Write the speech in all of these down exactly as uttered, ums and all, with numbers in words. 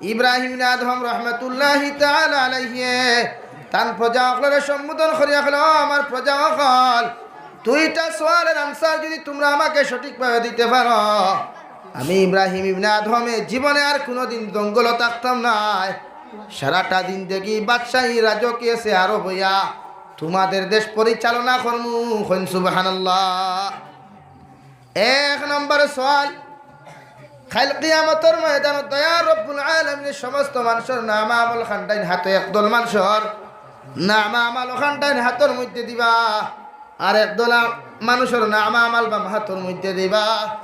ইব্রাহিম ইবনে আদহম রহমতুল্লাহি তাআলা আলাইহি তান প্রজা অকলরে সম্বোধন করিয়া কইলা, "ও আমার প্রজা অকল, দুইটা সওয়ালর answer যুদি তুমরা আমাকে সঠিকভাবে দিতে পারো, আমি ইব্রাহিম ইবনে আদহমে জীবনে আর কুনুদিন জঙ্গলো থাকতাম নায়, সারাটা জিন্দেগি বাদশাহী রাজকীয় চেয়ারো বইয়া তুমাদের দেশ পরিচালনা করমু।" কইন সুবহানাল্লাহ। এক নম্বর সওয়াল, কাইল কিয়ামতর ময়দানো দয়ার রব্বুল আলামিনে সমস্ত মানষর নামা আমল খান ডাইন হাতো, একদল মানষর নামা আমল খান ডাইন হাতর মধ্যে দিবা, আর একদল আ-, মানষর নামা আমল বাম হাতর মধ্যে দিবা।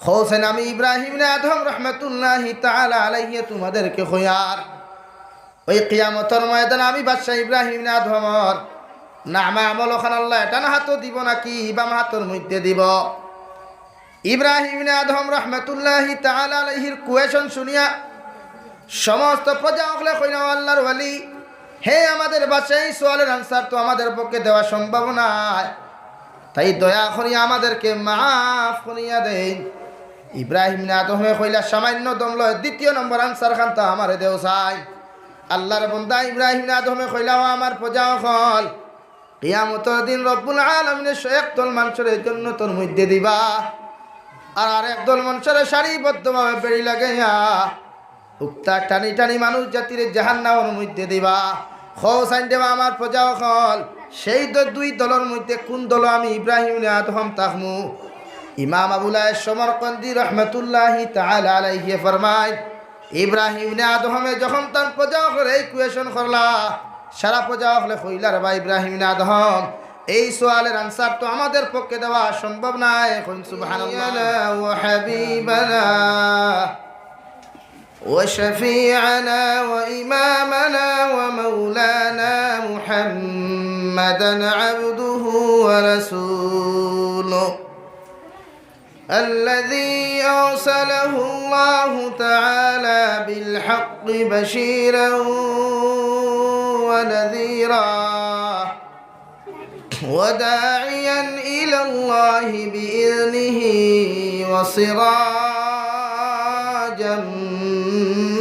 কইছইন, আমি ইব্রাহিম ইবনে আদহম রহমতুল্লাহি তাআলা আলাইহি তুমাদেরকে কইয়ার, ওই কিয়ামতর ময়দানো আমি বাদশা ইব্রাহিম ইবনে আদহমর নামা আমল খান আল্লায় ডান হাতো দিবো নাকি বাম হাতর মধ্যে দিবো? ইব্রাহিম ইবনে আদহম রহমতুল্লাহি তাআলা আলাইহির question শুনিয়া সমস্ত প্রজা অকলে কইলা, "ও আল্লার ওয়ালি, হে আমাদের বাদশা, এই সওয়ালর answer তো আমাদের পক্ষে দেওয়া সম্ভব নায়, তাই দয়া করি আমাদেরকে মাফ করিয়া দেইন।" ইব্রাহিম ইবনে আদহমে কইলা, "সামান্য দম লয়, দ্বিতীয় নম্বর answer খান তো আমারে দেও চাই।" আল্লার বন্দা ইব্রাহিম ইবনে আদহমে কইলা, "ও আমার প্রজা অকল, কিয়ামতর দিন রব্বুল আলামিনে স-, একদল মানষরে জন্নতর মধ্যে দিবা, আর আরেক দল মানষরে সারিবদ্ধভাবে বেড়ি লাগাইয়া হুকটা টানি টানি মানুষ জাতিরে জাহান্নামর মধ্যে দিবা। কও চাইন দেবা আমার প্রজা অকল, সেই দ-, দুই দলর মধ্যে কুন দলো আমি ইব্রাহিম ইবনে আদহম থাকমু?" ইমাম আবুল আয়েশ সমরকন্দি রহমতুল্লাহি তাআলা আলাইহি ফরমাইন, ইব্রাহিম ইবনে আদহমে যখন তান প্রজা অকলরে এই question করলা, সারা প্রজা অকলে কইলা, "রে বা ইব্রাহিম ইবনে আদহম, এই সওয়ালর answer তো আমাদের পক্ষে দেওয়া সম্ভব নায়।" কইন সুবহানাল্লাহ। وحبيبنا وشفيعنا وإمامنا ومولانا محمدا عبده ورسوله الذي أرسله الله تعالى بالحق بشيرا ونذيرا وداعيا إلى الله بإذنه وسراجا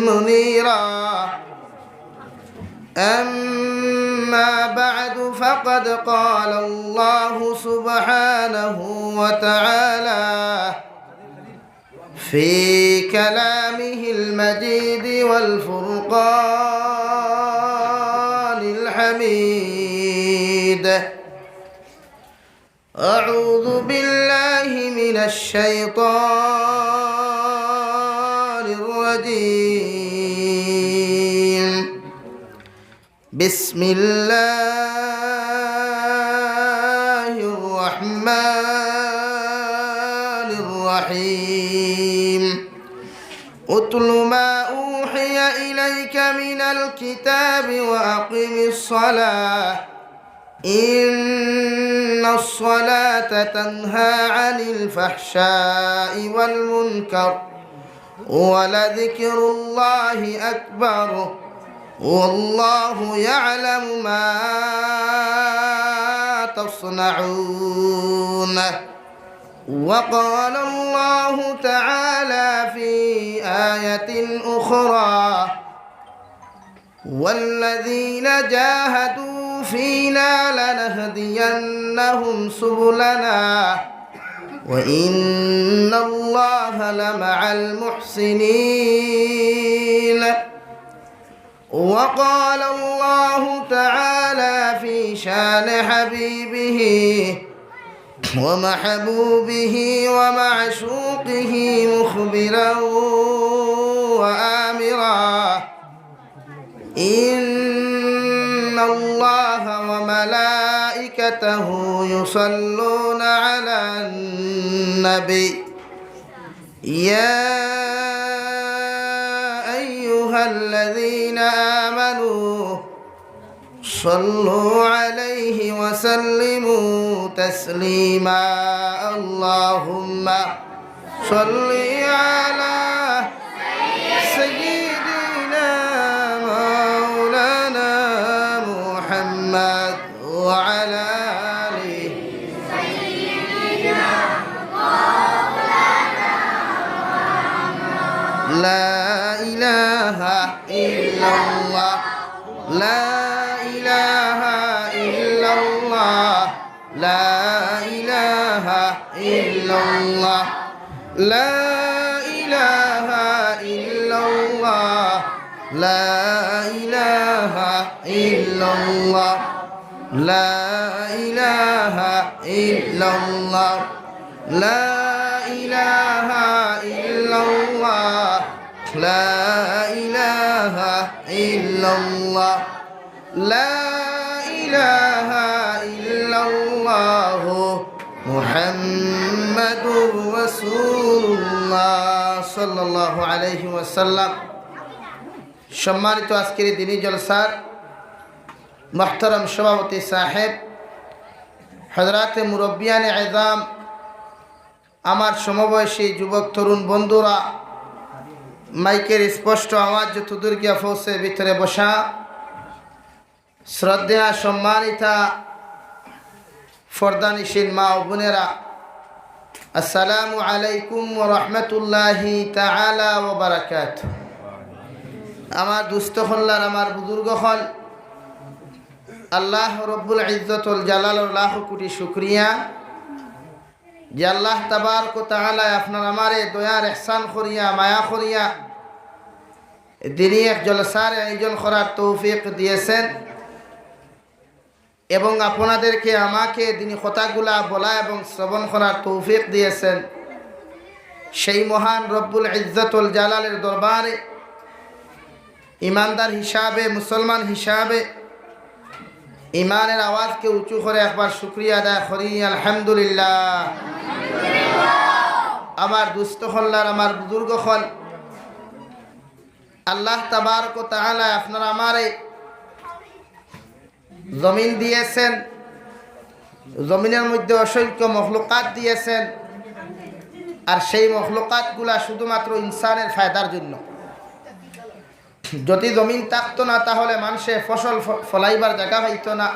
منيرا. أما بعد، فقد قال الله سبحانه وتعالى في كلامه المجيد والفرقان الحميد. أعوذ بالله من الشيطان الرجيم. بسم الله الرحمن الرحيم. اتل ما أوحي إليك من الكتاب وأقم الصلاة إن الصلاة تنهى عن الفحشاء والمنكر ولذكر الله أكبر والله يعلم ما تصنعون. وقال الله تعالى في آية أخرى والذين جاهدوا فينا لنهدينهم سبلنا وإن الله لمع المحسنين. وقال الله تعالى في شان حبيبه ومحبوبه ومعشوقه مخبرا وآمرا إن الله وملائكته يصلون على النبي يا أيها الذين آمنوا صلوا عليه وسلموا تسليما. اللهم صل على سيدنا مولانا محمد وعلى آله. لا إله إله إلا الله. لا إله إلا الله. لا إله إلا الله. لا إله إلا الله. لا إله إلا الله. لا إله إلا الله. لا إله إلا الله. لا إله إلا الله. لا إله إلا الله. محمد رسول الله صلى الله عليه وسلم. সম্মানিত আজকের এই দিনী জলসার মহতরম সভাপতি সাহেব, হযরাতে মুরব্বিয়ানে এজাম, আমার সমবয়সী যুবক তরুণ বন্ধুরা, মাইকের স্পষ্ট আওয়াজ যতদূর গিয়া পৌঁছে ভিতরে বসা শ্রদ্ধেয়া সম্মানিতা পর্দানিশীন মা ও বোনেরা, আসসালামু আলাইকুম ওয়া রাহমাতুল্লাহি তাআলা ওয়া বারাকাতুহু। আমার দুস্ত অকল আর আমার বুজুর্গ অকল, আল্লাহ রব্বুল ইজ্জতুল জালালর লাখ কোটি শুকরিয়া যে আল্লাহ তাবারক ওয়া তাআলায় আপনার আমারে দয়ার ইহসান করিয়া, মায়া করিয়া দিনী এক জলসার আয়োজন করার তৌফিক দিয়েছেন এবং আপনাদেরকে আমাকে দিনী কথাগুলা বলা এবং শ্রবণ করার তৌফিক দিয়েছেন। সেই মহান রব্বুল ইজ্জতুল জালালের দরবারে ইমানদার হিসাবে, মুসলমান হিসাবে ইমানের আওয়াজকে উঁচু করে একবার শুকরিয়া আদায় করি, আলহামদুলিল্লাহ। আমার দুস্ত অকল আর আমার বুজুর্গ অকল, আল্লাহ তাবারক ওয়া তাআলায় আপনার আমারে জমিন দিয়েছেন, জমিনের মধ্যে অসংখ্য মখলুকাত দিয়েছেন, আর সেই মখলুকাতগুলা শুধুমাত্র ইনসানের ফায়দার জন্য। যদি জমিন থাকতো না, তাহলে মানষে ফসল ফ-, ফলাইবার জাগা পাইতো না,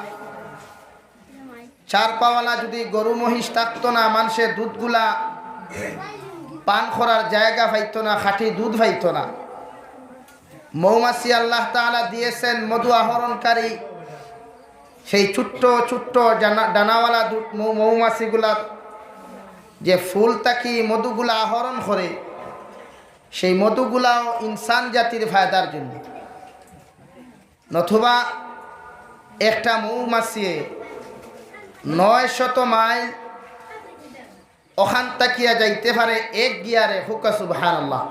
চার পাওয়ালা যদি গরু মহিষ থাকতো না, মানষে দুধগুলা পান করার জায়গা পাইতো না, খাঁটি দুধ পাইতো না। মৌমাছি আল্লাহ তাআলা দিয়েছেন মধু আহরণকারী, সেই ছোট্ট ছোট্ট জানা-, ডানাওয়ালা দু-, মৌ-, মৌমাছিগুলা যে ফুল থাকি মধুগুলা আহরণ করে, সেই মধুগুলাও ইনসান জাতির ফায়দার জন্য। নতুবা একটা মৌমাছিয়ে নয় শত মাইল ওখান থাকিয়া যাইতে পারে এক গিয়ারে, হুক্কা সুবহানাল্লাহ।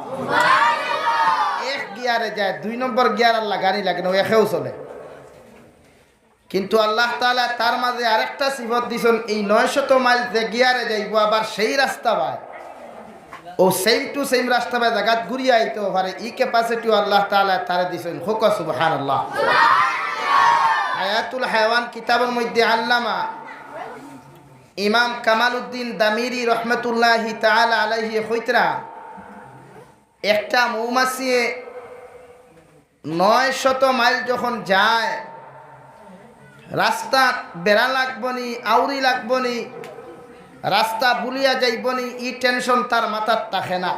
এক গিয়ারে যায়, দুই নম্বর গিয়ার আর লাগানি লাগে না, ও একেও চলে। কিন্তু আল্লাহ তাআলা তার মাঝে আরেকটা সিফত দিছইন, এই নয় শত মাইল যে গিয়ারে যাইবো, আবার সেই রাস্তা বায়, ও same to same রাস্তা বায় জাগাত ঘুরিয়া আইতেও পারে, ই capacity-ও আল্লাহ তাআলা তারে দিছইন। হুক্কা সুবহানাল্লাহ। হায়াতুল হায়াওয়ান কিতাবর মধ্যে আল্লামা ইমাম কামালউদ্দিন দামিরি রহমতুল্লাহি তাআলা আলাইহি কইতরা, একটা মৌমাছিয়ে নয় শত মাইল যখন যায়, রাস্তাত বেড়া লাগবো নি, আউরি লাগবো নি, রাস্তা ভুলিয়া যাইবো নি, ই tension তার মাথাত থাকে না।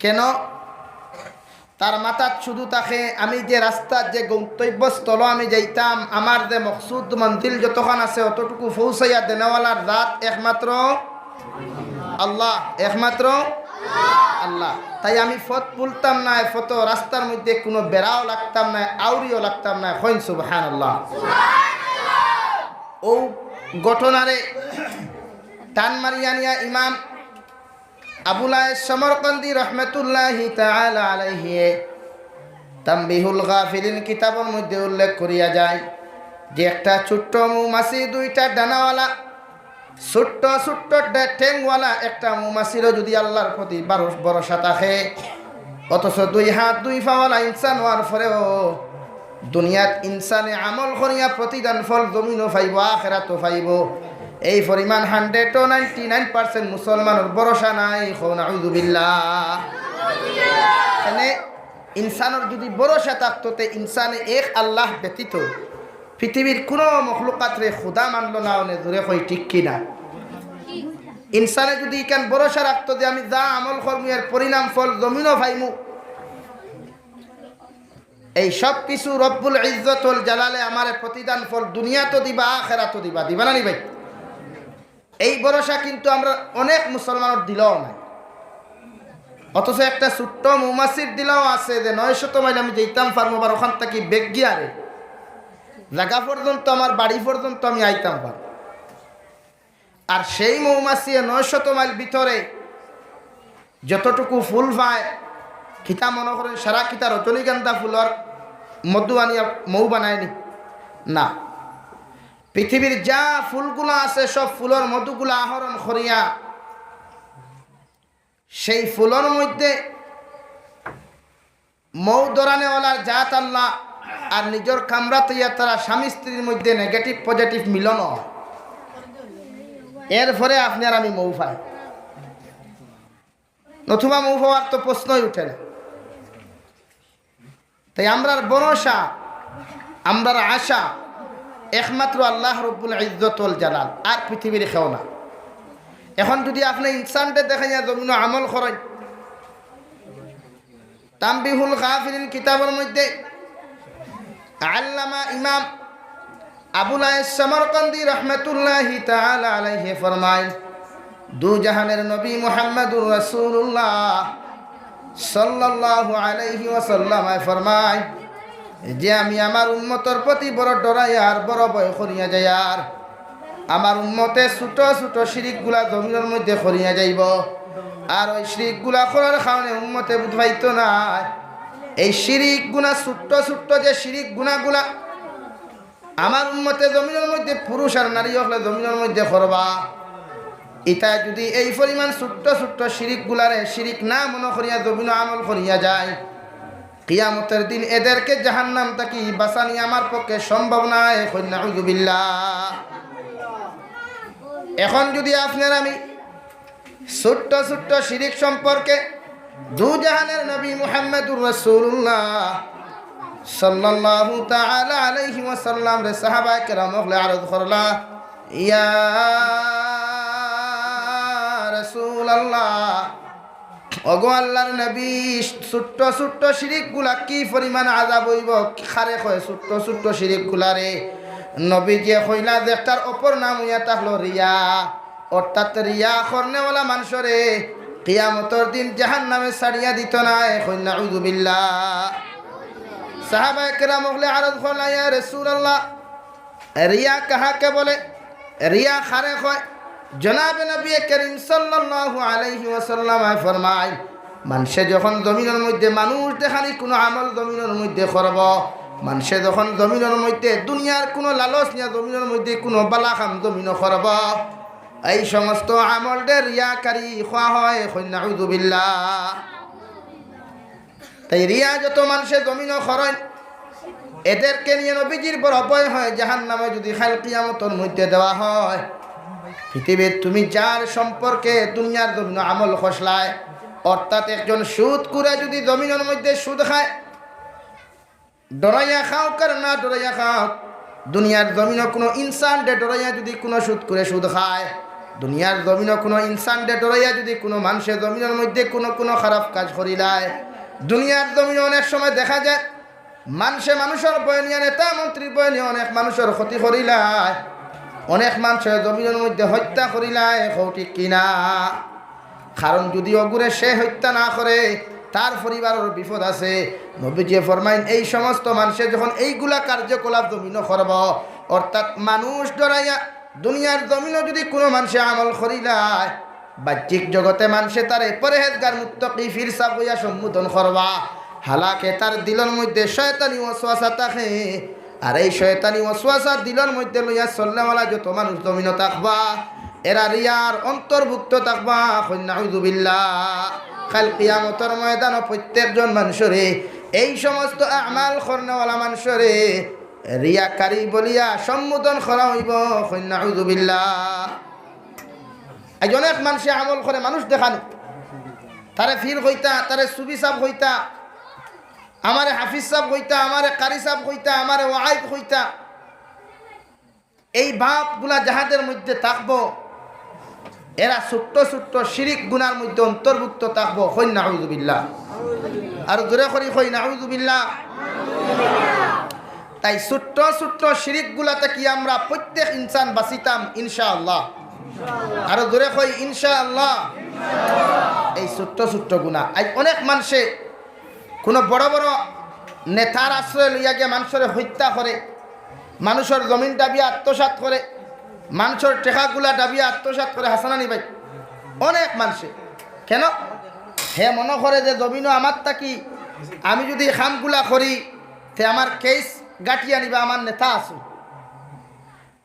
কেন? তার মাথাত শুধু থাকে, আমি যে রাস্তার যে গন্তব্যস্থল আমি যাইতাম, আমার যে মকসুদ মঞ্জিল যতখান আছে, অতটুকু পৌঁছাইয়া দেনেওয়ালার জাত একমাত্র আল্লাহ, একমাত্র আল্লাহ। তাই আমি পথ ভুলতাম না, পথ রাস্তার মধ্যে কোনো বেড়াও লাগতাম না, আউরিও লাগতাম না। কইন সুবহানাল্লাহ। ও ঘটনারে টান মারিয়া নিয়া ইমাম আবুল আয়েশ সমরকন্দি রহমতুল্লাহি তাআলা আলাইহি তাম্বিহুল গাফিলিন কিতাবর মধ্যে উল্লেখ করিয়া যায় যে একটা ছোট্ট মৌমাছি, দুইটা ডানাওয়ালা, ছোট্ট ছোট্ট ডে-, ঠেংওয়ালা একটা মৌমাছিরও যদি আল্লাহর প্রতি বারো-, ভরসা থাকে, অথচ দুই হাত দুই পাওয়ালা ইনসান হওয়ার পরেও দুনিয়াত ইনসানে আমল করিয়া প্রতিদান ফল জমিনও পাইবো, আখেরাতও পাইবো। এই পরিমাণ hundred ও ninety nine percent মুসলমানর ভরসা নাই। কও নাউজুবিল্লাহ। মানে ইনসানর যদি ভরসা থাকতো, তে ইনসানে এক আল্লাহ ব্যতীত পৃথিবীর কোনো মখলুকাতরে খুদা মানলো না। অনে জোরে কই ঠিক কি না? ইনসানে যদি ইখান ভরসা রাখতো যে আমি যা আমল করমু এর পরিণাম ফল জমিনও পাইমু, এই সব কিছু রব্বুল ইজ্জত ওয়াল জালালে আমারে প্রতিদান ফল দুনিয়াত দিবা, আখেরাত দিবা, দিবা না নি ভাই? এই ভরসা কিন্তু আমরা অনেক মুসলমানর দিলও নাই। অথচ একটা ছোট্ট মৌমাছির দিলও আছে যে নয় শত মাইল আমি যাইতাম পারমু, আবার ওখান থাকি বেগ গিয়ারে জাগা পর্যন্ত, আমার বাড়ি পর্যন্ত আমি আইতাম পারমু। আর সেই মৌমাছিয়ে নয় শত মাইল ভিতরে যতটুকু ফুল পায়, কিতা মনে করেন সারা কিতা রজনীগন্ধা ফুলর মধু আনিয়া মৌ বানায়নি? না। পৃথিবীর যা ফুলগুলা আছে, সব ফুলর মধুগুলা আহরণ করিয়া সেই ফুলর মধ্যে মৌ ধরানেওয়ালার জাত আল্লাহ, আর নিজর কামরা থইয়া তারা স্বামী স্ত্রীর মধ্যে নেগেটিভ পজিটিভ মিলন হয়। এরপরে আপনি আর আমি মৌ পাই, নতুবা মৌ পাওয়ার তো প্রশ্নই উঠে না। তাই আমরার ভরসা, আমরার আশা একমাত্র আল্লাহ রব্বুল ইজ্জত ওয়াল জালাল, আর পৃথিবীর কেউ না। এখন যদি আপনি ইনসানরে দেখাইয়া জমিনো আমল করেন, তানবিহুল গাফিলিন কিতাবর মধ্যে আল্লামা ইমাম আবুল আয়েস সামারকান্দি রহমতুল্লাহি তাআলা আলাইহি ফরমায়, দু জাহানের নবী মুহাম্মাদুর রাসূলুল্লাহ সাল্লাল্লাহু আলাইহি ওয়াসাল্লাম ফরমায় যে, আমি আমার উম্মতর প্রতি বড় ডরাইয়ার, বড় ভয় করিয়া যাইয়ার। আমার উম্মতে ছোট ছোট শিরিকগুলা জমিনর মধ্যে করিয়া যাইবো, আর ওই শিরিকগুলা করার কারণে উম্মতে বুঝ পাইতো নায়। এই শিরিক গুনা, ছোট্ট ছোট্ট যে শিরিক গুনাগুলা আমার উম্মতে জমিনর মধ্যে পুরুষ আর নারী অকলে জমিনর মধ্যে করবা, ইতা যদি এই পরিমাণ ছোট্ট ছোট্ট শিরিকগুলারে শিরিক না মনে করিয়া জমিনো আমল করিয়া যায়, কিয়ামতর দিন এদেরকে জাহান্নাম থাকি বাঁচানি আমার পক্ষে সম্ভব নায়। কইন নাউজুবিল্লাহ। এখন যদি আপনার আমি ছোট্ট ছোট্ট শিরিক সম্পর্কে দু জাহানের নবী মুহাম্মাদুর রাসূলুল্লাহ সাল্লাল্লাহু তাআলা আলাইহি ওয়াসাল্লামরে সাহাবায়ে কেরাম অকলে আরজ করলা, ইয়া রাসূলুল্লাহ, ওগো আল্লাহর নবী, ছোট্ট ছোট্ট শিরিকগুলা কি পরিমাণ আযাব অইবো, কারে কয় ছোট্ট ছোট্ট শিরিকগুলারে? নবীজিয়ে কইলা যে একটার অপর নাম অইয়া থাকলো রিয়া, অর্থাৎ রিয়া করনেওয়ালা মানষরে কিয়ামতর দিন জাহান্নামে ছাড়িয়া দিতো নায়। কইন নাউজুবিল্লাহ। সাহাবায়ে কেরাম অকলে আরজ করলা, ইয়া রাসূলুল্লাহ, রিয়া কাহাকে বলে? রিয়া কারে কয়? জনাবে নবী করিম সাল্লাল্লাহু আলাইহি ওয়াসাল্লাম ফরমায়, মানষে যখন জমিনর মধ্যে মানুষ দেখানি কুনু আমল জমিনর মধ্যে করবো, মানষে যখন জমিনর মধ্যে দুনিয়ার কুনু লালচ নিয়া জমিনর মধ্যে কুনু বালা কাম জমিনো করবো, এই সমস্ত আমলরে রিয়াকারি কওয়া হয়। কইন নাউজুবিল্লাহ। তাই রিয়া যত মানষে জমিনো করইন, এদেরকে নিয়া নবীজির বড় ভয় হয়, জাহান্নামে যদি কাইল কিয়ামতর মধ্যে দেওয়া হয়, পৃথিবীত তুমি যার সম্পর্কে দুনিয়ার জমিনো আমল করলায়, অর্থাৎ একজন সুদখুরে যদি জমিনর মধ্যে সুদ খায়, ডরাইয়া খাউক আর না ডরাইয়া খাউক, দুনিয়ার জমিনো কুনু ইনসানরে ডরাইয়া যদি কুনু সুদখুরে সুদ খায়, দুনিয়ার জমিনো কুনু ইনসানরে ডরাইয়া যদি কুনু মানষে জমিনর মধ্যে কুনু কুনু খারাপ কাজ করিলায়, দুনিয়ার জমিনো অনেক সময় দেখা যায় মানষে মানুষর ভয় নিয়া, নেতা মন্ত্রীর ভয় নিয়া অনেক মানুষর ক্ষতি করিলায়, অনেক মানষে জমিনর মধ্যে হত্যা করিলায়। কও ঠিক কিনা? কারণ যদি অগুরে সে হত্যা না করে, তার পরিবারর বিপদ আছে। নবীজিয়ে ফরমাইন, এই সমস্ত মানষে যখন এইগুলা কার্যকলাপ জমিনো করবো, অর্থাৎ মানুষ ডরাইয়া দুনিয়ার জমিনো যদি কুনু মানষে আমল করিলায়, বাহ্যিক জগতে মানষে তারে পরহেজগার মুত্তাকি পীর সাব অইয়া সম্বোধন করবা, হালাকে তার দিলর মধ্যে শয়তানি ওয়াসওয়াসা থাকে। আর এই শয়তানি ওয়াসওয়াসা দিলর মধ্যে লইয়া চলনেওয়ালা যত মানুষ জমিনো থাকবা, এরা রিয়ার অন্তর্ভুক্ত থাকবা। কইন নাউজুবিল্লাহ। কাইল কিয়ামতর ময়দানো প্রত্যেকজন মানষরে এই সমস্ত আমাল করনেওয়ালা মানষরে রিয়াকারী বলিয়া সম্বোধন করা অইবো। কইন নাউজুবিল্লাহ। আইজ অনেক মানষে আমল করে মানুষ দেখানি, তারে পীর কইতা, তারে সুফি সাব কইতা, আমারে হাফিজ সাব কইতা, আমারে কারি সাব কইতা, আমারে ওয়াইজ কইতা। এই ভাবগুলা যাহাদের মধ্যে থাকবো, এরা ছোট্ট ছোট্ট শিরিক গুনার মধ্যে অন্তর্ভুক্ত থাকবো। কইন নাউজুবিল্লাহ। আর জোরে করি কই নাউজুবিল্লাহ। তাই ছোট্ট ছোট্ট শিরিকগুলা থাকি আমরা প্রত্যেক ইনসান বাঁচিতাম ইনশাআল্লাহ। আরো জোরে কই ইনশাআল্লাহ। এই ছোট্ট ছোট্ট গুনাহ, আজ অনেক মানষে কোনো বড় বড় নেতার আশ্রয় লইয়া গিয়া মানষরে হত্যা করে, মানষর জমিন ডাবিয়া আত্মসাৎ করে, মানষর টেকাগুলা ডাবিয়া আত্মসাৎ করে। হাসানানি ভাই, অনেক মানষে কেন হে মনে করে যে জমিনও আমার থাকি, আমি যদি এই কামগুলা করি, তে আমার কেস গাটিয়া নিবা আমার নেতা আছে।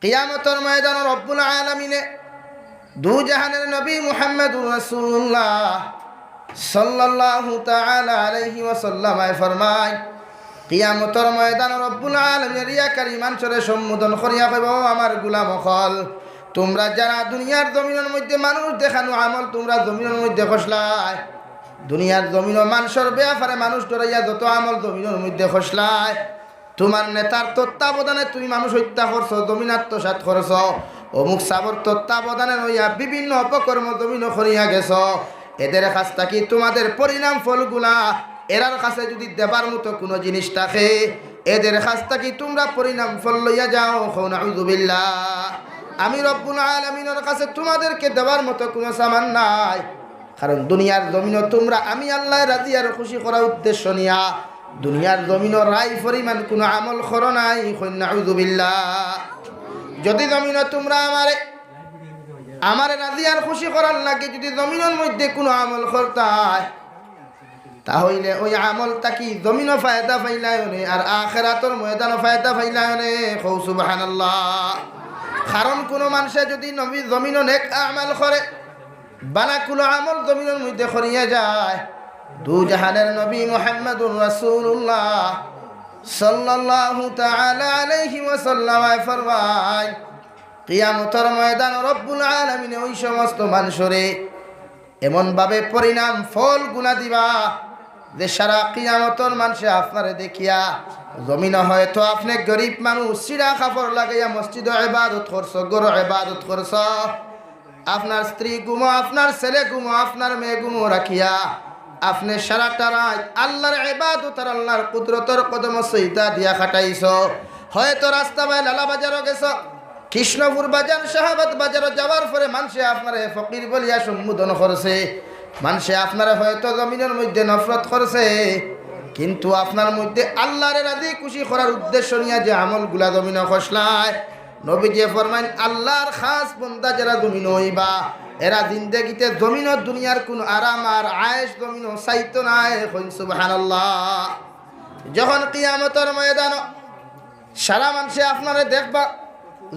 কিয়ামতর ময়দানো রব্বুল আলামিনে, দু জাহানের নবী মুহাম্মদুর রাসূলুল্লাহ সাল্লাল্লাহু তাআলা আলাইহি ওয়াসাল্লাম আয় ফরমায়, কিয়ামতর ময়দানো রব্বুল আলামিনে রিয়াকারী মানষরে সম্বোধন করিয়া কইবা, "ও আমার গোলাম অকল, তোমরা যারা দুনিয়ার জমিনর মধ্যে মানুষ দেখানো আমল তোমরা জমিনর মধ্যে করছলায়, দুনিয়ার জমিনো মানষর ব্যাপারে মানুষ ডরাইয়া যত আমল জমিনর মধ্যে করছলায়, তোমার নেতার তত্ত্বাবধানে তুমি মানুষ হত্যা করছো, জমিন আত্মসাৎ করছো, অমুক সাবর তত্ত্বাবধানে লইয়া বিভিন্ন অপকর্ম জমিনো করিয়া গেছো, এদের কাছ থাকি তোমাদের পরিণাম ফলগুলা এরার কাছে যদি দেবার মতো কোনো জিনিস থাকে, এদের কাছ থাকি তোমরা পরিণাম ফল লইয়া যাও।" কও নাউজুবিল্লাহ। আমি রব্বুল আলামিনর কাছে তোমাদেরকে দেবার মতো কোনো সামান নাই। কারণ দুনিয়ার জমিনো তোমরা আমি আল্লাহ রাজি আর খুশি করার উদ্দেশ্য নিয়া দুনিয়ার জমিনো রায় পরিমাণ কোনো আমল করো নাই। কই নাউজুবিল্লাহ। যদি জমিনো তোমরা আমারে, আমারে রাজি আর খুশি করার লাগি যদি জমিনর মধ্যে কোনো আমল করতায়, তাহলে ওই আমল থাকি জমিনো ফায়দা পাইলায় অনে, আর আখেরাতর ময়দানো ফায়দা পাইলায় অনে। কও সুবহানাল্লাহ। কারণ কোনো মানষে যদি নবী জমিনো নেক আমল করে, বালা কুলো আমল জমিনর মধ্যে করিয়া যায়, দু জাহানের নবী মুহাম্মদুর রাসূলুল্লাহ সাল্লাল্লাহু তাআলা আলাইহি ওয়াসাল্লাম আয় ফরমায়, কিয়ামতর ময়দান রব্বুল আলামিনে ওই সমস্ত মানষরে এমনভাবে পরিণাম ফল গুনা দিবা যে সারা কিয়ামতর মানষে আপনারে দেখিয়া, জমিনো হয়তো আপনে গরিব মানুষ, ছিঁড়া কাপড় লাগাইয়া মসজিদো ইবাদত করছো, ঘরো ইবাদত করছো, আপনার স্ত্রী ঘুমো, আপনার ছেলে ঘুমো, আপনার মেয়ে ঘুমো রাখিয়া আপনে সারাটা রাইত আল্লাহর ইবাদত আর আল্লাহর কুদরতর কদমো সিজদা দিয়া কাটাইছো। হয়তো রাস্তা বায় লালা বাজারো গেছো, কৃষ্ণপুর বাজার, শাহাবাদ বাজারো যাওয়ার পরে মানষে আপনারে ফকির বলিয়া সম্বোধন করছে, মানষে আপনারে হয়তো জমিনর মধ্যে নফরত করছে, কিন্তু আপনার মধ্যে আল্লাহরে রাজি খুশি করার উদ্দেশ্য নিয়া যে আমলগুলা জমিনো করছলায়, নবীজি ফরমাইন, আল্লাহর খাস বন্দা যারা জমিনো অইবা, এরা জিন্দেগিতে জমিনো দুনিয়ার কুনু আরাম আর আয়েশ জমিনো চাইতো নায়। কইন সুবহানাল্লাহ। যখন কিয়ামতর ময়দানো সারা মানষে আপনারে দেখবা,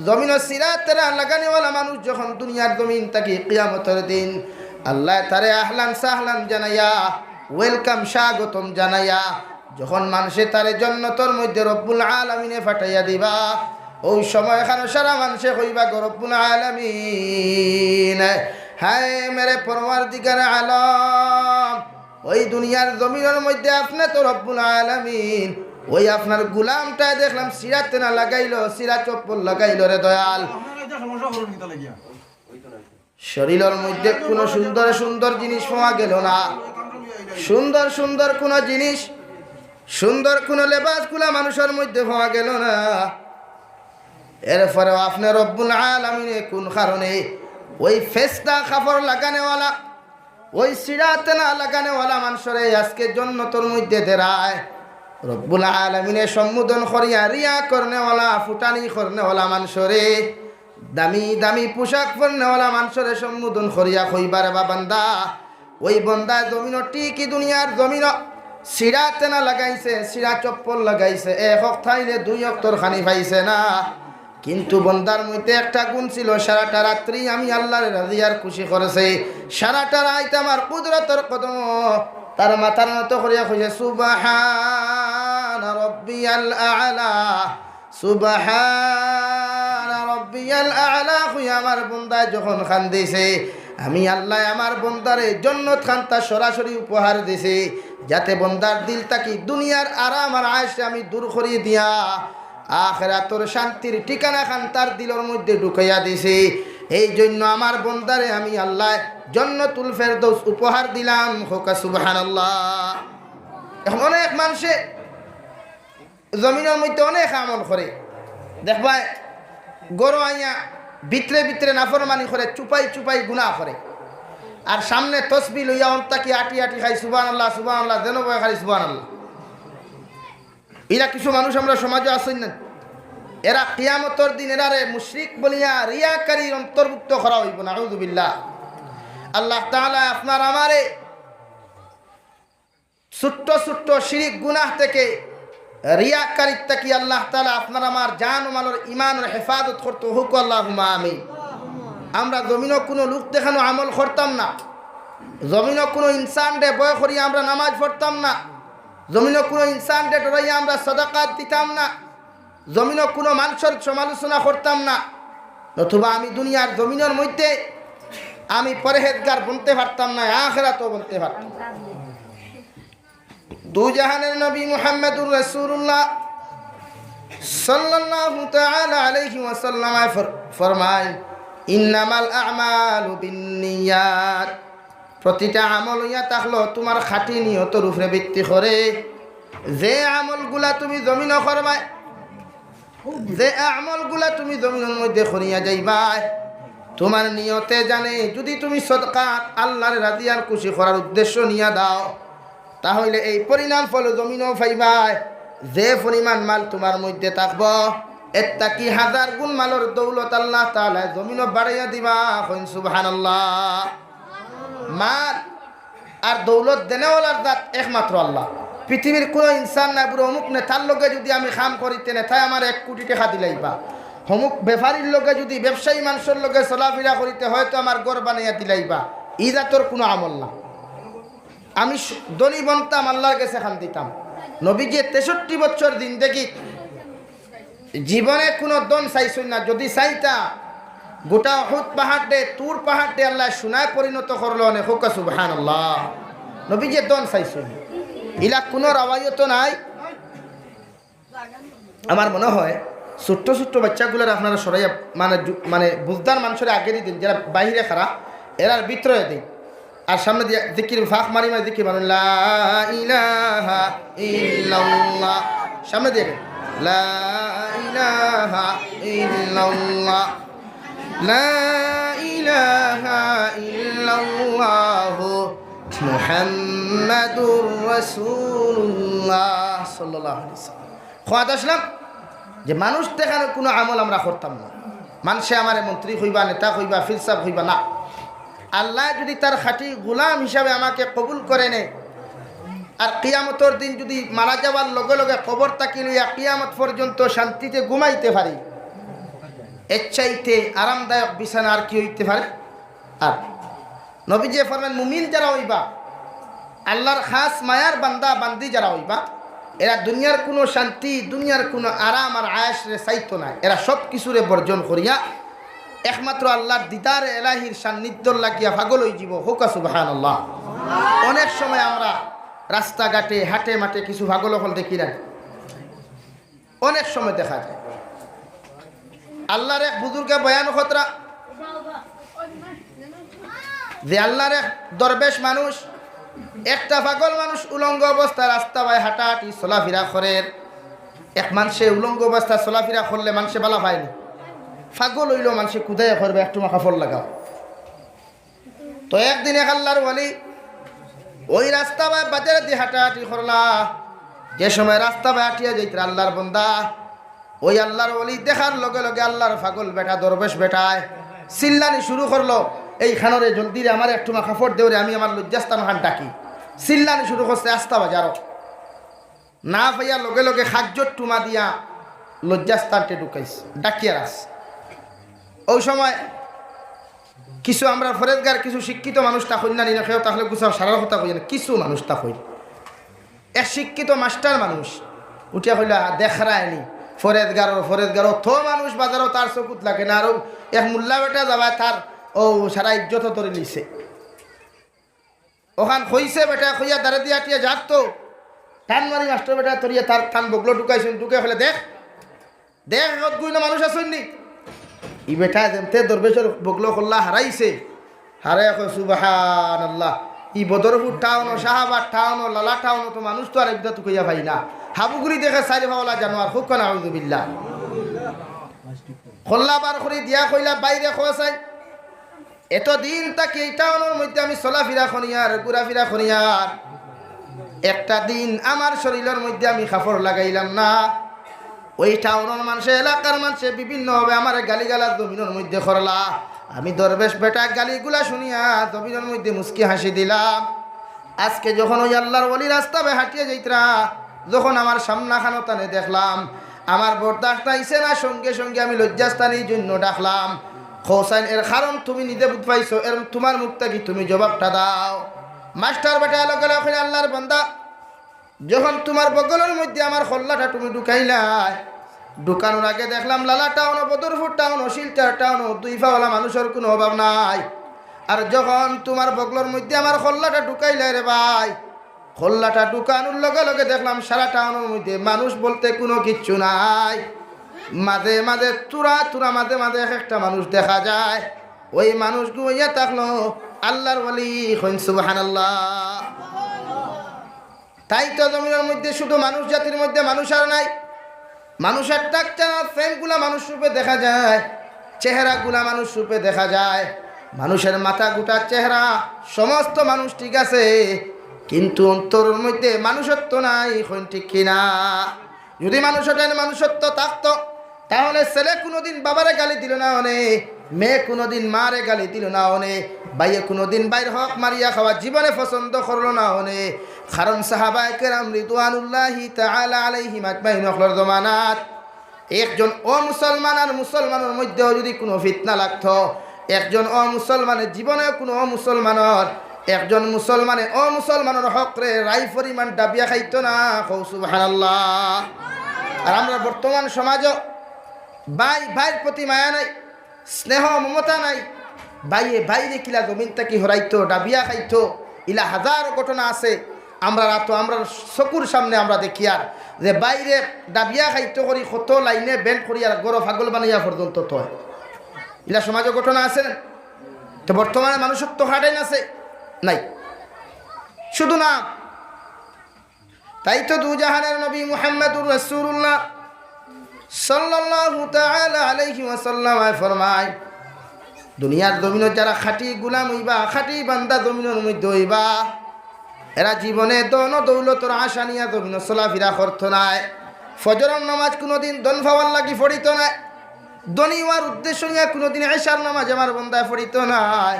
জমিনো সিরাত তেরা লাগানেওয়ালা মানুষ যখন দুনিয়ার জমিন থাকি কিয়ামতর দিন আল্লায় তারে আহলান সাহলান জানাইয়া, welcome, স্বাগতম জানাইয়া, যখন মানষে তারে জন্নতর মধ্যে রব্বুল আলামিনে ফাটাইয়া দিবা, ওই সময় খানো সারা মানষে কইবা গো রব্বুল আলামিন, হায় মেরে পরওয়ারদিগার আলম, ওই দুনিয়ার জমিনর মধ্যে আপনে তো রব্বুল আলামিন, ওই আপনার গুলামটায় দেখলাম সিরাত তেরা লাগাইলো, ছিঁড়া চপ্পল লাগাইলো রে দয়াল। শরীরর মধ্যে কুনু সুন্দর সুন্দর জিনিস পাওয়া গেল না, সুন্দর সুন্দর কুনু জিনিস, সুন্দর কুনু লেবাস কুলা মানুষর মধ্যে পাওয়া গেল না। এরপরেও আপনে রব্বুল আলামিনে কুন কারণে ওই ফেস্তা কাপড় লাগানেওয়ালা, ওই ছিঁড়া তেরা লাগানেওয়ালা মানষরে আজকে জন্নতর মধ্যে দেরায়? রব্বুল আলামিনে সম্বোধন করিয়া রিয়া করনেওয়ালা, ফুটানি করনেওয়ালা মানষরে, দামি দামি পোশাক পরনেওয়ালা মানষরে সম্বোধন করিয়া কইবা রে বা বান্দা, ওই বন্দায় জমিনো ঠিকই দুনিয়ার জমিনো ছিঁড়া তেরা লাগাইছে, ছিঁড়া চপ্পল লাগাইছে, এক অক্ত থাইলে দুই অক্তর খানি পাইছে না। কিন্তু বন্দার মধ্যে একটা গুণ ছিল, সারাটা রাত্রি আমি আল্লাহরে রাজি আর খুশি করছে, সারাটা রাইত আমার কুদরতর কদমো তার মাথার নত করিয়া কইছে, "সুবহান রব্বিয়াল আ'লা।" সুবহান রব্বিয়াল আ'লা কইয়া আমার বন্দায় যখন কান্দিছে, আমি আল্লায় আমার বন্দারে জন্নত খান্তা সরাসরি উপহার দিছি, যাতে বন্দার দিল থাকি দুনিয়ার আরাম আর আয়েশরে আমি দূর করি দিয়া আখেরাতর শান্তির ঠিকানা খান তার দিলর মধ্যে ঢুকাইয়া দিছি। এই জন্য আমার বন্দারে আমি আল্লায় জন্নতুল ফেরদৌস উপহার দিলাম। কউক্কা সুবহানাল্লাহ। এখন অনেক মানষে জমিনর মধ্যে অনেক আমল করে। দেখবায়, ঘরো আইয়া ভিতরে ভিতরে নাফরমানি করে, চুপাই চুপাই গুনাহ করে। আর সামনে তসবি লইয়া অন্তাকি আটি আটি খাই, "সুবহানাল্লাহ, সুবহানাল্লাহ", যেন বয় খালি "সুবহানাল্লাহ।" এরা কিছু মানুষ আমরা সমাজো আছইন না, এরা কিয়ামতর দিন এরারে মুশরিক বলিয়া রিয়াকারীর অন্তর্ভুক্ত করা অইবো, নাউযুবিল্লাহ। আল্লাহ তাআলা আপনার আমারে ছোট্ট ছোট্ট শিরিক গুনাহ থেকে, রিয়াকারিত থাকি আল্লাহ তাআলা আপনার আমার জান ও মালর ইমানর হেফাজত করতো হউক, আল্লাহুম্মা আমিন। আমরা জমিনো কুনু লোক দেখানো আমল করতাম না, জমিনো কুনু ইনসানরে ভয় করিয়া আমরা নামাজ পড়তাম না, জমিনো কুনু ইনসানরে ডরাইয়া আমরা সদাকাত দিতাম না, জমিনো কুনু মানষর সমালোচনা করতাম না, নতুবা আমি দুনিয়ার জমিনর মধ্যে আমি পরহেজগার বনতে পারতাম না, আখেরাতও বনতে পারতাম না। দুজাহানের নবী মুহাম্মাদুর রাসূলুল্লাহ সাল্লাল্লাহু তাআলা আলাইহি ওয়াসাল্লাম ফর-, ফরমায়, "ইন্নামাল আ'মালু বিন্নিয়াত।" প্রতিটা আমল অইয়া থাকলো তুমার খাঁটি নিয়তর উপরে ভিত্তি করে। যে আমলগুলা তুমি জমিনো করবায়, যে আমলগুলা তুমি জমিনর মধ্যে করিয়া যাইবায়, তুমার নিয়তে জানে যদি তুমি সদকাত আল্লাহরে রাজি আর খুশি করার উদ্দেশ্য নিয়া দাও, তাহলে এই পরিণাম ফল জমিনো পাইবায়। যে পরিমাণ মাল তুমার মধ্যে থাকবো, এর থাকি হাজার গুণ মালর দৌলত আল্লাহ তাআলা জমিনো বাড়াইয়া দিবা। কইন সুবহানাল্লাহ। মাল আর দৌলত দেনেওয়ালার জাত একমাত্র আল্লাহ। পৃথিবীর কুনু ইনসান নাই, বুড়ো অমুক নেতার লগে যদি আমি কাম করি, তে নেতায় আমার এক কোটি টেকা দিলাইবা। অমুক ব্যাপারীর লগে যদি, ব্যবসায়ী মানষর লগে চলাফিরা করি, তে হয়তো আমার ঘর বানাইয়া দিলাইবা। ই জাতর কুনু আমল না। আমি স-, ধনী বনতাম, আল্লাহর গেছে কান্দিতাম। নবীজিয়ে তেষট্টি বছর জিন্দেগি জীবনে কুনু ধন চাইছইন না, যদি চাইতা, গোটা উহুদ পাহাড়রে, তুর পাহাড়রে আল্লায় সোনায় পরিণত করলো অনে। কউক্কা সুবহানাল্লাহ। নবীজিয়ে ধন চাইছইন না। ইলা কুনু রাওয়ায়তো নাই। আমার মনে হয় ছোট্ট ছোট্ট বাইচ্চাগুলারে আপনারা সরাইয়া, মানে, জু-, মানে, বুঝদার মানষরে আগেদি দেইন, যেরা বাইরে খাড়া, এরার ভিতরে দেইন। আর সামনেদি জিকির ফাঁক মারি মারি জিকির মারইন, "লা ইলাহা ইল্লাল্লাহ।" সামনেদি, "লা ইলাহা ইল্লাল্লাহ, লা ইলাহা ইল্লাল্লাহু মুহাম্মাদুর রাসূলুল্লাহ সাল্লাল্লাহু আলাইহি ওয়াসাল্লাম।" কওয়াত আসলাম যে মানুষ দেখানো কুনু আমল আমরা করতাম না। মানষে আমারে মন্ত্রী কইবা, নেতা কইবা, ফিরসাব কইবা না। আল্লায় যদি তার খাঁটি গোলাম হিসাবে আমাকে কবুল করে নেয়, আর কিয়ামতর দিন যদি মারা যাওয়ার লগে লগে কবর থাকি লইয়া কিয়ামত পর্যন্ত শান্তিতে ঘুমাইতে পারি, এর চাইতে আরামদায়ক বিছানা আর কি অইতে পারে? আর নবীজিয়ে ফরমাইন, মুমিন যেরা অইবা, আল্লাহর খাস মায়ার বান্দা বান্দি যেরা অইবা, এরা দুনিয়ার কুনু শান্তি, দুনিয়ার কুনু আরাম আর আয়েশরে চাইতো নায়। এরা সব কিছুরে বর্জন করিয়া একমাত্র আল্লাহর দিদার এলাহির সান্নিধ্যর লাগিয়া পাগল অইযিবো। কউক্কা সুবহানাল্লাহ। অনেক সময় আমরা রাস্তাঘাটে, হাটে মাঠে কিছু পাগল অকল দেখি না? অনেক সময় দেখা যায়। আল্লাহর এক বুজুর্গে বয়ান কররা যে আল্লাহর এক দরবেশ মানুষ, একটা পাগল মানুষ উলঙ্গ অবস্থায় রাস্তা বায় হাঁটাহাঁটি চলাফিরা করের। এক মানষে উলঙ্গ অবস্থায় চলাফিরা করলে মানষে বালা পায়নি, পাগল অইলো, মানষে কুদাইয়া করবে, "একটুমা কাপড় লাগাও।" তো একদিন এক আল্লাহর ওলি ওই রাস্তা বায় বাজারেদি হাঁটাহাঁটি করলা। যে সময় রাস্তা বায় হাঁটিয়া যাইতরা আল্লাহর বন্দা, ওই আল্লাহর ওলি দেখার লগে লগে আল্লাহর পাগল বেটা, দরবেশ বেটায় চিল্লানি শুরু করলো, "এই খানরে, জলদি রে, আমারে একটুমা কাপড় দেও রে, আমি আমার লজ্জাস্থান খান ঢাকি।" চিল্লানি শুরু করছে আস্তা বাজারো। না পাইয়া লগে লগে কাগজর টুমা দিয়া লজ্জাস্থানটে ঢুকাইছে, ঢাকিয়া রাখছে। ওই সময় কিছু আমরা পরেজগার, কিছু শিক্ষিত মানুষ থাকইন না নি, না কেউ থাকলে গুছাও সারার কথা কইয়া না, কিছু মানুষ থাকইন। এক শিক্ষিত মাস্টার মানুষ উঠিয়া কইলা, "দেখরায়নি, পরেজগারর পরেজগার, অত মানুষ বাজারো তার চকুত লাগে না, আর এক মোল্লা বেটা যাবায় তার অউ সারা ইজ্জত ধরি লিছে।" অখান কইছে বেটায়, কইয়া দারেদি আটিয়া যার তো টান মারি মাস্টার বেটায় ধরিয়া তার তান বগলো ঢুকাইছইন, ঢুকাই কইলা, "দেখ, দেখ, এগত গুইনো মানুষ আছইন নি?" ই বেটায় যেমতে দরবেশর বগলো কল্লা হারাইছে, হারাইয়া কয়, "সুবহানাল্লাহ, ই বদরপুর টাউনো, শাহবাগ টাউনো, লালা টাউনো তো মানুষ তো আর একটা তুকাইয়া পাই না। হাবুগুড়ি দেখে চাইর পাওলা জানোয়ার, খুব কানা আউযুবিল্লাহ। খল্লা বার করি দিয়া কইলা, "বাইরে খোসাই, এতদিন থাকি এই টাউনর মধ্যে আমি চলাফিরা করিয়ার, ঘুরাফিরা করিয়ার, একটা দিন আমার শরীরর মধ্যে আমি কাপড় লাগাইলাম না। ওই টাউনর মানষে, এলাকার মানষে বিভিন্নভাবে আমারে গালিগালাজ জমিনর মধ্যে করলা। আমি দরবেশ বেটা গালিগুলা শুনিয়া জমিনর মধ্যে মুচকি হাসি দিলাম। আজকে যখন ওই আল্লাহর ওলি রাস্তা বায় হাঁটিয়া যাইতরা, যখন আমার সামনাখানো তানে দেখলাম, আমার বরদাস্ত আইছে না, সঙ্গে সঙ্গে আমি লজ্জাস্থানের জন্য ডাকলাম। হোসাইন, এর কারণ তুমি নিজে বুঝ পাইছো, এর তুমার মুখ থাকি তুমি জবাবটা দাও।" মাস্টার বেটা লগে লগে কইলা, "আল্লাহর বান্দা, যখন তুমার বগলর মধ্যে আমার খল্লাটা তুমি ঢুকাইলায়, ঢুকানোর আগে দেখলাম লালা টাউনো, বদরপুর টাউনো, শিলচর টাউনো দুই পাওলা মানুষর কুনু অভাব নাই। আর যখন তুমার বগলর মধ্যে আমার খল্লাটা ঢুকাইলায় রে ভাই, খল্লাটা ঢুকানোর লগে লগে দেখলাম সারা টাউনর মধ্যে মানুষ বলতে কুনু কিচ্ছু নাই। মাঝে মাঝে থুড়া থুড়া, মাঝে মাঝে এক একটা মানুষ দেখা যায়। ওই মানুষগু অইয়া থাকলো আল্লাহর ওলি।" কইন সুবহানাল্লাহ। তাই তো জমিনর মধ্যে শুধু মানুষ জাতির মধ্যে মানুষ আর নাই। মানুষর structure আর frame গুলা মানুষ রূপে দেখা যায়, চেহারাগুলা মানুষ রূপে দেখা যায়, মানুষের মাথা, গুটা চেহারা, সমস্ত মানুষ ঠিক আছে, কিন্তু অন্তরর মধ্যে মানুষত্ব নাই। কইন ঠিক কিনা? যদি মানুষটার মানুষত্ব থাকতো, তাহলে ছেলে কুনুদিন বাবারে গালি দিল না অনে, মেয়ে কুনুদিন মারে গালি দিল না অনে, ভাইয়ে কুনুদিন ভাইর হক মারিয়া খাওয়া জীবনে পছন্দ করলো না অনে। কারণ সাহাবায়ে কেরাম রিদওয়ানুল্লাহি তাআলা আলাইহিম আজমাইন অকলর জমানাত একজন অমুসলমান আর মুসলমানর মধ্যেও যদি কুনু ফিতনা লাগতো, একজন অমুসলমানে জীবনে কুনু অমুসলমানর, একজন মুসলমানে অমুসলমানর হকরে রাই পরিমাণ ডাবিয়া খাইতো না। কও সুবহানাল্লাহ। আর আমরা বর্তমান সমাজও ভাই ভাইর প্রতি মায়া নাই, স্নেহ মমতা নাই। ভাইয়ে ভাইরে কিলা জমিন থাকি হরাইতো, ডাবিয়া খাইতো, ইলা হাজার ঘটনা আছে। আমরা রাতো, আমরা চকুর সামনে আমরা দেখিয়ার যে ভাইরে ডাবিয়া খাইতো করি কত লাইনে band করিয়ার গরো পাগল বানাইয়া পর্যন্ত থয়। ইলা সমাজও ঘটনা আছে না? তো বর্তমানে মানুষর তো হার্ডেন আছে নাই, শুধু না। তাই তো দুজাহানের নবী মুহাম্মাদুর রাসূলুল্লাহ সাল্লাল্লাহু তাআলা আলাইহি ওয়াসাল্লাম ফরমায়, দুনিয়ার জমিনো যারা খাঁটি গুলাম অইবা, খাঁটি বান্দা জমিনর মধ্যে অইবা, এরা জীবনে ধন দৌলতর আশা নিয়া জমিনো চলাফিরা করতো নায়। ফজরর নামাজ কুনুদিন ধন পাওয়ার লাগি পড়িতো নায়। ধনী অওয়ার উদ্দেশ্য নিয়া কুনুদিন এশার নামাজ আমার বন্দায় পড়িতো নায়।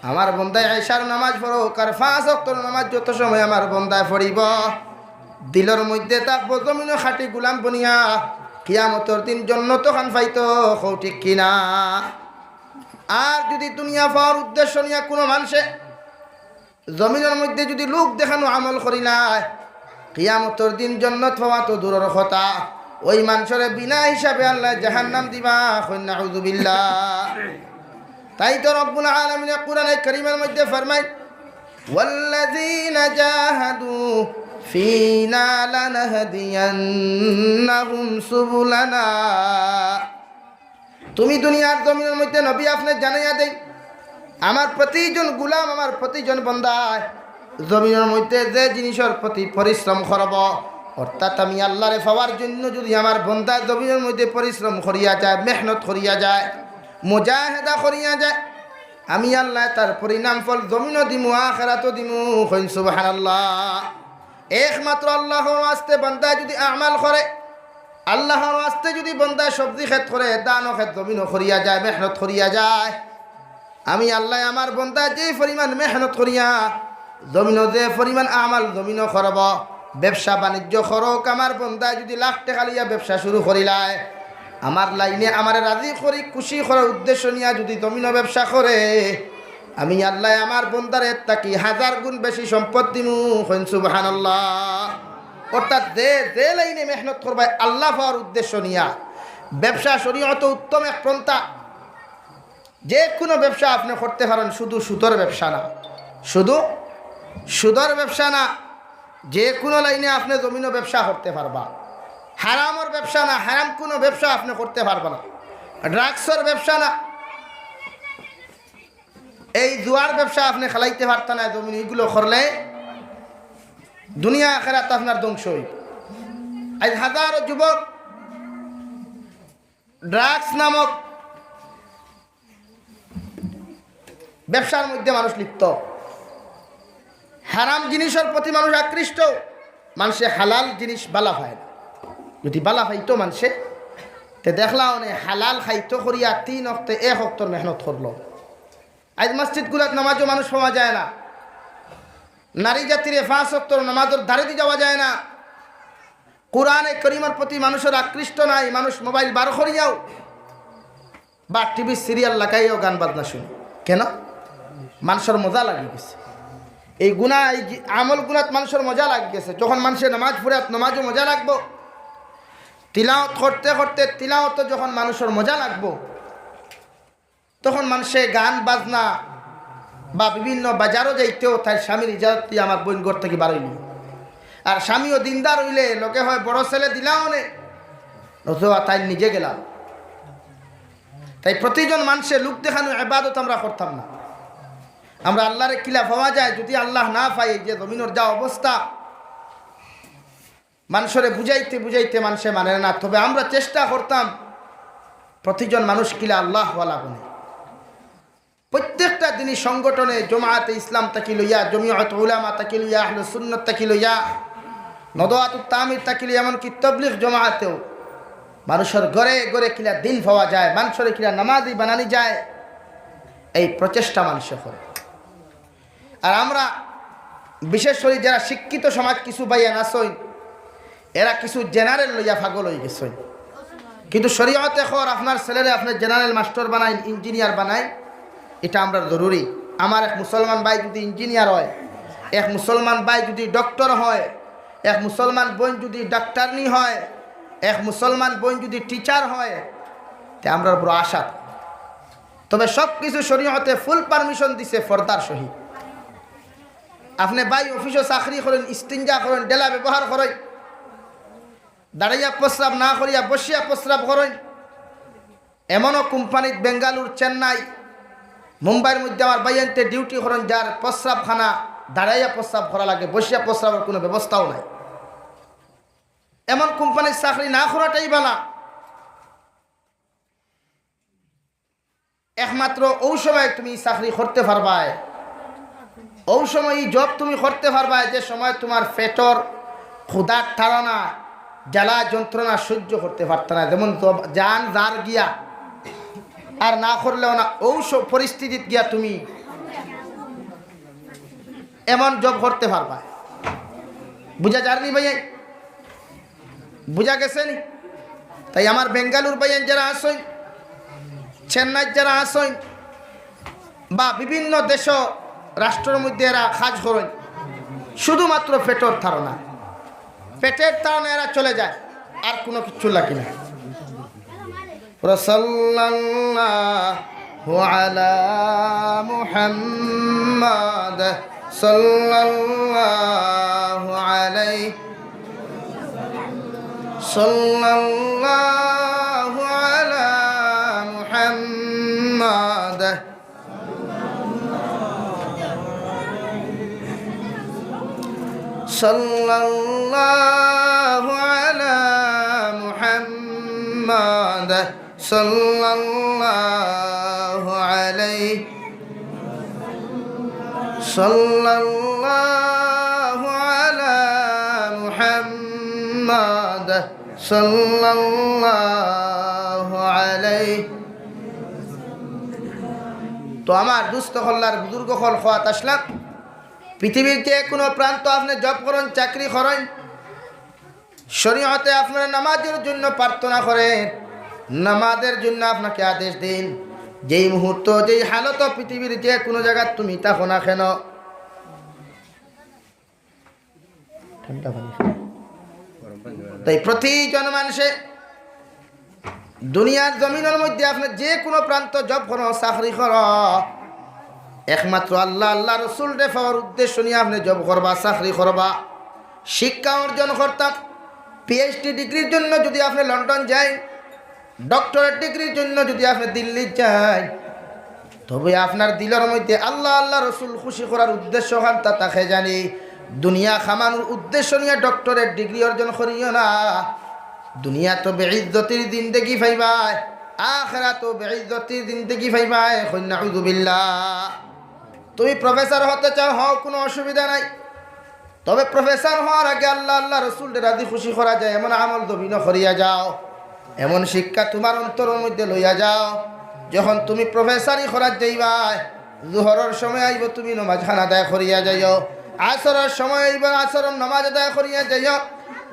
আমার বন্দায় এশার নামাজ পড়উক আর পাঁচ ওয়াক্তর নামাজ যত সময় আমার বন্দায় পড়িবো, দিলর মধ্যে থাকবো জমিনো খাঁটি গুলাম বনিয়া, কিয়ামতর দিন জন্নত খান পাইতো। কও ঠিক কিনা? আর যদি দুনিয়া পাওয়ার উদ্দেশ্য নিয়া কুনু মানষে জমিনর মধ্যে যদি লোক দেখানো আমল করিলায়, কিয়ামতর দিন জন্নত পাওয়া তো দূরর কথা, ওই মানষরে বিনা হিসাবে আল্লায় জাহান্নাম দিবা। কইন নাউযুবিল্লাহ। তাই তো রব্বুল আলামিনে কুরআনে কারীমর মধ্যে ফরমাইন, "ওয়াল্লাযীনা জাহাদু ফীনা লানাহদিয়ান্নাহুম সুবুলানা।" তুমি দুনিয়ার জমিনর মধ্যে, নবী, আপনে জানাইয়া দেইন, আমার প্রতিজন গুলাম, আমার প্রতিজন বন্দায় জমিনর মধ্যে যে জিনিসর প্রতি পরিশ্রম করবো, অর্থাৎ আমি আল্লারে পাওয়ার জন্য যদি আমার বন্দায় জমিনর মধ্যে পরিশ্রম করিয়া যায়, মেহনত করিয়া যায়, মুজাহেদা করিয়া যায়, আমি আল্লায় তার পরিণাম ফল জমিনো দিমু, আখেরাতো দিমু। কইন সুবহানাল্লাহ। একমাত্র আল্লাহর ওয়াস্তে বন্দায় যদি আমাল করে, আল্লাহর ওয়াস্তে যদি বন্দায় সবজি খেত করে, ধান খেত জমিনো করিয়া যায়, মেহনত করিয়া যায়, আমি আল্লায় আমার বন্দায় যে পরিমাণ মেহনত করিয়া জমিনো যে পরিমাণ আমাল জমিনো করবো, ব্যবসা বাণিজ্য করউক, আমার বন্দায় যদি লাখ টেকা লইয়া ব্যবসা শুরু করিলায়, আমার লাইনে আমারে রাজি করি খুশি করার উদ্দেশ্য নিয়া যদি জমিনো ব্যবসা করে, আমি আল্লায় আমার বন্দারে এর থাকি হাজার গুণ বেশি সম্পদ দিমু। কইন সুবহানাল্লাহ। অর্থাৎ যে যে লাইনে মেহনত করবায় আল্লাহ পাওয়ার উদ্দেশ্য নিয়া, ব্যবসা শরীয়তো উত্তম এক পন্থা। যে কুনু ব্যবসা আপনে করতে পারইন, শুধু সুদর ব্যবসা না, শুধু সুদর ব্যবসা না, যে কুনু লাইনে আপনে জমিনো ব্যবসা করতে পারবা। হারামর ব্যবসা না, হারাম কুনু ব্যবসা আপনে করতে পারবা না। ড্রাগসর ব্যবসা না, এই জুয়ার ব্যবসা আপনে খেলাইতে পারতা না, জমিন ইগুলো করলে দুনিয়া আখেরাত আপনার ধ্বংস অইব। আইজ হাজারো যুবক ড্রাগস নামক ব্যবসার মধ্যে মানুষ লিপ্ত, হারাম জিনিসর প্রতি মানুষ আকৃষ্ট। মানষে হালাল জিনিস বালা পায় না, যদি বালা পাইতো মানষে, তে দেখলা অনে হালাল খাইতো করিয়া তিন অক্তে এক অক্তর মেহনত করলো। আইজ মসজিদগুলাত নামাজও মানুষ পাওয়া যায় না, নারী জাতিরে পাঁচ অক্তর নামাজর ধারেদি যাওয়া যায় না। কোরআনে করিমর প্রতি মানুষর আকৃষ্ট নাই, মানুষ মোবাইল বার করিয়াও বা টিভি সিরিয়াল লাগাইয়াও গান বাজনা শুনে। কেন? মানষর মজা লাগি গেছে। এই গুনা, এই যে আমল গুনাত মানষর মজা লাগি গেছে। যখন মানষে নামাজ পড়ে, নামাজও মজা লাগবো। তিলাওত করতে করতে তিলাওত যখন মানষর মজা লাগবো, তখন মানষে গান বাজনা বা বিভিন্ন বাজারও যাইতেও তাই স্বামীর ইজাজত দিয়া আমার বইন ঘর থাকি বারইলি। আর স্বামীও দিনদার অইলে লগে হয় বড় ছেলে দিলা অনে, নতুবা তাই নিজে গেলাম। তাই প্রতিজন মানষে লোক দেখানো এবাদত আমরা করতাম না। আমরা আল্লাহরে কিলা পাওয়া যায়, যদি আল্লাহ না পাই, এই যে জমিনর যা অবস্থা, মানষরে বুঝাইতে বুঝাইতে মানষে মানে না। তবে আমরা চেষ্টা করতাম প্রতিজন মানুষ কিলা আল্লাহওয়ালা বনে। প্রত্যেকটা দিনই সংগঠনে, জমাআতে ইসলাম থাকি লইয়া, জমিয়ত উলামা থাকি লইয়া, আহলে সুন্নত থাকি লইয়া, নদওয়াতুত তামির থাকি লইয়া, এমনকি তবলিগ জমাআতেও মানুষর ঘরে ঘরে কিলা দিন পাওয়া যায়, মানষরে কিলা নামাজি বানানি যায়, এই প্রচেষ্টা মানষে করে। আর আমরা বিশেষ করি যারা শিক্ষিত সমাজ কিছু ভাইয়ান আছইন, এরা কিছু জেনারেল লইয়া পাগল অই গেছইন। কিন্তু শরীয়তে কর আপনার ছেলেরে আপনে জেনারেল মাস্টার বানাইন, ইঞ্জিনিয়ার বানাইন, ইটা আমরার জরুরি। আমার এক মুসলমান ভাই যদি ইঞ্জিনিয়ার হয়, এক মুসলমান ভাই যদি ডক্টর হয়, এক মুসলমান বইন যদি ডাক্তারনি হয়, এক মুসলমান বইন যদি টিচার হয়, তে আমরার বড় আশা। তবে সব কিছু শরীয়তে ফুল পারমিশন দিছে পর্দার সহিত। আপনে ভাই অফিসো চাকরি করইন, ইস্তিঞ্জা করইন, ডেলা ব্যবহার করইন, দাঁড়াইয়া প্রস্রাব না করিয়া বসিয়া প্রস্রাব করইন। এমনও কোম্পানিত বেঙ্গালুর, চেন্নাই, মুম্বাইর মধ্যে আমার ভাইয়াইন্তে ডিউটি করইন, যার প্রস্রাবখানা দাঁড়াইয়া প্রস্রাব করা লাগে, বসিয়া প্রস্রাবর কোনো ব্যবস্থাও নাই। এমন কোম্পানির চাকরি না করাটাই বালা। একমাত্র অউ সময় তুমি চাকরি করতে পারবায়, অউ সময় ই জব তুমি করতে পারবায় যে সময় তুমার পেটর ক্ষুধার তাড়না, জ্বালা যন্ত্রণা সহ্য করতে পারতা না, যেমন জব-, জান যার গিয়া, আর না করলেও না, অউ স-, পরিস্থিতিত গিয়া তুমি এমন জব করতে পারবায়। বুঝা যারনি ভাইয়াইন? বুঝা গেছেনি? তাই আমার বেঙ্গালুর ভাইয়াইন যারা আছইন, চেন্নাইত যারা আছইন, বা বিভিন্ন দেশো রাষ্ট্রর মধ্যে এরা কাজ করইন, শুধুমাত্র পেটর তাড়না, পেটের তাড়না এরা চলে যায়, আর কোনো কিচ্ছু লাগে না। وصلى الله على محمد، صلى الله عليه، صلى الله على محمد، صلى الله على محمد، صلى الله عليه، صلى الله على محمد، صلى الله عليه। তো আমার দুস্ত অকল আর বুজুর্গ অকল, কওয়াত আছলাম, পৃথিবীর যে কোনো প্রান্ত আপনে জব করইন, চাকরি করইন, শরীয়তে আপনার নামাজের জন্য প্রার্থনা করেন, নামাজের জন্য আপনাকে আদেশ দেন। যেই মুহূর্ত, যেই হালত, পৃথিবীর যে কোনো জাগাত তুমি থাকো না কেন, ঠান্ডা পানি খাও। তাই প্রতিজন মানুষে দুনিয়ার জমিনর মধ্যে আপনে যে কোনো প্রান্ত জব করো, চাকরি করো, একমাত্র আল্লাহ, আল্লাহ রসুলরে পাওয়ার উদ্দেশ্য নিয়া আপনে জব করবা, চাকরি করবা। শিক্ষা অর্জন করতাম, পিএইচডি ডিগ্রির জন্য যদি আপনে লন্ডন যাইন, ডক্টরেট ডিগ্রির জন্য যদি আপনে দিল্লি যাইন, তবে আপনার দিলর মধ্যে আল্লাহ, আল্লাহ রসুল খুশি করার উদ্দেশ্য খান্তা থাকে জানি। দুনিয়া কামানোর উদ্দেশ্য নিয়া ডক্টরেট ডিগ্রি অর্জন করিও না। দুনিয়াত বেইজ্জতির জিন্দেগি পাইবায়, আখেরাতও বেইজ্জতির জিন্দেগি পাইবায়। কইন নাউজুবিল্লাহ। তুমি প্রফেসর হতে চাও, হও, কোনো অসুবিধা নাই। তবে প্রফেসর হওয়ার আগে আল্লাহ, আল্লাহ রসুলরে রাজি খুশি করা যায় এমন আমল জমিনো করিয়া যাও, এমন শিক্ষা তুমার অন্তরর মধ্যে লইয়া যাও। যখন তুমি প্রফেসরি করাত যাইবায়, জোহরর সময় আইবো, তুমি নমাজ খান আদায় করিয়া যাইও, আসরর সময় আইবো, আসরর নমাজ আদায় করিয়া যাইও।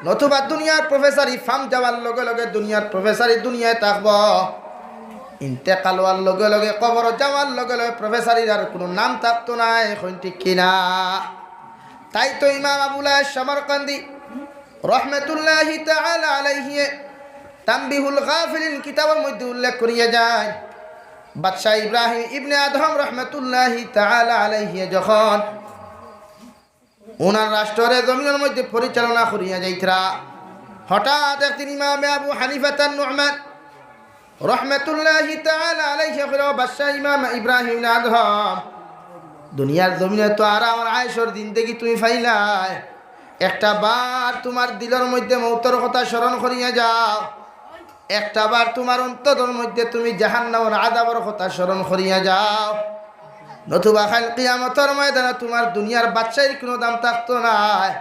নতুবা দুনিয়ার প্রফেসরি ফাম যাওয়ার লগে লগে দুনিয়ার প্রফেসরি দুনিয়ায় থাকবো, ইন্তেকাল হওয়ার লগে লগে, কবর যাওয়ার লগে লগে প্রফেসরির আর কোনো নাম থাকতো নায়। কইন ঠিক কিনা? তাই তো ইমাম আবুল আয়েশ সমরকান্দি রহমতুল্লাহি তাআলা আলাইহি তানবিহুল গাফিলিন কিতাবর মধ্যে উল্লেখ করিয়া যায়, বাদশাহ ইব্রাহিম ইবনে আদহাম রহমতুল্লাহি তাআলা আলাইহি যখন ওনার রাষ্ট্ররে জমিনর মধ্যে পরিচালনা করিয়া যাইতরা, হঠাৎ একদিন ইমামে আবু হানিফা তান নুমান রহমতুল্লাহি তাআলা আলাইহি কইরা, "ও বাদশাহ ইমাম ইব্রাহিম ইবনে আদহাম, দুনিয়ার জমিনে তো আরাম আর আয়েশর জিন্দেগি তুমি পাইলায়, একটা বার তুমার দিলর মধ্যে মৌতর কথা স্মরণ করিয়া যাও, একটা বার তুমার অন্তরর মধ্যে তুমি জাহান্নামর আযাবর কথা স্মরণ করিয়া যাও, নতুবা কাইল কিয়ামতর ময়দানে তুমার দুনিয়ার বাদশাইর কোনো দাম থাকতো নায়।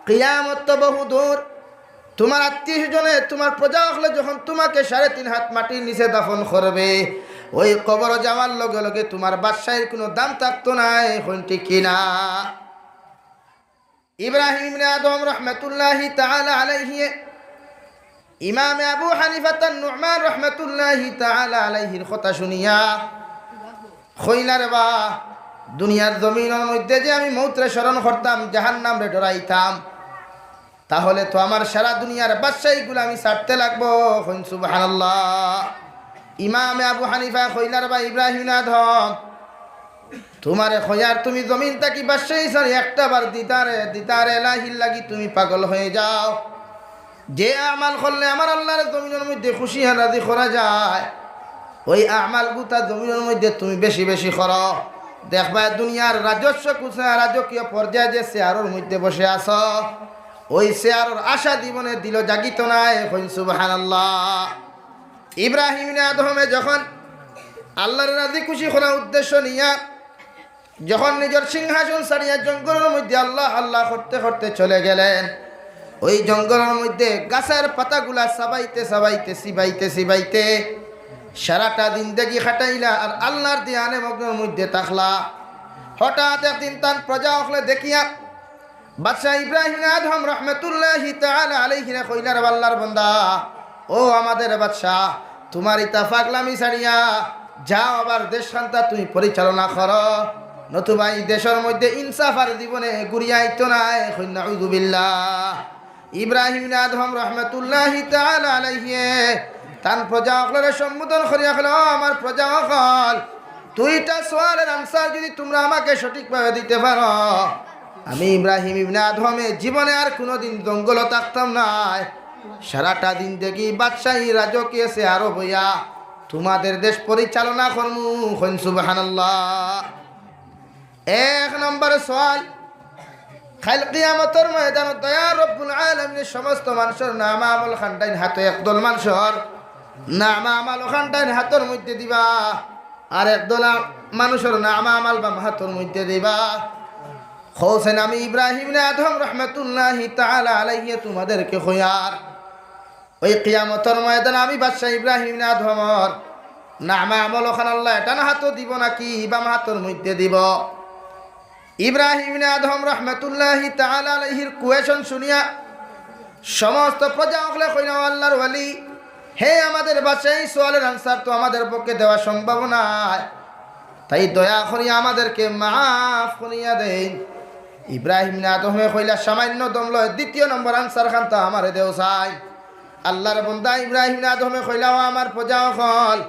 কিয়ামত তো বহু দূর, তুমার আত্মীয় স্বজনে, তুমার প্রজা অকলে যখন তুমাকে সাড়ে তিন হাত মাটির নিচে দাফন করবে, ওই কবর যাওয়ার লগে লগে তুমার বাদশাইর কোনো দাম থাকতো নায়।" কইন ঠিক কিনা? ইব্রাহিম ইবনে আদহাম রহমতুল্লাহি তাআলা আলাইহি ইমামে আবু হানিফা তান নুমান রহমতুল্লাহি তাআলা আলাইহির কথা শুনিয়া কইলা, "রে বা, দুনিয়ার জমিনর মধ্যে যে আমি মৌতরে স্মরণ করতাম, জাহান্নামরে ডরাইতাম, তাহলে তো আমার সারা দুনিয়ার বাদশাইগুলা আমি ছাড়তে লাগবো।" কইন সুবহানাল্লাহ। ইমামে আবু হানিফা কইলা, "রে বা ইব্রাহিম ইবনে আদহাম, তুমারে কইয়ার তুমি জমিন থাকি বাদশাই ছাড়ি একটা বার দিদারে, দিদারে এলাহির লাগি তুমি পাগল হয়ে যাও। যে আমাল করলে আমার আল্লাহর জমিনর মধ্যে খুশি আর রাজি করা যায়, ওই আমাল গুতা জমিনর মধ্যে তুমি বেশি বেশি করো। দেখবায় দুনিয়ার রাজস্ব কুসা রাজকীয় পর্যায়ে যে চেয়ারর মধ্যে বসে আছো, ওই চেয়ারর আশা জীবনে দিলো জাগিতো নায়।" কইন সুবহানাল্লাহ। ইব্রাহিম ইবনে আদহামে যখন আল্লাহর রাজি খুশি করার উদ্দেশ্য নিয়া যখন নিজর সিংহাসন ছাড়িয়া জঙ্গলর মধ্যে আল্লাহ আল্লাহ করতে করতে চলে গেলেন, ওই জঙ্গলর মধ্যে গাছের পাতাগুলা চাবাইতে চাবাইতে, চিবাইতে চিবাইতে সারাটা জিন্দেগি কাটাইলা, আর আল্লাহর ধ্যানে মগ্নর মধ্যে থাকলা। হঠাৎ একদিন তান প্রজা অকলে দেখিয়া বাদশাহ ইব্রাহিম আদহাম রহমতুল্লাহি তাআলা আলাইহিরে কইলা, "রে আল্লাহর বান্দা, ও আমাদের বাদশাহ, তুমার ইতা পাগলামি ছাড়িয়া যাও, আবার দেশ খান্তা তুমি পরিচালনা করো, নতুবা এই দেশর মধ্যে ইনসাফ আর জীবনে ঘুরিয়া আইতো নায়।" কইন নাউজুবিল্লাহ। ইব্রাহিম আদহাম রহমতুল্লাহি তাআলা আলাইহি তান প্রজা অকলরে সম্বোধন করিয়া কইলা, "ও আমার প্রজা অকল, দুইটা সওয়ালর আনসার যদি তুমরা আমাকে সঠিকভাবে দিতে পারো, আমি ইব্রাহিম ইবনে আদহামে জীবনে আর কোনোদিন জঙ্গলো থাকতাম নায়। সারাটা জিন্দেগি বাদশাহী রাজকীয় চেয়ারো বইয়া তুমাদের দেশ পরিচালনা করমু।" কইন সুবহানাল্লাহ। এক নম্বর সওয়াল, কাইল কিয়ামতর ময়দানো দয়ার রব্বুল আলামিনে সমস্ত মানষর নামা আমল খান ডাইন হাতো, একদল মানষর নামা আমল খান ডাইন হাতর মধ্যে দিবা, আর একদল আ-, মানষর নামা আমল বাম হাতর মধ্যে দিবা। কও চাইন আমি ইব্রাহিম ইবনে আদহাম রহমতুল্লাহি তাআলা আলাইহি তুমাদেরকে কইয়ার, ওই কিয়ামতর ময়দানে আমি বাদশাহ ইব্রাহিম ইবনে আদহামর নামা আমল খান আল্লায় ডান হাতো দিবো নাকি বাম হাতর মধ্যে দিবো? ইব্রাহিম ইবনে আদহাম রহমতুল্লাহি তাআলা আলাইহির question শুনিয়া সমস্ত প্রজা অকলে কইলা, "ও আল্লাহর ওয়ালি, হে আমাদের বাদশাহ, এই সওয়ালর আনসার তো আমাদের পক্ষে দেওয়া সম্ভব নায়, তাই দয়া করিয়া আমাদেরকে মাফ করিয়া দেইন।" ইব্রাহিম ইবনে আদহামে কইলা, "সামান্য দম লয়, দ্বিতীয় নম্বর আনসার খান তো আমারে দেও চাই।" আল্লাহর বন্দা ইব্রাহিম ইবনে আদহামে কইলা, "ও আমার প্রজা অকল,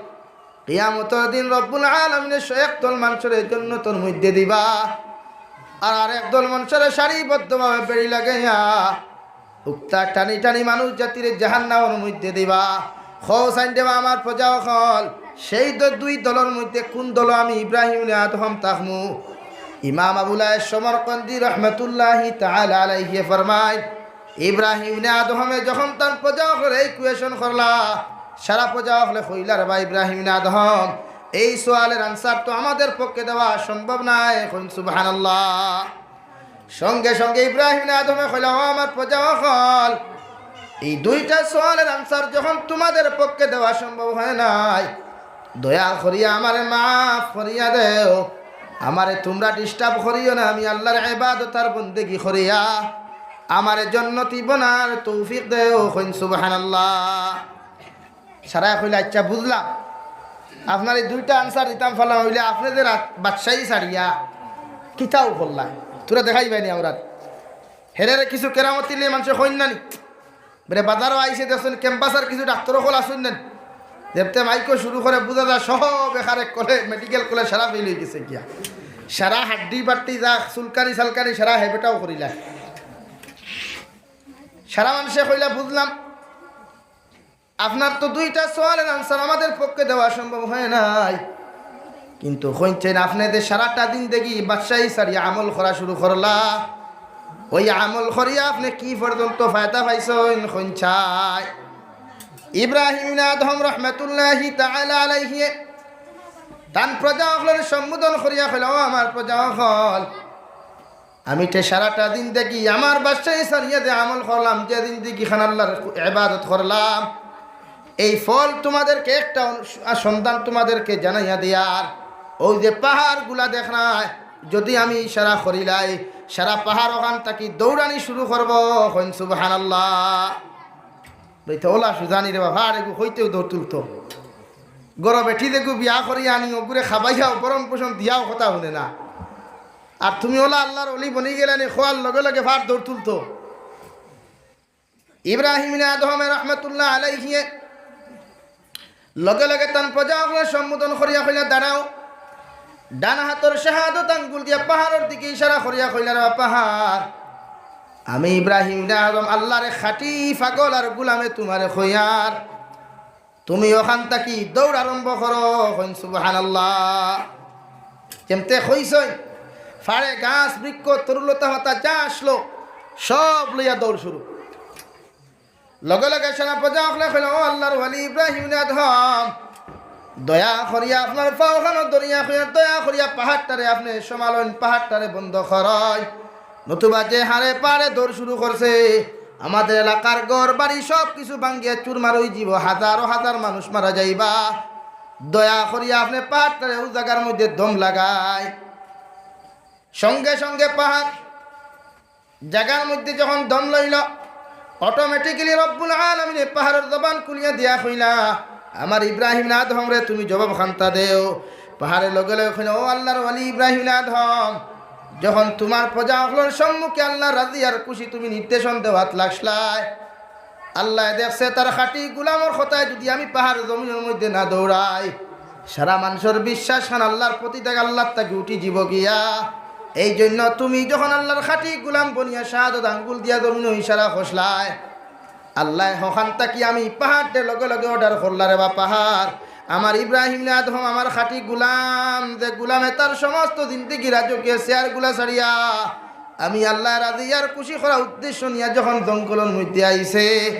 কিয়ামতর দিন রব্বুল আলামিনে একদল মানষরে জন্নতর মধ্যে দিবা, আর আরেক দল মানষরে সারিবদ্ধভাবে বেড়ি লাগাইয়া উক্তা টানি টানি মানুষ জাতিরে জাহান্নামর মধ্যে দিবা। কও চাইন দেবা আমার প্রজা অকল, সেই দ-, দুই দলর মধ্যে কোন দলো আমি ইব্রাহিম ইবনে আদহম থাকমু? ইমাম আবুল আয়েশ সমরকন্দি রহমতুল্লাহি তাআলা আলাইহি ফরমায়, ইব্রাহিম ইবনে আদহমে যখন তান প্রজা অকলরে এই question করলা, সারা প্রজা অকলে কইলা, "রে বা ইব্রাহিম ইবনে আদহম, এই সওয়ালর answer তো আমাদের পক্ষে দেওয়া সম্ভব নায়।" কইন সুবহানাল্লাহ। সঙ্গে সঙ্গে ইব্রাহিম ইবনে আদহমে কইলা, "ও আমার প্রজা অকল, এই দুইটা সওয়ালর answer যখন তোমাদের পক্ষে দেওয়া সম্ভব হয় নাই, দয়া করিয়া আমারে মাফ করিয়া দেও, আমারে তোমরা disturb করিও না, আমি আল্লাহর ইবাদত আর বন্দেগি করিয়া আমারে জন্নতি বনার তৌফিক দেও।" কইন সুবহানাল্লাহ। সারায় কইলা, "আচ্ছা, বুঝলাম, আপনার এই দুইটা answer দিতাম পারলাম, অইলে আপনে যে রা-, বাদশাহী ছাড়িয়া কিতাও করলা, তোরা দেখাইবায়নি আমরারে।" হেরেরে কিছু কেরামতি লইয়া মানষে কইন না নি? বেটা বাজারো আইছে দেখছইন, campus-র কিছু ডাক্তর অকল আছইন না নি? যেবতে মাইকো শুরু করে বুঝা যায় সব এখারে কলে, medical কলে সারা fail অইগেছে গিয়া। সারা হাড্ডি বাট্টি যা চুলকানি সালকানি সারা হেবেটাও করিলা। সারা মানষে কইলা, "বুঝলাম, আপনার তো দুইটা সওয়ালর answer আমাদের পক্ষে দেওয়া সম্ভব হয় নাই, কিন্তু কইনছেন আপনে যে সারাটা জিন্দেগি বাদশাহী ছাড়িয়া আমল করা শুরু করলা, ওই আমল করিয়া আপনে কি পর্যন্ত ফায়দা পাইছইন কইন চাই?" ইব্রাহিম ইবনে আদহম রহমতুল্লাহি তাআলা আলাইহি তান প্রজা অকলরে সম্বোধন করিয়া কইলা, "ও আমার প্রজা অকল, আমি তে সারাটা জিন্দেগি আমার বাদশাহী ছাড়িয়া যে আমল করলাম, যে জিন্দেগি খান আল্লাহর ইবাদত করলাম, এই ফল তোমাদেরকে একটা অনু-, সন্ধান তোমাদেরকে জানাইয়া দিয়ার, ওই যে পাহাড়গুলা দেখরায়, যদি আমি ইশারা করিলাই, সারা পাহাড় অখান থাকি দৌড়ানি শুরু করবো।" কইন সুবহানাল্লাহ। বেটা ওলা সুজানি রে বাবা, আর এগু কইতেও দৌড় তুলতো। গরো বেটি দেখু বিয়া করি আনি, ওগুরে খাবাইয়াও, ভরণ পোষণ দিয়াও কথা হুনে না। আর তুমি ওলা আল্লাহর ওলি বনি গেলানি, খোয়ার লগে লগে ফার দৌড় তুলতো। ইব্রাহিম ইবনে আদহমে রহমতুল্লাহ আলাইহি লগে লগে তান প্রজা অকলরে সম্বোধন করিয়া কইলা, "দাঁড়াও।" ডান হাতর শাহাদত আঙ্গুল দিয়া পাহাড়র দিকে ইশারা করিয়া কইলা, "রে পাহাড়, আমি ইব্রাহিম ইবনে আদহম আল্লাহর খাঁটি পাগল আর গুলামে তোমারে কইয়ার, তুমি অখান থাকি দৌড় আরম্ভ করো।" কইন সুবহানাল্লাহ। যেমতে কইছইন, ফাড়ে গাছ, বৃক্ষ, তরুলতা, পাতা যা আসলো, সব লইয়া দৌড় শুরু। লগে লগে সারা প্রজা অকলে কইলা, "ও আল্লাহর ওলি ইব্রাহিম ইবনে আদহম, দয়া করিয়া আপনার পাও খানো ধরিয়া কইয়া, দয়া করিয়া পাহাড়টারে আপনে সামালইন, পাহাড়টারে বন্ধ করইন।" নতুবা যে হারে পারে দৌড় শুরু করছে, আমাদের এলাকার ঘর বাড়ি সব কিছু ভাঙ্গিয়া চুরমার অইযিবো, হাজারো হাজার মানুষ মারা যাইবা। দয়া করিয়া আপনে পাহাড়টারে অউ জাগার মধ্যে দম লাগাইন। সঙ্গে সঙ্গে পাহাড় জাগার মধ্যে যখন দম লইল, automatically রব্বুল আলামিনে পাহাড়র জবান খুলিয়া দিয়া কইলা, "আমার ইব্রাহিম ইবনে আদহমরে তুমি জবাব খান্তা দেও।" পাহাড়ে লগে লগে কইলা, "ও আল্লাহর ওলি ইব্রাহিম ইবনে আদহম, যখন তোমার প্রজা অকলর সম্মুখে আল্লাহ রাজি আর খুশি তুমি নির্দেশন দেওয়াত লাগছলায়, আল্লায় দেখছে তার খাঁটি গুলামর কথায় যদি আমি পাহাড় জমিনর মধ্যে না দৌড়াই, সারা মানষর বিশ্বাস খান আল্লাহর প্রতি থাকি আল্লাহর থাকি উঠি যিবো গিয়া। এই জন্য তুমি যখন আল্লাহর খাঁটি গুলাম বনিয়া শাহাদত আঙ্গুল দিয়া জমিনো ইশারা করছলায়, আল্লায় হখান থাকি আমি পাহাড়রে লগে লগে order করলা, রে বা পাহাড়, আমার ইব্রাহিম ইবনে আদহম আমার খাঁটি গুলাম, যে গুলামে তার সমস্ত জিন্দেগি রাজকীয় চেয়ারগুলা ছাড়িয়া আমি আল্লাহ রাজি আর খুশি করা উদ্দেশ্য নিয়া যখন জঙ্গলর মধ্যে আইছে,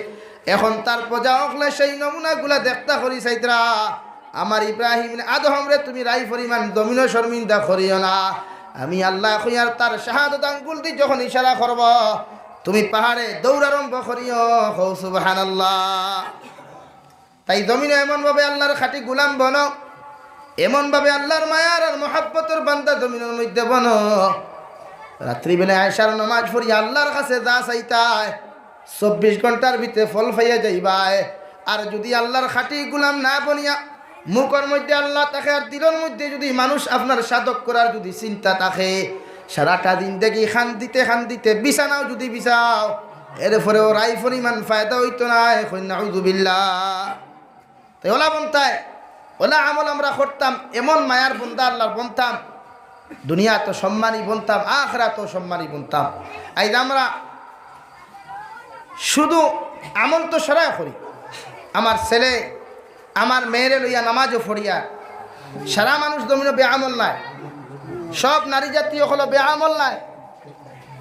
এখন তার প্রজা অকলে সেই নমুনাগুলা দেখতা করি চাইতরা। আমার ইব্রাহিম ইবনে আদহমরে তুমি রাই পরিমাণ জমিনো শর্মিন্দা করিও না। আমি আল্লায় কইয়ার তার শাহাদত আঙ্গুল দি যখন ইশারা করবো, তুমি পাহাড়ে দৌড় আরম্ভ করিও। কও সুবহানাল্লাহ। তাই জমিনো এমনভাবে আল্লাহর খাঁটি গুলাম বনো, এমনভাবে আল্লাহর মায়ার আর মহব্বতর বান্দা জমিনর মধ্যে বনো। রাত্রিবেলায় এশার নামাজ পড়িয়া আল্লাহর কাছে যা চাইতায়, চব্বিশ ঘন্টার ভিতরে ফল পাইয়া যাইবায়। আর যদি আল্লাহর খাঁটি গুলাম না বনিয়া মুখর মধ্যে আল্লাহ থাকে আর দিলর মধ্যে যদি মানুষ আপনার সাধক করার যদি চিন্তা থাকে, সারাটা জিন্দেগি কান্দিতে কান্দিতে বিছানাও যদি বিছাও, এরপরেও রাই পরিমাণ ফায়দা অইতো নায়। কইন নাউজুবিল্লাহ। তাই ওলা বনতায়, ওলা আমল আমরা করতাম, এমন মায়ার বন্দা আল্লাহর বনতাম, দুনিয়াত সম্মানী বনতাম, আখেরাত সম্মানী বনতাম। আইজ আমরা শুধু আমল তো সারায় করি, আমার ছেলে আমার মেয়েরে লইয়া নামাজও পড়িয়া। সারা মানুষ জমিনো বেআমল নায়, সব নারী জাতি অকল বেআমল নায়,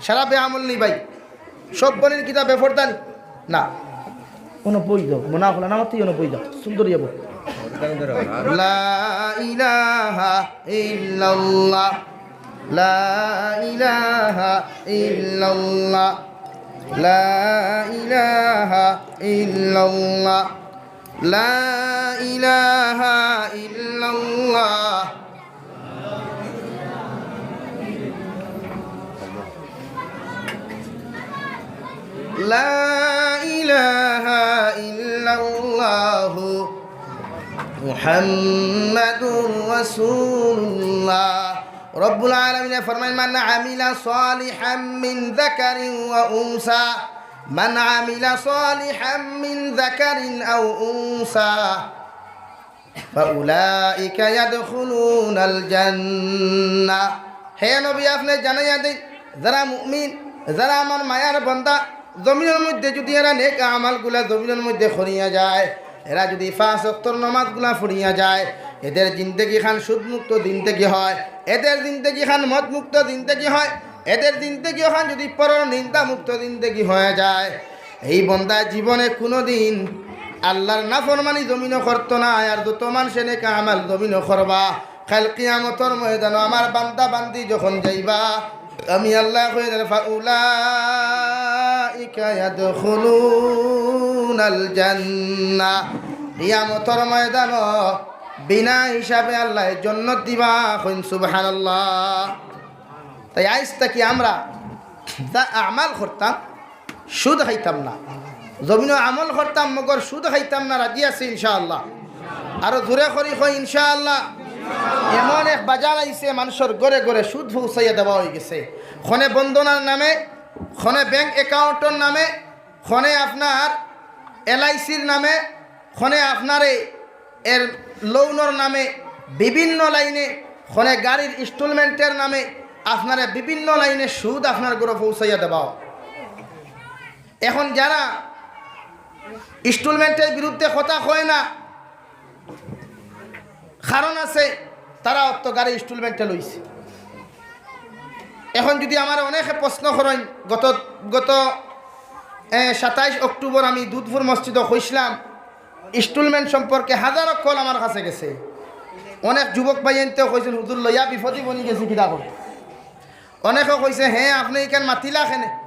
সারা বেআমল নি ভাই, সব বইন কিতা বেপর্দা নি? না, কোনো বই দাও, মনে হলো না, আমার তো কোনো বই দাও, সুন্দর যাবো। লা ইলাহা ইল্লাল্লাহ, লা ইলাহা ইল্লাল্লাহ, লা ইলাহা ইল্লাল্লাহ। لا إله إلا الله. لا إله إلا الله. محمد رسول الله. রব্বুল আলামিনে ফরমাইন, من عمل صالحا من ذكر وأنثى. من عمل صالحا من ذكر أو أنثى فأولئك يدخلون الجنة. হে নবী, আপনে জানাইয়া দেইন, যারা মুমিন, যারা আমার মায়ার বান্দা, জমিনর মধ্যে যুদি এরা নেক আমালগুলা জমিনর মধ্যে করিয়া যায়, এরা যুদি পাঁচ ওয়াক্তর নামাজগুলা পড়িয়া যায়, এদের জিন্দেগি খান সুদমুক্ত জিন্দেগি হয়, এদের জিন্দেগি খান মদমুক্ত জিন্দেগি হয়, এদের জিন্দেগি খান যুদি পরর নিন্দামুক্ত জিন্দেগি হয়ে যায়, এই বন্দা জীবনে কুনুদিন আল্লার নাফরমানি জমিনো করতো নায়। আর যত মানষে নেক আমাল জমিনো করবা, কাইল কিয়ামতর ময়দানো আমার বান্দা বান্দি যখন যাইবা, আমি আল্লায় কইয়ার, فأولئك يدخلون الجنة. কিয়ামতর ময়দানো বিনা হিসাবে আল্লায় জন্নত দিবা। কইন সুবহানাল্লাহ। তাই আইজ থাকি আমরা যা আমাল করতাম, সুদ খাইতাম না। জমিনো আমল করতাম, মগর সুদ খাইতাম না, রাজি আছি ইনশাআল্লাহ। আরো জোরে করি কই ইনশাআল্লাহ। এমন এক বাজার আইছে, মানষর ঘরে ঘরে সুদ পৌঁছাইয়া দেওয়া অইগেছে। খনে বন্দনার নামে, খনে ব্যাংক অ্যাকাউন্টর নামে, খনে আপনার এলআইসির নামে, খনে আপনারে এর লোনর নামে, বিভিন্ন লাইনে, খনে গাড়ির ইনস্টলমেন্টের নামে, আপনারে বিভিন্ন লাইনে সুদ আপনার ঘরো পৌঁছাইয়া দেওয়া। এখন যারা ইনস্টলমেন্টের বিরুদ্ধে কথা কয় না, কারণ আছে, তারা অত গাড়ি ইনস্টলমেন্টে লইছে। এখন যুদি আমারে অনেকে প্রশ্ন করইন, গত, গত, এ, সাতাইশ অক্টোবর আমি দুধপুর মসজিদো কইছলাম, ইনস্টলমেন্ট সম্পর্কে হাজারো কল আমার কাছে গেছে। অনেক যুবক ভাইয়াইন্তে কইছইন, "হুজুর, লইয়া বিপদি বনি গেছি কিতা করি?" অনেকে কইছে, "হে, আপনে ইখান মাতিলা কেনে?"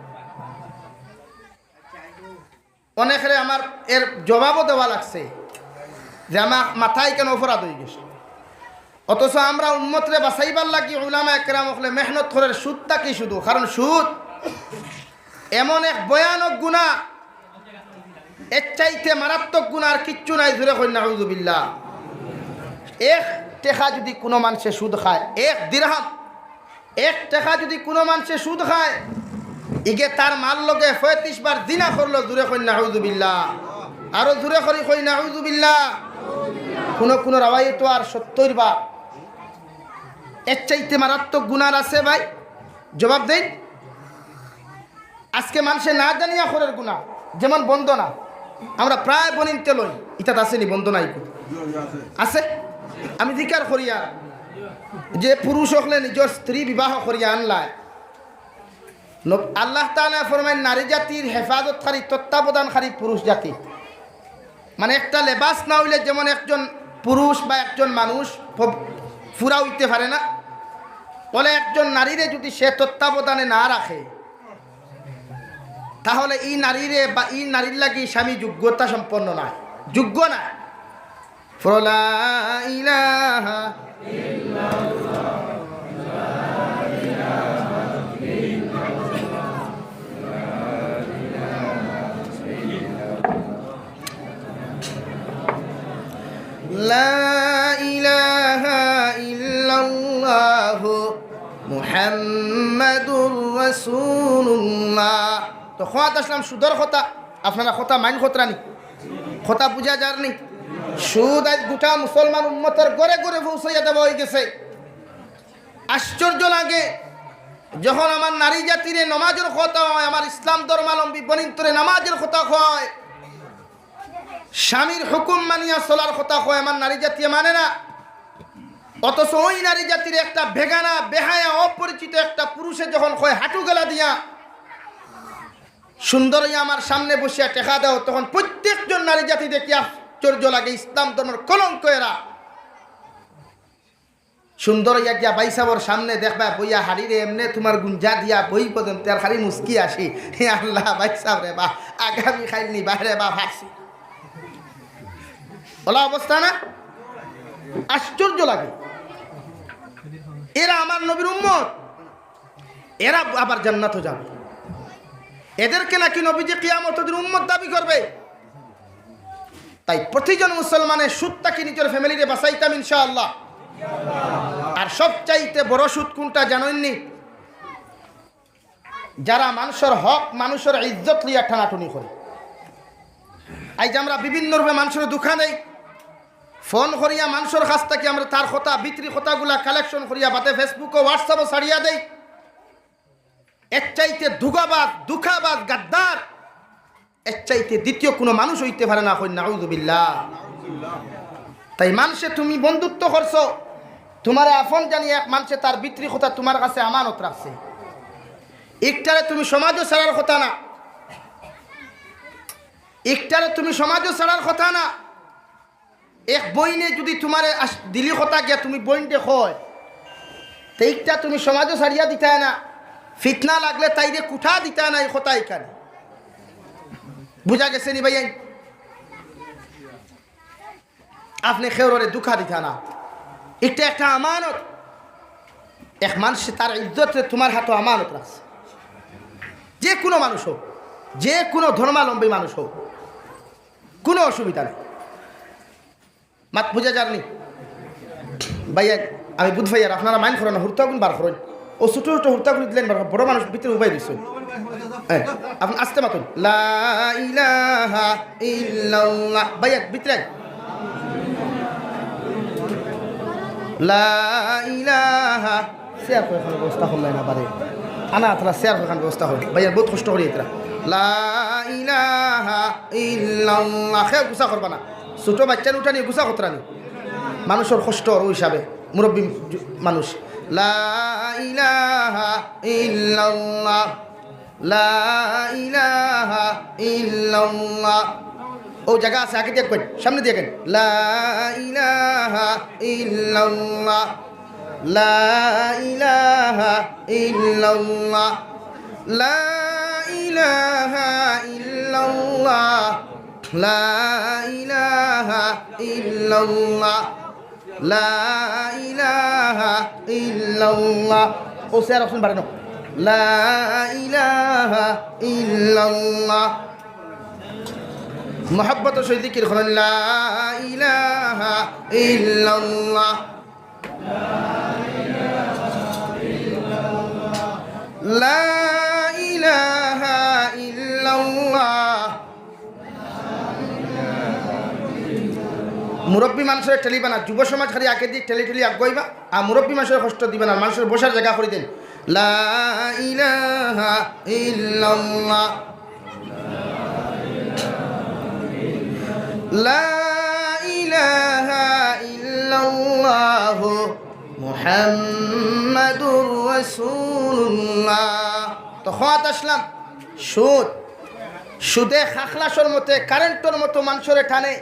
অনেকরে আমার এর জবাবও দেওয়া লাগছে যে আমার মাথায় কেন অপরাধ অইগেছে। অথচ আমরা উম্মতরে বাঁচাইবার লাগি উলামা একরাম অকলে মেহনত করের সুদ থাকি শুধু, কারণ সুদ এমন এক ভয়ানক গুনাহ, এর চাইতে মারাত্মক গুনাহ আর কিচ্ছু নাই। জোরে কইন নাউজুবিল্লাহ। এক টেকা যুদি কুনু মানষে সুদ খায়, এক দিরহাম, এক টেকা যুদি কুনু মানষে সুদ খায়, ইগে তার মার লগে পঁয়ত্রিশ বার জিনা করলো, জোরে কইন নাউজুবিল্লাহ। আরো জোরে করি কই নাউজুবিল্লাহ। কুনু কুনু রাওয়ায়তো আর সত্তইর বার। এর চাইতে মারাত্মক গুনাহ আছে ভাই? জবাব দেইন। আজকে মানষে না জানিয়া করের গুনাহ, যেমন বন্দনা, আমরা প্রায় বইনাইন্তে লই, ইতাত আছে নি বন্দনা ইগু? আছে? আমি জিকার করিয়ার যে পুরুষ অকলে নিজর স্ত্রী বিবাহ করিয়া আনলায়, নব-, আল্লাহ তাআলায় ফরমাইন, নারী জাতির হেফাজতকারী, তত্ত্বাবধানকারী পুরুষ জাতি। মানে, একটা লেবাস না অইলে যেমন একজন পুরুষ বা একজন মানুষ প-, পুরা অইতে পারে না, বলে একজন নারীরে যুদি সে তত্ত্বাবধানে না রাখে, তাহলে ই নারীরে বা ই নারীর লাগি স্বামী যোগ্যতা সম্পন্ন নায়, যোগ্য নায়। লা ইলাহা لا إله إلا الله محمد رسول الله। তো কওয়াত আসলাম সুদর কথা, আপনারা কথা মাইন কররা নি, কথা বুঝা যার নি? সুদ আইজ গোটা মুসলমান উম্মতর ঘরে ঘরে পৌঁছাইয়া দেওয়া অইগেছে। আশ্চর্য লাগে, যখন আমার নারী জাতিরে নমাজর কথা কয়, আমার ইসলাম ধর্মাবলম্বী বইনাইন্তরে নমাজর কথা কয়, স্বামীর হুকুম মানিয়া চলার কথা কয়, আমার নারী জাতিয়ে মানে না। অথচ ওই নারী জাতির একটা বেগানা, বেহায়া, অপরিচিত একটা পুরুষে যখন কয় হাঁটু গেলা দিয়া, "সুন্দর অইয়া আমার সামনে বসিয়া টেকা দেও", তখন প্রত্যেকজন নারী জাতি দেখি আশ্চর্য লাগে, ইসলাম ধর্মের কলঙ্ক এরা। সুন্দর অইয়া গিয়া ভাইসাবর সামনে দেখবা বইয়া, হাড়িরে এমনে তুমার গুঞ্জা দিয়া বই পর্যন্ত আর খালি মুস্কি আসি। হে আল্লাহ, ভাইসাব রে বা, আগামী খাইল নি বাইরে বা ফারছি। ওলা অবস্থা না? আশ্চর্য লাগে। এরা আমার নবীর উম্মত, এরা আবার জান্নাতো যাবে। এদেরকে নাকি নবীজি কিয়ামত দিন উম্মত দাবি করবে। তাই প্রতিজন মুসলমানে সুদ থাকি নিজের ফ্যামিলিরে বাঁচাইতাম ইনশাআল্লাহ। আর সবচাইতে বড় সুদ কোনটা জানইননি? যারা মানুষের হক, মানুষের ইজ্জত লইয়া টানাটুনি করে। আইজ আমরা বিভিন্ন রূপে মানুষের দুঃখা দেই, ফোন করিয়া মানুষের কাছ থাকি আমরা তার কথা, ভিতরি কথাগুলা কালেকশন করিয়া বাদে Facebook-ও, WhatsApp-ও ছাড়িয়া দেই। এর চাইতে দুগাবাজ, দুঃখাবাজ, গাদ্দার, এর চাইতে দ্বিতীয় কোনো মানুষ হইতে পারে না। কই নাউজুবিল্লাহ। তাই মানুষে তুমি বন্ধুত্ব করছো, তুমারে আপন জানিয়া এক মানুষে তার ভিতরি কথা তুমার কাছে আমানত রাখছে। ইকটারে তুমি সমাজও ছাড়ার কথা না, ইকটারে তুমি সমাজও ছাড়ার কথা না। এক বইনে যদি তুমারে আস-, দিলি কথা গিয়া তুমি বইনরে কয়, তে ইকটা তুমি সমাজও ছাড়িয়া দিতায় না, ফিতনা লাগলে তাইরে কুঠা দিতায় না, এই কথা ইখান। বুঝা গেছে নি ভাইয়াইন? আপনে কেউরে দুঃখা দিতা না, ইকটা একটা আমানত। এক মানুষে তার ইজ্জতরে তুমার হাতো আমানত রাখছে, যে কোনো মানুষ হোক, যে কোনো ধর্মাবলম্বী মানুষ হোক, কোনো অসুবিধা নেই। মাত বুঝা যারনি? ভাইয়া, আমি বুঝ ভাইয়ার, আপনারা মাইন্ড করেন না, হুরতাগুন বার করেন। ও ছোট ছোট হুরতাগুন দিলেন বার করেন, বড় মানুষ ভিতরে উবাই দিছে। হ্যাঁ, আপনি আস্তে মাতুন। লা ইলাহা ইল্লাল্লাহ। ভাইয়া, ভিতরে আয়। লা ইলাহা। শেয়ার করে এখানে ব্যবস্থা করলাই না পারে। আনা, আপনারা শেয়ার করে এখানে ব্যবস্থা করুন। ভাইয়া, বহুত কষ্ট করি এতরা। লা ইলাহা ইল্লাল্লাহ। কেউ গুসা করবা না। ছোট বাচ্চারে উঠানি গুসা করতরা নি। মানুষের কষ্ট ওই হিসাবে, মুরব্বী মানুষ। লা ইলাহা ইল্লাল্লাহ, লা ইলাহা ইল্লাল্লাহ। ও জায়গা আছে, আগে দেখবেন, সামনে দেখেন। লা ইলাহা ইল্লাল্লাহ, লা ইলাহা ইল্লাল্লাহ, লা ইলাহা ইল্লাল্লাহ। লা ইলাহা ইল্লাল্লাহ, লা ইলাহা ইল্লাল্লাহ। ও স্যার, অপশন বাড়ানো। লা ইলাহা ইল্লাল্লাহ। মহব্বত সহিত জিকির করুন, লা ইলাহা ইল্লাল্লাহ। লা ইলাহা ইল্লাল্লাহ। মুরব্বী মানুষের ঠেলিবা না, যুব সমাজ খালি আগে দিয়ে ঠেলি ঠেলি আগুয়াইবা, আর মুরব্বী মানুষের কষ্ট দিবা না, মানুষের বসার জায়গা করে দেন। লা ইলাহা ইল্লাল্লাহ। লা ইলাহা ইল্লাল্লাহু মুহাম্মাদুর রাসূলুল্লাহ। তো খোয়াত আসলাম, সুদ, সুদে খাখলাসর মতে, কারেন্টর মতো মানুষরে টানে,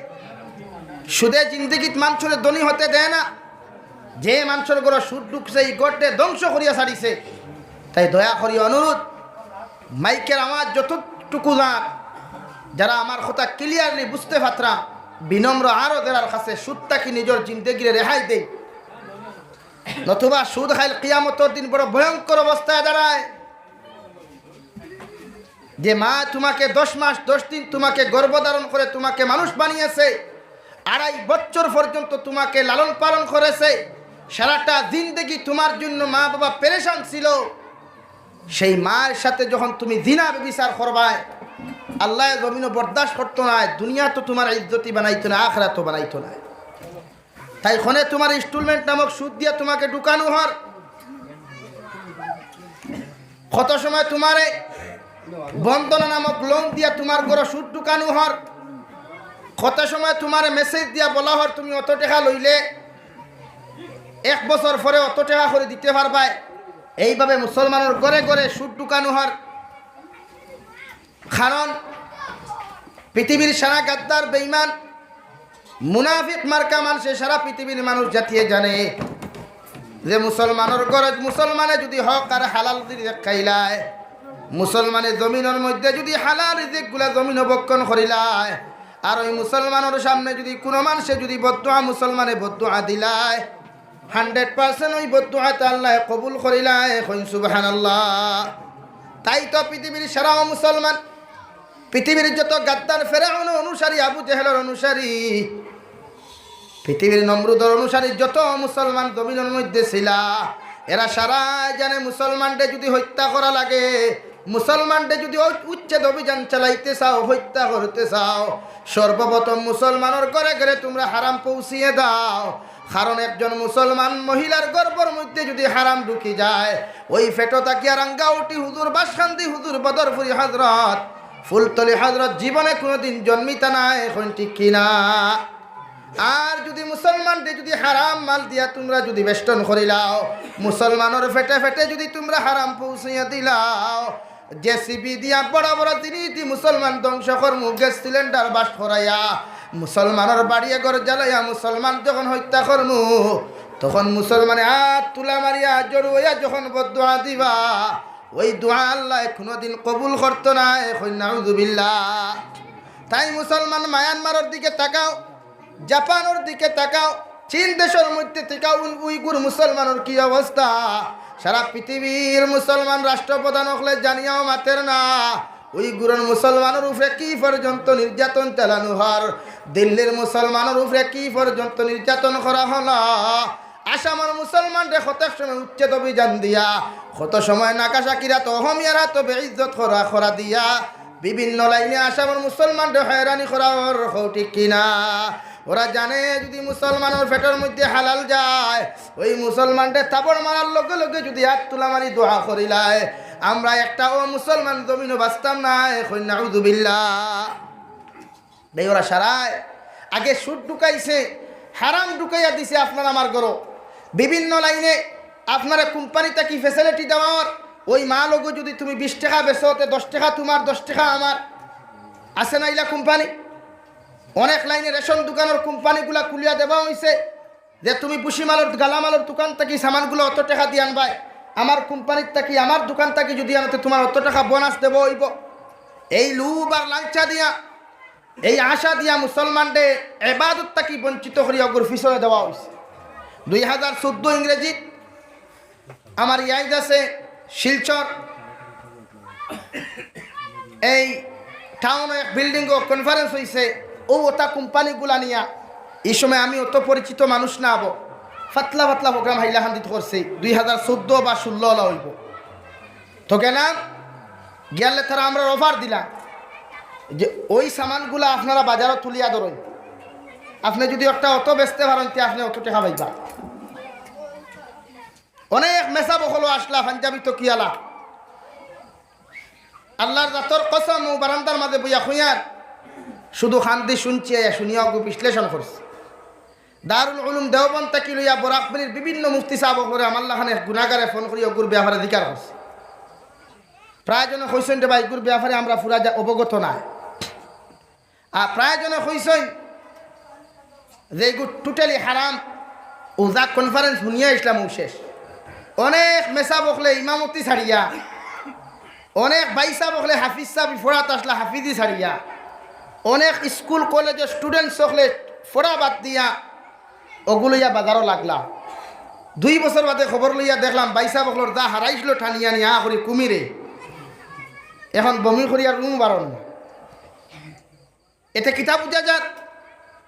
সুদে জিন্দেগিত মানুষরে ধনী হতে দেয় না। যে মানুষর ঘরো সুদ ঢুকছে, এই ঘরটা ধ্বংস করিয়া ছাড়িছে। তাই দয়া করি অনুরোধ, মাইকের আওয়াজ যতটুকু যার, যারা আমার কথা ক্লিয়ারলি বুঝতে পারতরা, বিনম্র আরো যারার কাছে সুদ থাকি নিজের জিন্দেগিরে রেহাই দেই। নতুবা সুদ খাইল কিয়ামতর দিন বড় ভয়ঙ্কর অবস্থায় দাঁড়ায়। যে মা তোমাকে দশ মাস দশ দিন তোমাকে গর্ভধারণ করে তোমাকে মানুষ বানিয়েছে, আড়াই বছর পর্যন্ত তোমাকে লালন পালন করেছে, সারাটা জিন্দেগি তোমার জন্য মা বাবা পেরেশান ছিল, সেই মায়ের সাথে যখন তুমি জিনা ব্যভিচার করবায়, আল্লাহ জমিনও বরদাস্ত করতো না, দুনিয়া তো তোমার ইজ্জতি বানাইতো না, আখেরাতও বানাইতো না। তাই ক্ষণে তোমার ইনস্টলমেন্ট নামক সুদ দিয়া তোমাকে ঢুকানো হর। কত সময় তোমারে বন্দনা নামক লোন দিয়া তোমার ঘরো সুদ ঢুকানো হর। কত সময় তুমারে মেসেজ দিয়া বলা হর তুমি অত টেকা লইলে এক বছর পরে অত টেকা করি দিতে পারবায়। এইভাবে মুসলমানর ঘরে ঘরে সুদ ঢুকানো হর। কারণ পৃথিবীর সারা গাদ্দার, বেঈমান, মুনাফিক মার্কা মানষে সারা পৃথিবীর মানুষ জাতিয়ে জানে যে মুসলমানর ঘরো মুসলমানে যুদি হক আর হালাল রিজিক খাইলায়, মুসলমানে জমিনর মধ্যে যুদি হালাল রিজিকগুলা জমিনো ভক্ষণ করিলায়, আর ওই মুসলমানর সামনে যুদি কুনু মানষে যুদি বদদোয়া, মুসলমানে বদদোয়া দিলায়, hundred percent ওই বদদোয়াটা আল্লায় কবুল করিলায়। কইন সুবহানাল্লাহ। তাই তো পৃথিবীর সারা মুসলমান, পৃথিবীর যত গাদ্দার, ফেরাউনর অনুসারী, আবু জেহেলর অনুসারী, পৃথিবীর নমরুদর অনুসারী যত মুসলমান জমিনর মধ্যে ছিলা, এরা সারায় জানে মুসলমানরে যুদি হত্যা করা লাগে, মুসলমানরে যুদি উ-, উচ্ছেদ অভিযান চালাইতে চাও, হত্যা করতে চাও, সর্বপ্রথম মুসলমানর ঘরে ঘরে তুমরা হারাম পৌঁছিয়ে দাও। কারণ একজন মুসলমান মহিলার গর্ভর মধ্যে যুদি হারাম ঢুকি যায়, ওই পেটো থাকিয়া রাঙ্গাউটি হুজুর, বাসকান্দি হুজুর, বদরপুরি হজরত, ফুলতলি হজরত জীবনে কুনুদিন জন্মিতা নায়। কইন ঠিক কি না? আর যুদি মুসলমানরে যুদি হারাম মাল দিয়া তুমরা যুদি বেষ্টন করিলাও, মুসলমানর পেটে পেটে যুদি তুমরা হারাম পৌঁছাইয়া দিলাও, জেসিবি দিয়া বড় বড় জিনিস দি মুসলমান ধ্বংস করমু, গ্যাস সিলিন্ডার বাস্ট করাইয়া, মুসলমানর বাড়ি ঘর জ্বালাইয়া মুসলমান যখন হত্যা করমু, তখন মুসলমানে আত তুলা মারিয়া জড়ু অইয়া যখন বদদোয়া দিবা, ওই দোয়া আল্লায় কুনুদিন কবুল করতো নায়। কইন নাউজুবিল্লাহ। তাই মুসলমান, মায়ানমারর দিকে তাকাও, জাপানর দিকে তাকাও, চীন দেশর মধ্যে তাকাও, উন-, উইগুর মুসলমানর কি অবস্থা? সারা পৃথিবীর মুসলমান রাষ্ট্রপ্রধান অকলে জানিয়াও মাতের না। উইগুরর মুসলমানর উপরে কি পর্যন্ত নির্যাতন চালানো হর, দিল্লির মুসলমানর উপরে কি পর্যন্ত নির্যাতন করা হলো, আসামর মুসলমানরে কত সময় উচ্ছেদ অভিযান দিয়া, কত সময় নাকাশা কিরাত অহমিয়ার হাতো বেইজ্জত করা, করা দিয়া, বিভিন্ন লাইনে আসামর মুসলমানরে হয়রানি করা হর। কও ঠিক কি না? ওরা জানে যুদি মুসলমানর পেটর মধ্যে হালাল যায়, ওই মুসলমানরে থাবড় মারার লগে লগে যুদি আত তুলা মারি দোয়া করিলায়, আমরা একটাও মুসলমান জমিনো বাঁচতাম নায়। কইন নাউজুবিল্লাহ। দেই ওরা সারায় আগে সুদ ঢুকাইছে, হারাম ঢুকাইয়া দিছে আপনার আমার ঘরো। বিভিন্ন লাইনে আপনারে কোম্পানি থাকি facility দেওয়া অর, ওই মাল ওগু যুদি তুমি বিশ টেকা বেচো, তে দশ টেকা তুমার, দশ টেকা আমার। আছে না ইলা কোম্পানি? অনেক লাইনে রেশন দোকানর কোম্পানিগুলা খুলিয়া দেওয়া অইছে যে তুমি ভুসিমালর, গালামালর দোকান থাকি সামানগুলা অত টেকা দি আনবায়, আমার কোম্পানির থাকি, আমার দোকান থাকি যুদি আনো, তে তুমার অত টেকা বোনাস দেওয়া অইবো। এই লোভ আর লালসা দিয়া, এই আশা দিয়া মুসলমানরে এবাদত থাকি বঞ্চিত করিয়া ওগুর পিছনে দেওয়া অইছে। দুই হাজার চৌদ্দ ইংরেজিত আমার ইয়াদ আছে, শিলচর এই টাউনো এক বিল্ডিংও কনফারেন্স অইছে, অউ অতা কোম্পানিগুলা নিয়া। ই সময় আমি অত পরিচিত মানুষ না অবো, ফাতলা ফাতলা প্রোগ্রাম হাইলাকান্দিত করছি, দুই হাজার চৌদ্দ বা ষোল্ল অলা অইবো। তো গেলাম, গিয়ালে তারা আমরারে অফার দিলা যে ওই সামানগুলা আপনারা বাজারো তুলিয়া ধরইন, আপনে যুদি একটা অটো বেচতে পারইন, তে আপনে অত টেকা পাইবা। অনেক মেসাব অকলও আসলা, পাঞ্জাবি তকিয়ালা। আল্লার জাতর কসম, অউ বারান্দার মাজে বইয়া কইয়ার, শুধু কান্দি শুনছি, আইয়া শুনিয়া ওগু বিশ্লেষণ করছি। দারুল উলুম দেওবন্দ থাকি লইয়া বরাক ভ্যালির বিভিন্ন মুফতি সাব অকলরে আমার লাখান এক গুনাগারে ফোন করি ওগুর ব্যাপারে জিকার করছি। প্রায় জনে কইছইন, "রে ভাই, ইগুর ব্যাপারে আমরা পুরা যা অবগত নায়।" আর প্রায় জনে কইছইন যে ইগু totally হারাম, অউ যা কনফারেন্স হুনিয়া আইছলাম অউ শেষ। অনেক মেসাব অকলে ইমামতি ছাড়িয়া, অনেক ভাইসাব অকলে হাফিজ সাব পড়াত আসলা হাফিজি ছাড়িয়া, অনেক স্কুল কলেজর স্টুডেন্টস অকলে পড়া বাদ দিয়া ওগু লইয়া বাজারো লাগলা। দুই বছর বাদে খবর লইয়া দেখলাম ভাইসাব অকলর যা হারাইছিল টানিয়া নিয়া করি কুমিরে, এখন বমি করিয়া রুম বারন না। এতে কিতা বুঝা যার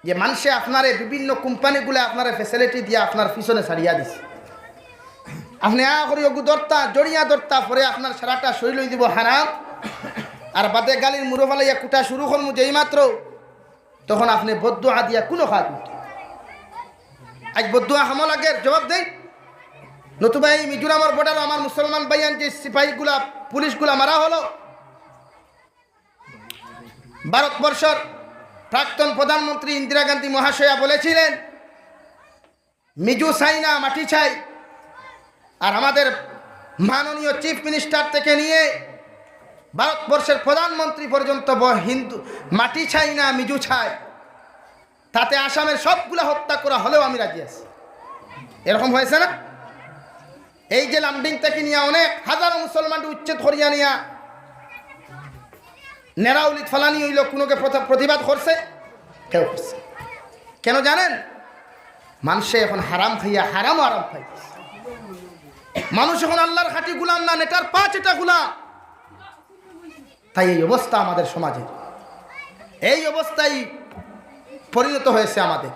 যে মানষে আপনারে, বিভিন্ন কোম্পানিগুলা আপনারে facility দিয়া আপনার পিছনে ছাড়িয়া দিছে। আপনে আ করি ওগু ধরতা, জড়িয়া ধরতা, পরে আপনার সারাটা শরীর অইযিবো হারাম। আর বাদে গালির মুরো ফালাইয়া কুটা শুরু করমু যেই মাত্র, তখন আপনে বদদোয়া দিয়া কুনু কাজ অইতো না। আইজ বদদোয়া কামো লাগের, জবাব দেই। নতুবা এই মিজোরামর বর্ডারো আমার মুসলমান ভাইয়ান যে সিপাহীগুলা, পুলিশগুলা মারা হলো, ভারতবর্ষর প্রাক্তন প্রধানমন্ত্রী ইন্দিরা গান্ধী মহাশয়া বলেছিলেন, "মিজু চাই না, মাটি চাই।" আর আমাদের মাননীয় চিফ মিনিস্টার থেকে নিয়ে ভারতবর্ষের প্রধানমন্ত্রী পর্যন্ত ব-, হিন্দু, "মাটি চাই না, মিজু চাই।" তাতে আসামের সবগুলা হত্যা করা হলেও আমি রাজি আছি। এরকম হয়েছে না? এই যে লামডিং থেকে নিয়া অনেক হাজারো মুসলমানরে উচ্ছেদ করিয়া নিয়া নেরাউলিত ফালানি অইলো, কুনুকে প্রথ-, প্রতিবাদ করছে? কেউ করছে? কেন জানেন? মানষে এখন হারাম খাইয়া হারামও আরাম পাইছে। মানুষ এখন আল্লার খাঁটি গুলাম না, নেটার পাঁচ এটা গুলাম। তাই এই অবস্থা আমাদের সমাজে, এই অবস্থায় পরিণত হয়েছে আমাদের।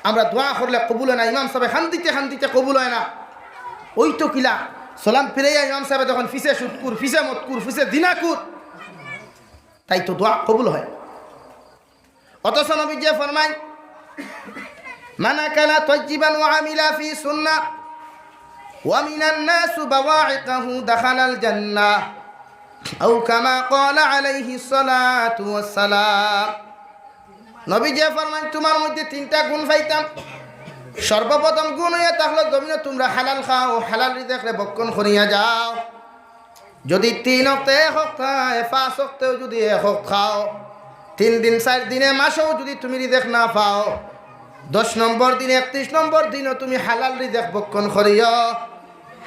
আমরা দোয়া করলে কবুল হয় না, ইমাম সাবে কান্দিতে কান্দিতে কবুল হয় না। ওই তো কিলা, সালাম ফিরাইয়া ইমাম সাবে তখন ফিসে সুদকুর, ফিসে মদকুর, ফিসে জিনাকুর, তাই তো দোয়া কবুল হয়। অথচ নবীজি ফরমায়, "মান আকালা তাইয়িবান ওয়া আমিলা ফি সুন্নাহ ওয়া মিনান নাসু বাওয়াইকাহু দাখালাল জান্নাহ।" আও কামা ক্বালা আলাইহিস সালাতু ওয়াস সালাম। নবীজি ফরমায়, "তুমার মধ্যে তিনটা গুণ পাইতাম। সর্বপ্রথম গুণ অইয়া থাকলো, জমিনো তুমরা হালাল খাও, হালাল রিজেকরে ভক্ষণ করিয়া যাও। যদি তিন অক্তে এক অক্ত খায়, পাঁচ অক্তেও যদি এক অক্ত খাও, তিন দিন, চাইর দিনে, মাসেও যদি তুমি রিজেক না পাও, দশ নম্বর দিনে, একত্রিশ নম্বর দিনও তুমি হালাল রিজেক ভক্ষণ করিও,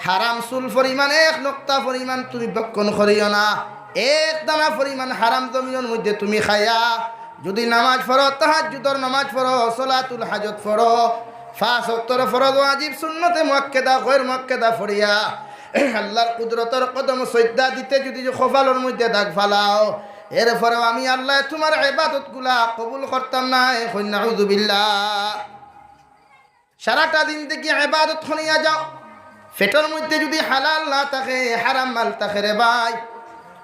হারাম চুল পরিমাণ এক নুক্তা পরিমাণ তুমি ভক্ষণ করিও না, এক দানা পরিমাণ হারাম জমিনর মধ্যে তুমি খাইয়া যদি নামাজ পড়ো, তাহাজ্জুদর নামাজ পড়ো, সলাতুল হাজত পড়ো, পাঁচ অক্তর ফরজ ওয়াজিব সুন্নতে মুআক্কাদা, গয়র মুআক্কাদা পড়িয়া আল্লার কুদরতর কদম সইজদা দিতে যদি কপালর মধ্যে দাগ ফালাও, এরপরেও আমি আল্লায় তুমার ইবাদতগুলা কবুল করতাম নায়।" কইন নাউজুবিল্লাহ। সারাটা দিন থাকি ইবাদত করিয়া যাও, পেটর মধ্যে যদি হালাল না থাকে, হারাম মাল থাকে রে ভাই,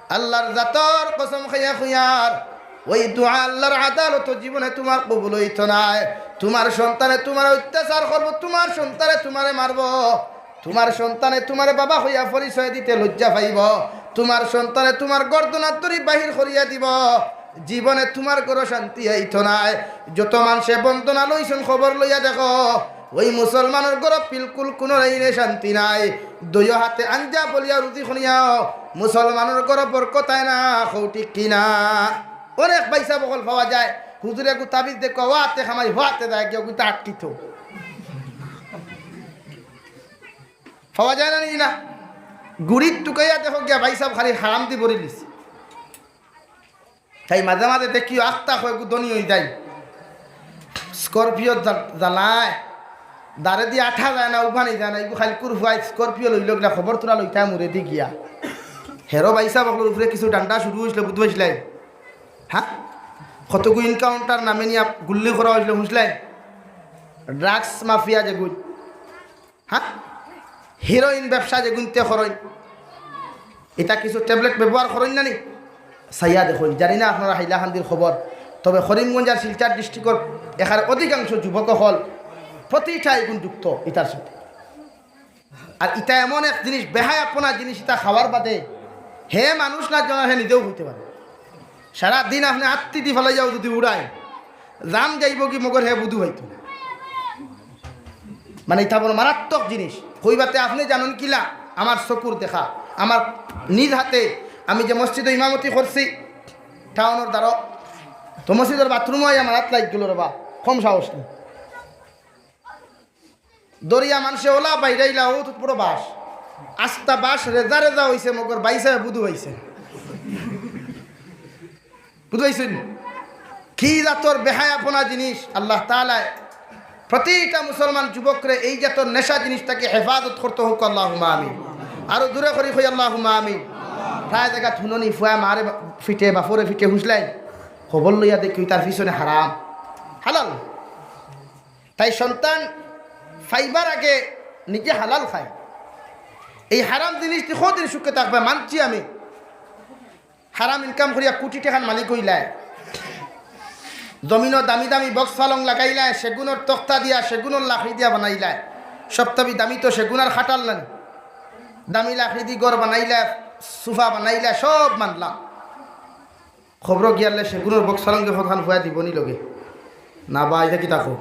আল্লার জাতর কসম খাইয়া কইয়ার, ওই দোয়া আল্লার আদালতো জীবনে তুমার কবুল অইতো নায়। তুমার সন্তানে তুমারে অত্যাচার করবো, তুমার সন্তানে তুমারে মারবো, তুমার সন্তানে তুমারে বাবা কইয়া পরিচয় দিতে লজ্জা পাইবো, তুমার সন্তানে তুমার গর্দনাত দড়ি বাহির করিয়া দিবো। জীবনে তুমার ঘরো শান্তি আইতো নায়। যত মানষে বন্দনা লইছইন, খবর লইয়া দেখো, ওই মুসলমানর ঘরো বিলকুল কুনু লাইনে শান্তি নাই। দুইও হাতে আঞ্জা বলিয়া রুজি খুনিয়াও, মুসলমানর ঘরো বরকত আয় না, কও ঠিক কি না? অনেক ভাইসাব অকল পাওয়া যায়, হুজুরে গু তাবিজ দেখো, ওয়াতে খামাই, ওয়াতে যায়, কেউ কিন্তু আটকিত। পাওয়া যায় না নি না? গুড়ির টুকাইয়া দেখো গিয়া ভাইসাব খালি হারাম দি ভরিলিছে। তাই মাঝে মাঝে দেখিও আখতা কয় গু ধনী অই যায়। স্করপিও জা-, জ্বালায়, দাড়ি দি আঠা যায় না, উবানি যায় না, এগু খালি কুরফুয়াই স্করপিও লইল গিলা খবর তোরা লইতা মুরে দি গিয়া। হেরো ভাইসাব অকলর উপরে কিছু ডান্ডা শুরু অইছিল, বুঝতে পারছিলাই? হ্যাঁ, কতগু এনকাউন্টার নামে নিয়া গুল্লি করা অইছিল, শুনছিলাই? ড্রাগস মাফিয়া যেগুন, হ্যাঁ, হিরোইন ব্যবসা যেগুনতে করইন, ইতা কিছু ট্যাবলেট ব্যবহার করইন না নি? চাইয়া দেখইন, জানি না আপনারা হাইলাকান্দির খবর, তবে করিমগঞ্জ আর শিলচর ডিস্ট্রিক্টর এখানে অধিকাংশ যুবক অকল প্রতিটা এগুন যুক্ত ইতার সাথে। আর ইতা এমন এক জিনিস, বেহায়াপনা জিনিস, ইতা খাওয়ার বাদে হে মানুষ না জানা হে নিজেও হইতে পারে। সারা দিন আপনে আত্তি দি ফালাইয়াও যদি উড়ায়, জান যাইবো কি মগর হে বুধু হইতো না। মানে, ইতা বড় মারাত্মক জিনিস। কইবাতে আপনে জানইন কিলা? আমার চকুর দেখা, আমার নিজ হাতে আমি যে মসজিদো ইমামতি করছি, টাউনর দ্বারো, তো মসজিদর বাথরুমো আইয়া মারাত লাইগেলো রে বা, কম সাহস নি। দরিয়া মানষে ওলা বাইরাইলা, ও তো পুরো বাঁশ। আস্তা বাঁশ রেজা রেজা অইছে, মগর বাইসা বুধু অইছে। বুঝাইছেন? কি জাতর বেহায়াপনা জিনিস। আল্লাহ তাআলায় প্রতিটা মুসলমান যুবকরে এই জাতর নেশা জিনিস থাকি হেফাজত করতে হোক, আল্লাহুম্মা আমিন। আরো জোরে করি কই, আল্লাহুম্মা আমিন। প্রায় জাগাত হুননি ফুয়া মারে ফিটে, বাফরে ফিটে, হুঁসলাই। খবর লইয়া দেখি তার পিছনে হারাম, হালাল। তাই সন্তান পাইবার আগে নিজে হালাল খায়। এই হারাম জিনিস দি কদিন সুখে থাকবে? মানছি আমি, হারাম ইনকাম করিয়া কোটি টেকার মালিক অইলায়, জমিনো দামি দামি বক্স পালং লাগাইলায়, সেগুনর তক্তা দিয়া, সেগুনর লাকড়ি দিয়া বানাইলায়, সব দামি দামি তো সেগুন আর খাটাল নানি, দামি লাকড়ি দি ঘর বানাইলায়, সোফা বানাইলায়, সব মানলাম। খবর গিয়ালে সেগুনর বক্সারঙ্গে ফতহান ফুয়া দিবনি লগে। না বা, ইটা কিতা কও?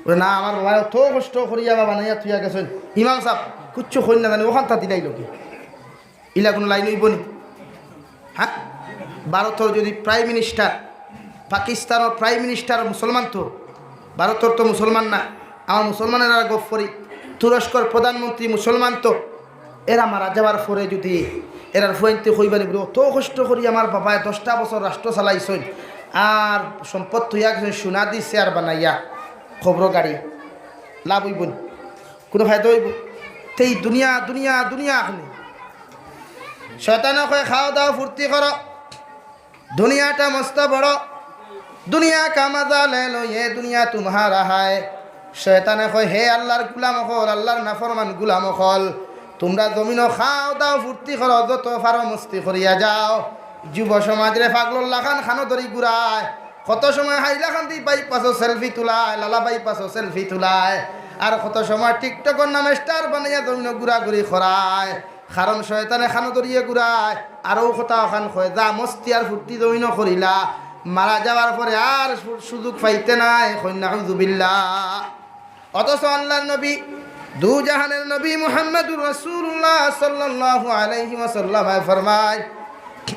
বলে, "না, আমার বাবায় অত কষ্ট করিয়া বাবা বানাইয়া থুইয়া গেছইন। ইমাম সাব, কিচ্ছু কইন না জানি, অখানতা দিলাই লগে।" ইলা কুনু লাইন অইবনি? হ্যাঁ? ভারতর যদি প্রাইম মিনিস্টার, পাকিস্তানর প্রাইম মিনিস্টার মুসলমান তো, ভারতর তো মুসলমান না, আমার মুসলমানের আর গফ করি, তুরস্কর প্রধানমন্ত্রী মুসলমান তো, এরা মারা যাওয়ার পরে যদি এরার ফুয়াইন্তে কইবানি বলে, "অত কষ্ট করি আমার বাবায় দশটা বছর রাষ্ট্র চালাইছইন, আর সম্পদ থুইয়া গেছইন সোনা দি চেয়ার বানাইয়া, খবর গাড়ি, লাভ অইবনি? কুনু ফায়দা অইবো?" তেই দুনিয়া, দুনিয়া, দুনিয়া আখনি। শয়তানে কয়, "খাও দাও, ফুর্তি করো, দুনিয়াটা মস্ত বড়, দুনিয়া কা মজা লে লো, এ দুনিয়া তুমহারা হায়।" শয়তানে কয়, "হে আল্লাহর গুলাম অকল, আল্লাহর নাফরমান গুলাম অকল, তুমরা জমিনো খাও দাও, ফুর্তি করো, যত পারো মস্তি করিয়া যাও। যুব সমাজরে পাগলর লাখান খানো ধরি ঘুরায়, কত সময় হাইলাকান্দি বাইপাসো সেলফি তুলায়, লালা বাইপাসো সেলফি তুলায়, আর কত সময় টিকটকর নামে স্টার বানাইয়া জমিনো ঘুরাঘুরি করায়।" কারণ শয়তানে খানো ধরিয়া ঘুরায়, আর অউ কথা অখান কয়, যা মস্তি আর ফুর্তি জমিনো করিলা, মারা যাওয়ার পরে আর সু-, সুযোগ পাইতে নায়, কইন নাউজুবিল্লাহ। অথচ আল্লাহর নবী, দুজাহানের নবী মুহাম্মাদুর রাসূলুল্লাহ সাল্লাল্লাহু আলাইহি ওয়াসাল্লাম ফরমায়,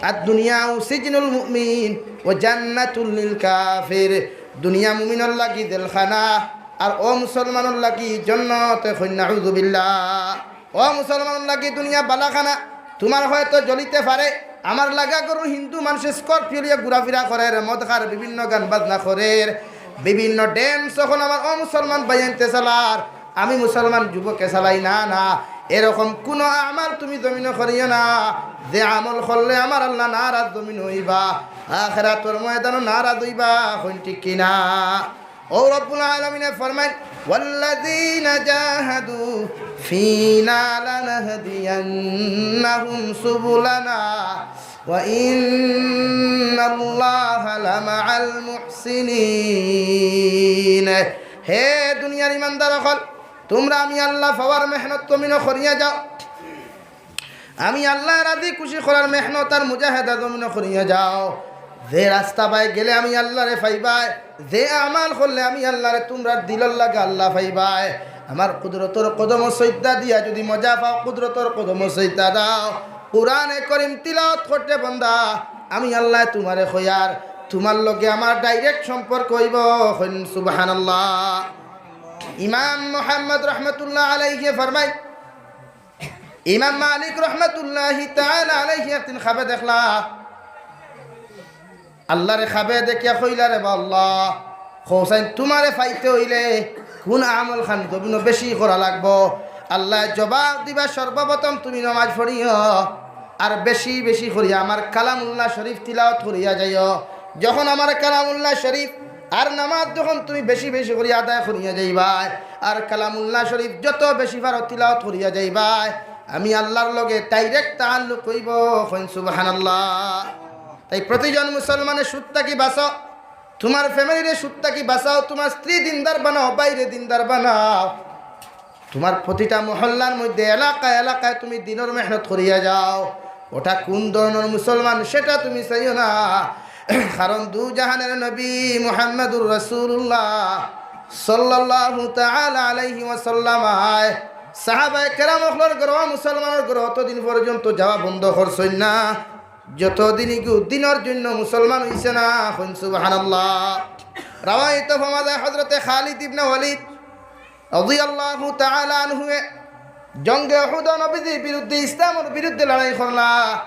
"আদ দুনিয়া সিজনুল মুমিন ওয়া জান্নাতুল লিল কাফির।" দুনিয়া মুমিনর লাগি জেলখানা, আর অমুসলমানর লাগি জন্নত, কইন নাউজুবিল্লাহ। অমুসলমানর লাগি দুনিয়া বালাখানা। তুমার হয়তো জ্বলিতে পারে, আমার লাগা গরু হিন্দু মানষে স্করপিও লইয়া ঘুরাফিরা করের, মদ খার, বিভিন্ন গান বাজনা করের, বিভিন্ন ড্যান্স অখন আমার অমুসলমান ভাইয়াইন্তে চালার, আমি মুসলমান যুবকে চালাই না, না। এরকম কুনু আমাল তুমি জমিনো করিও না, যে আমল করলে আমার আল্লাহ নারাজ জমিনো অইবা, আখেরাতর ময়দানো নারাজ অইবা, কইন ঠিক কিনা? ও রব্বুল আলামিনে ফরমাইন, "ওয়াল্লাযীনা জাহাদু ফীনা লানাহদিয়ান্নাহুম সুবুলানা ওয়া ইন্নাল্লাহা লামাআল মুহসিনিন।" হে দুনিয়ার ইমানদার অকল, তুমরা আমি আল্লাহ পাওয়ার মেহনত জমিনো করিয়া যাও। আমি আল্লাহ রাজি খুশি করার মেহনত আর মুজাহেদা জমিনো করিয়া যাও। যে রাস্তা বায় গেলে আমি আল্লাহরে পাইবায়, যে আমাল করলে আমি আল্লাহরে তুমরার দিলর লাগা আল্লাহ পাইবায়। আমার কুদরতর কদমো সইজদা দিয়া যদি মজা পাও, কুদরতর কদমো সইজদা দাও। কোরআনে করিম তিলাওয়াত করতে বন্দা, আমি আল্লাহ তুমারে কইয়ার, তুমার লগে আমার ডাইরেক্ট সম্পর্ক অইবো। কইন সুবহানাল্লাহ। ইমাম মুহাম্মদ রহমতুল্লাহ আলাইহি ফরমাইন, ইমাম মালিক রহমতুল্লাহি তাআলা আলাইহি একদিন খাবে দেখলা, আল্লাহরে খাবে দেখিয়া কইলা, "রে বা আল্লাহ, কওছাইন তুমারে পাইতে অইলে কুন আমল খান জমিনো বেশি করা লাগবো?" আল্লায় জবাব দিবা, "সর্বপ্রথম তুমি নমাজ পড়িও, আর বেশি বেশি করিয়া আমার কালামুল্লাহ শরীফ তিলাওয়াত করিয়া যাইও।" যখন আমার কালামুল্লাহ শরীফ আর নামাজ যখন তুমি বেশি বেশি করিয়া আদায় করিয়া যাইবায়, আর কালামুল্লাহ শরীফ যত বেশি পারো তিলাওয়াত করিয়া যাইবায়, আমি আল্লাহর লগে ডাইরেক্ট তাআল্লুক অইবো। কইন সুবহানাল্লাহ। তাই প্রতিজন মুসলমানে সুদ থাকি বাঁচো, তুমার ফ্যামিলিরে সুদ থাকি বাঁচাও, তুমার স্ত্রী দিনদার বানাও, ভাইরে দিনদার বানাও। তুমার প্রতিটা মহল্লার মধ্যে, এলাকায় এলাকায় তুমি দিনর মেহনত করিয়া যাও। ওটা কোন ধরনের মুসলমান, সেটা তুমি চাইও না। কারণ দুজাহানের নবী মুহাম্মাদুর রাসূলুল্লাহ সাল্লাল্লাহু তাআলা আলাইহি ওয়াসাল্লাম আয় সাহাবায়ে কেরাম অকলর ঘরো, মুসলমানর ঘরো অতদিন পর্যন্ত যাওয়া বন্ধ করছইন না, যতদিন ইগু দিনর জন্য মুসলমান অইছে না। কইন সুবহানাল্লাহ। রাওয়াইত ফরমা যায় হযরতে খালিদ ইবনে ওয়ালিদ রাদিয়াল্লাহু তাআলা আনহুয়ে জঙ্গে উহুদ নবীজির বিরুদ্ধে, ইসলামর বিরুদ্ধে লড়াই করলা।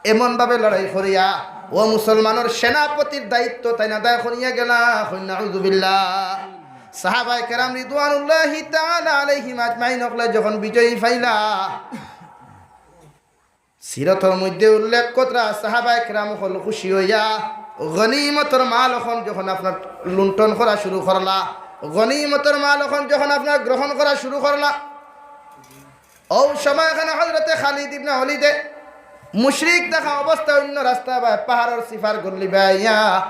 এমন ভাবে লড়াই করিয়া ও মুসলমানর সেনাপতির দায়িত্ব তাইন আদায় করিয়া গেলা। কইন নাউজুবিল্লাহ। সাহাবায়ে কেরাম রিদওয়ানুল্লাহি তাআলা আলাইহিম আজমাইন অকলে যখন বিজয়ী পাইলা, সিরতর মধ্যে উল্লেখ কতরা সাহাবায়ে কেরাম অকল খুশি অইয়া গনিমতর মাল অখন যখন আপনার লুণ্ঠন করা শুরু করলা, গনিমতর মাল অখন যখন আপনার গ্রহণ করা শুরু করলা, অউ সময় এখানো হযরতে খালিদ ইবনে ওয়ালিদে মুশরিক দেখা অবস্থায় অইন্য রাস্তা বায় পাহাড়র সিফার গল্লি বায় আইয়া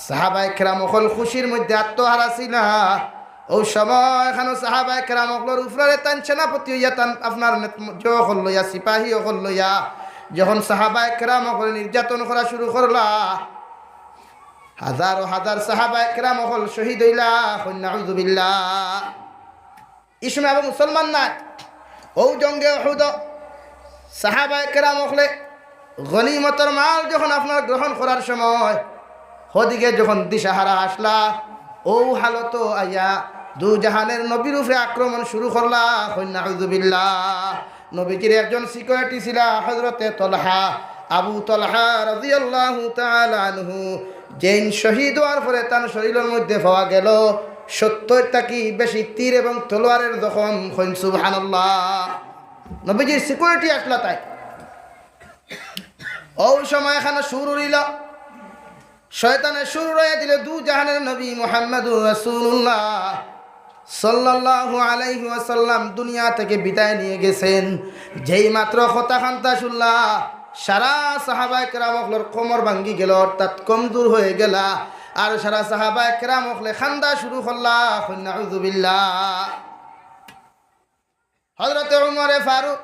সাহাবায়ে কেরাম অকল খুশির মধ্যে আত্মহারা ছিলা। অউ সময় এখানো সাহাবায়ে কেরাম অকলর উপরে তান সেনাপতি অইয়া তান আপনার নেত-, যে অকল লইয়া, সিপাহী অকল লইয়া যখন সাহাবায়ে কেরাম অকলরে নির্যাতন করা শুরু করলা, হাজারো হাজার সাহাবায়ে কেরাম অকল শহীদ অইলা, কইন নাউজুবিল্লাহ। ই সময় আবু মুসলমান নাই। অউ জঙ্গে উহুদ সাহাবায়ে কেরাম অকলে গনিমতর মাল যখন আপনার গ্রহণ করার সময়, হদিকে যখন দিশাহারা আসলা, অউ হালতো আইয়া দুজাহানের নবীর উপরে আক্রমণ শুরু করলা, কইন নাউজুবিল্লাহ। নবীজির একজন সিকিউরিটি ছিলা হযরতে তলহা, আবু তলহা রাদিয়াল্লাহু তাআলা আনহু, যেইন শহীদ অওয়ার পরে তান শরীলর মধ্যে পাওয়া গেল সত্তর থাকি বেশি তীর এবং তলোয়ারের জখম। কইন সুবহানাল্লাহ। নবীজির সিকিউরিটি আসলা তাই। অউ সময় এখানো সুর উড়িল, শয়তানে সুর উড়াইয়া দিল, দুজাহানের নবী মুহাম্মাদুর রাসূলুল্লাহ সাল্লাল্লাহু আলাইহি ওয়াসাল্লাম দুনিয়া থেকে বিদায় নিয়ে গেছেন। যেই মাত্র কথা কান্তা শুনলা, সারা সাহাবায়ে কেরাম অকলর কোমর ভাঙ্গি গেল, অর্থাৎ কমজোর হয়ে গেলা। আর সারা সাহাবায়ে কেরাম অকলে কান্দা শুরু করলা, কইন নাউজুবিল্লাহ। হযরতে উমরে ফারুক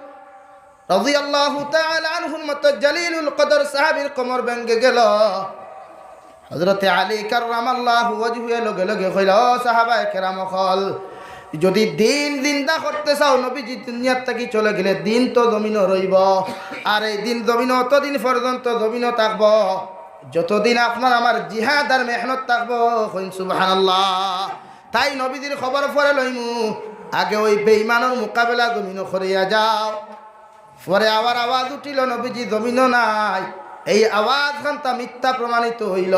রাদিয়াল্লাহু তাআলা আনহুর মতো জলিলুল কদর সাহাবীর কোমর ভেঙে গেল। হযরতে আলী কাররামাল্লাহু ওয়াজহুয়ে লগে লগে কইলা, "ও সাহাবায়ে কেরাম অকল, যদি দ্বীন জিন্দা করতে চাও, নবীজি দুনিয়ার থাকি চলে গেলে দ্বীন তো জমিনো রইব, আর এই দ্বীন জমিনো অতদিন পর্যন্ত জমিনো থাকব, যতদিন আপনার আমার জিহাদ আর মেহনত থাকব।" কইন সুবহানাল্লাহ। তাই নবীজির খবর পরে লইমু, আগে ওই বেইমানর মোকাবেলা জমিনো করিয়া যাও। পরে আবার আওয়াজ উঠিল, নবীজি জমিনো নাই। এই আওয়াজ খান্তা মিথ্যা প্রমাণিত হইল।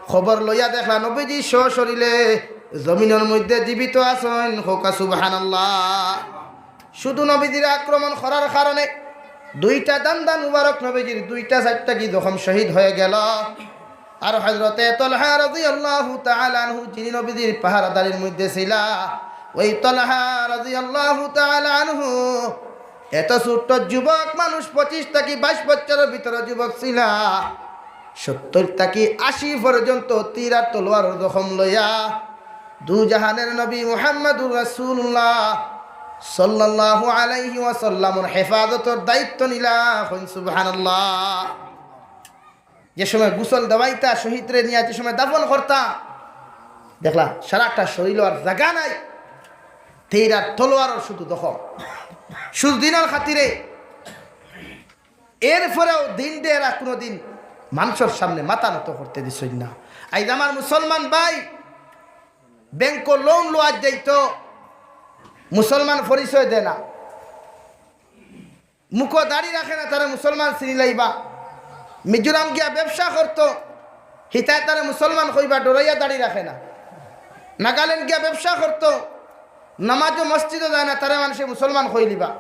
খবর লইয়া দেখলা নবীজি সশরীরে জমিনর মধ্যে জীবিত আছেন। কউক্কা সুবহানাল্লাহ। শুধু নবীজির আক্রমণ করার কারণে দুইটা দান্দা মুবারক নবীজির দুইটা চাইরটা কি জখম শহীদ হয়ে গেল। আর হযরতে তলহা রাদিয়াল্লাহু তাআলা আনহু, যিনি নবীজির পাহারাদারির মধ্যে ছিলা, ওই তলহা রাদিয়াল্লাহু তাআলা আনহু এত ছোট্ট যুবক মানুষ, পঁচিশ থাকি বাইশ বছরের ভিতরে যুবক ছিলা, সত্তর থাকি আশি পর্যন্ত তীর আর তলোয়ারর জখম লইয়া দুজাহানের নবী মুহাম্মাদুর রাসূলুল্লাহ সাল্লাল্লাহু আলাইহি ওয়াসাল্লামর হেফাজতর দায়িত্ব নিলা। কইন সুবহানাল্লাহ। যে সময় গোসল দেওয়াইতা, শহীদরে নিয়া যে সময় দাফন করতা, দেখলা সারাটা শরীল আর জাগা নাই, তীর আর তলোয়ারর শুধু জখম, শুধু দ্বীনর খাতিরে। এরপরেও দ্বীনরে এরা কুনুদিন মানষর সামনে মাথা নত করতে দিছইন না। আইজ আমার মুসলমান ভাই ব্যাংকো লোন লওয়াত যাইতো, মুসলমান পরিচয় দেয় না, মুখো দাড়ি রাখে না, তারে মুসলমান চিনিলাইবা। মিজোরাম গিয়া ব্যবসা করতো, হিতায় তারে মুসলমান কইবা, ডরাইয়া দাড়ি রাখে না। নাগাল্যান্ড গিয়া ব্যবসা করতো, নামাজও মসজিদও যায় না, তারে মানষে মুসলমান কইলিবা।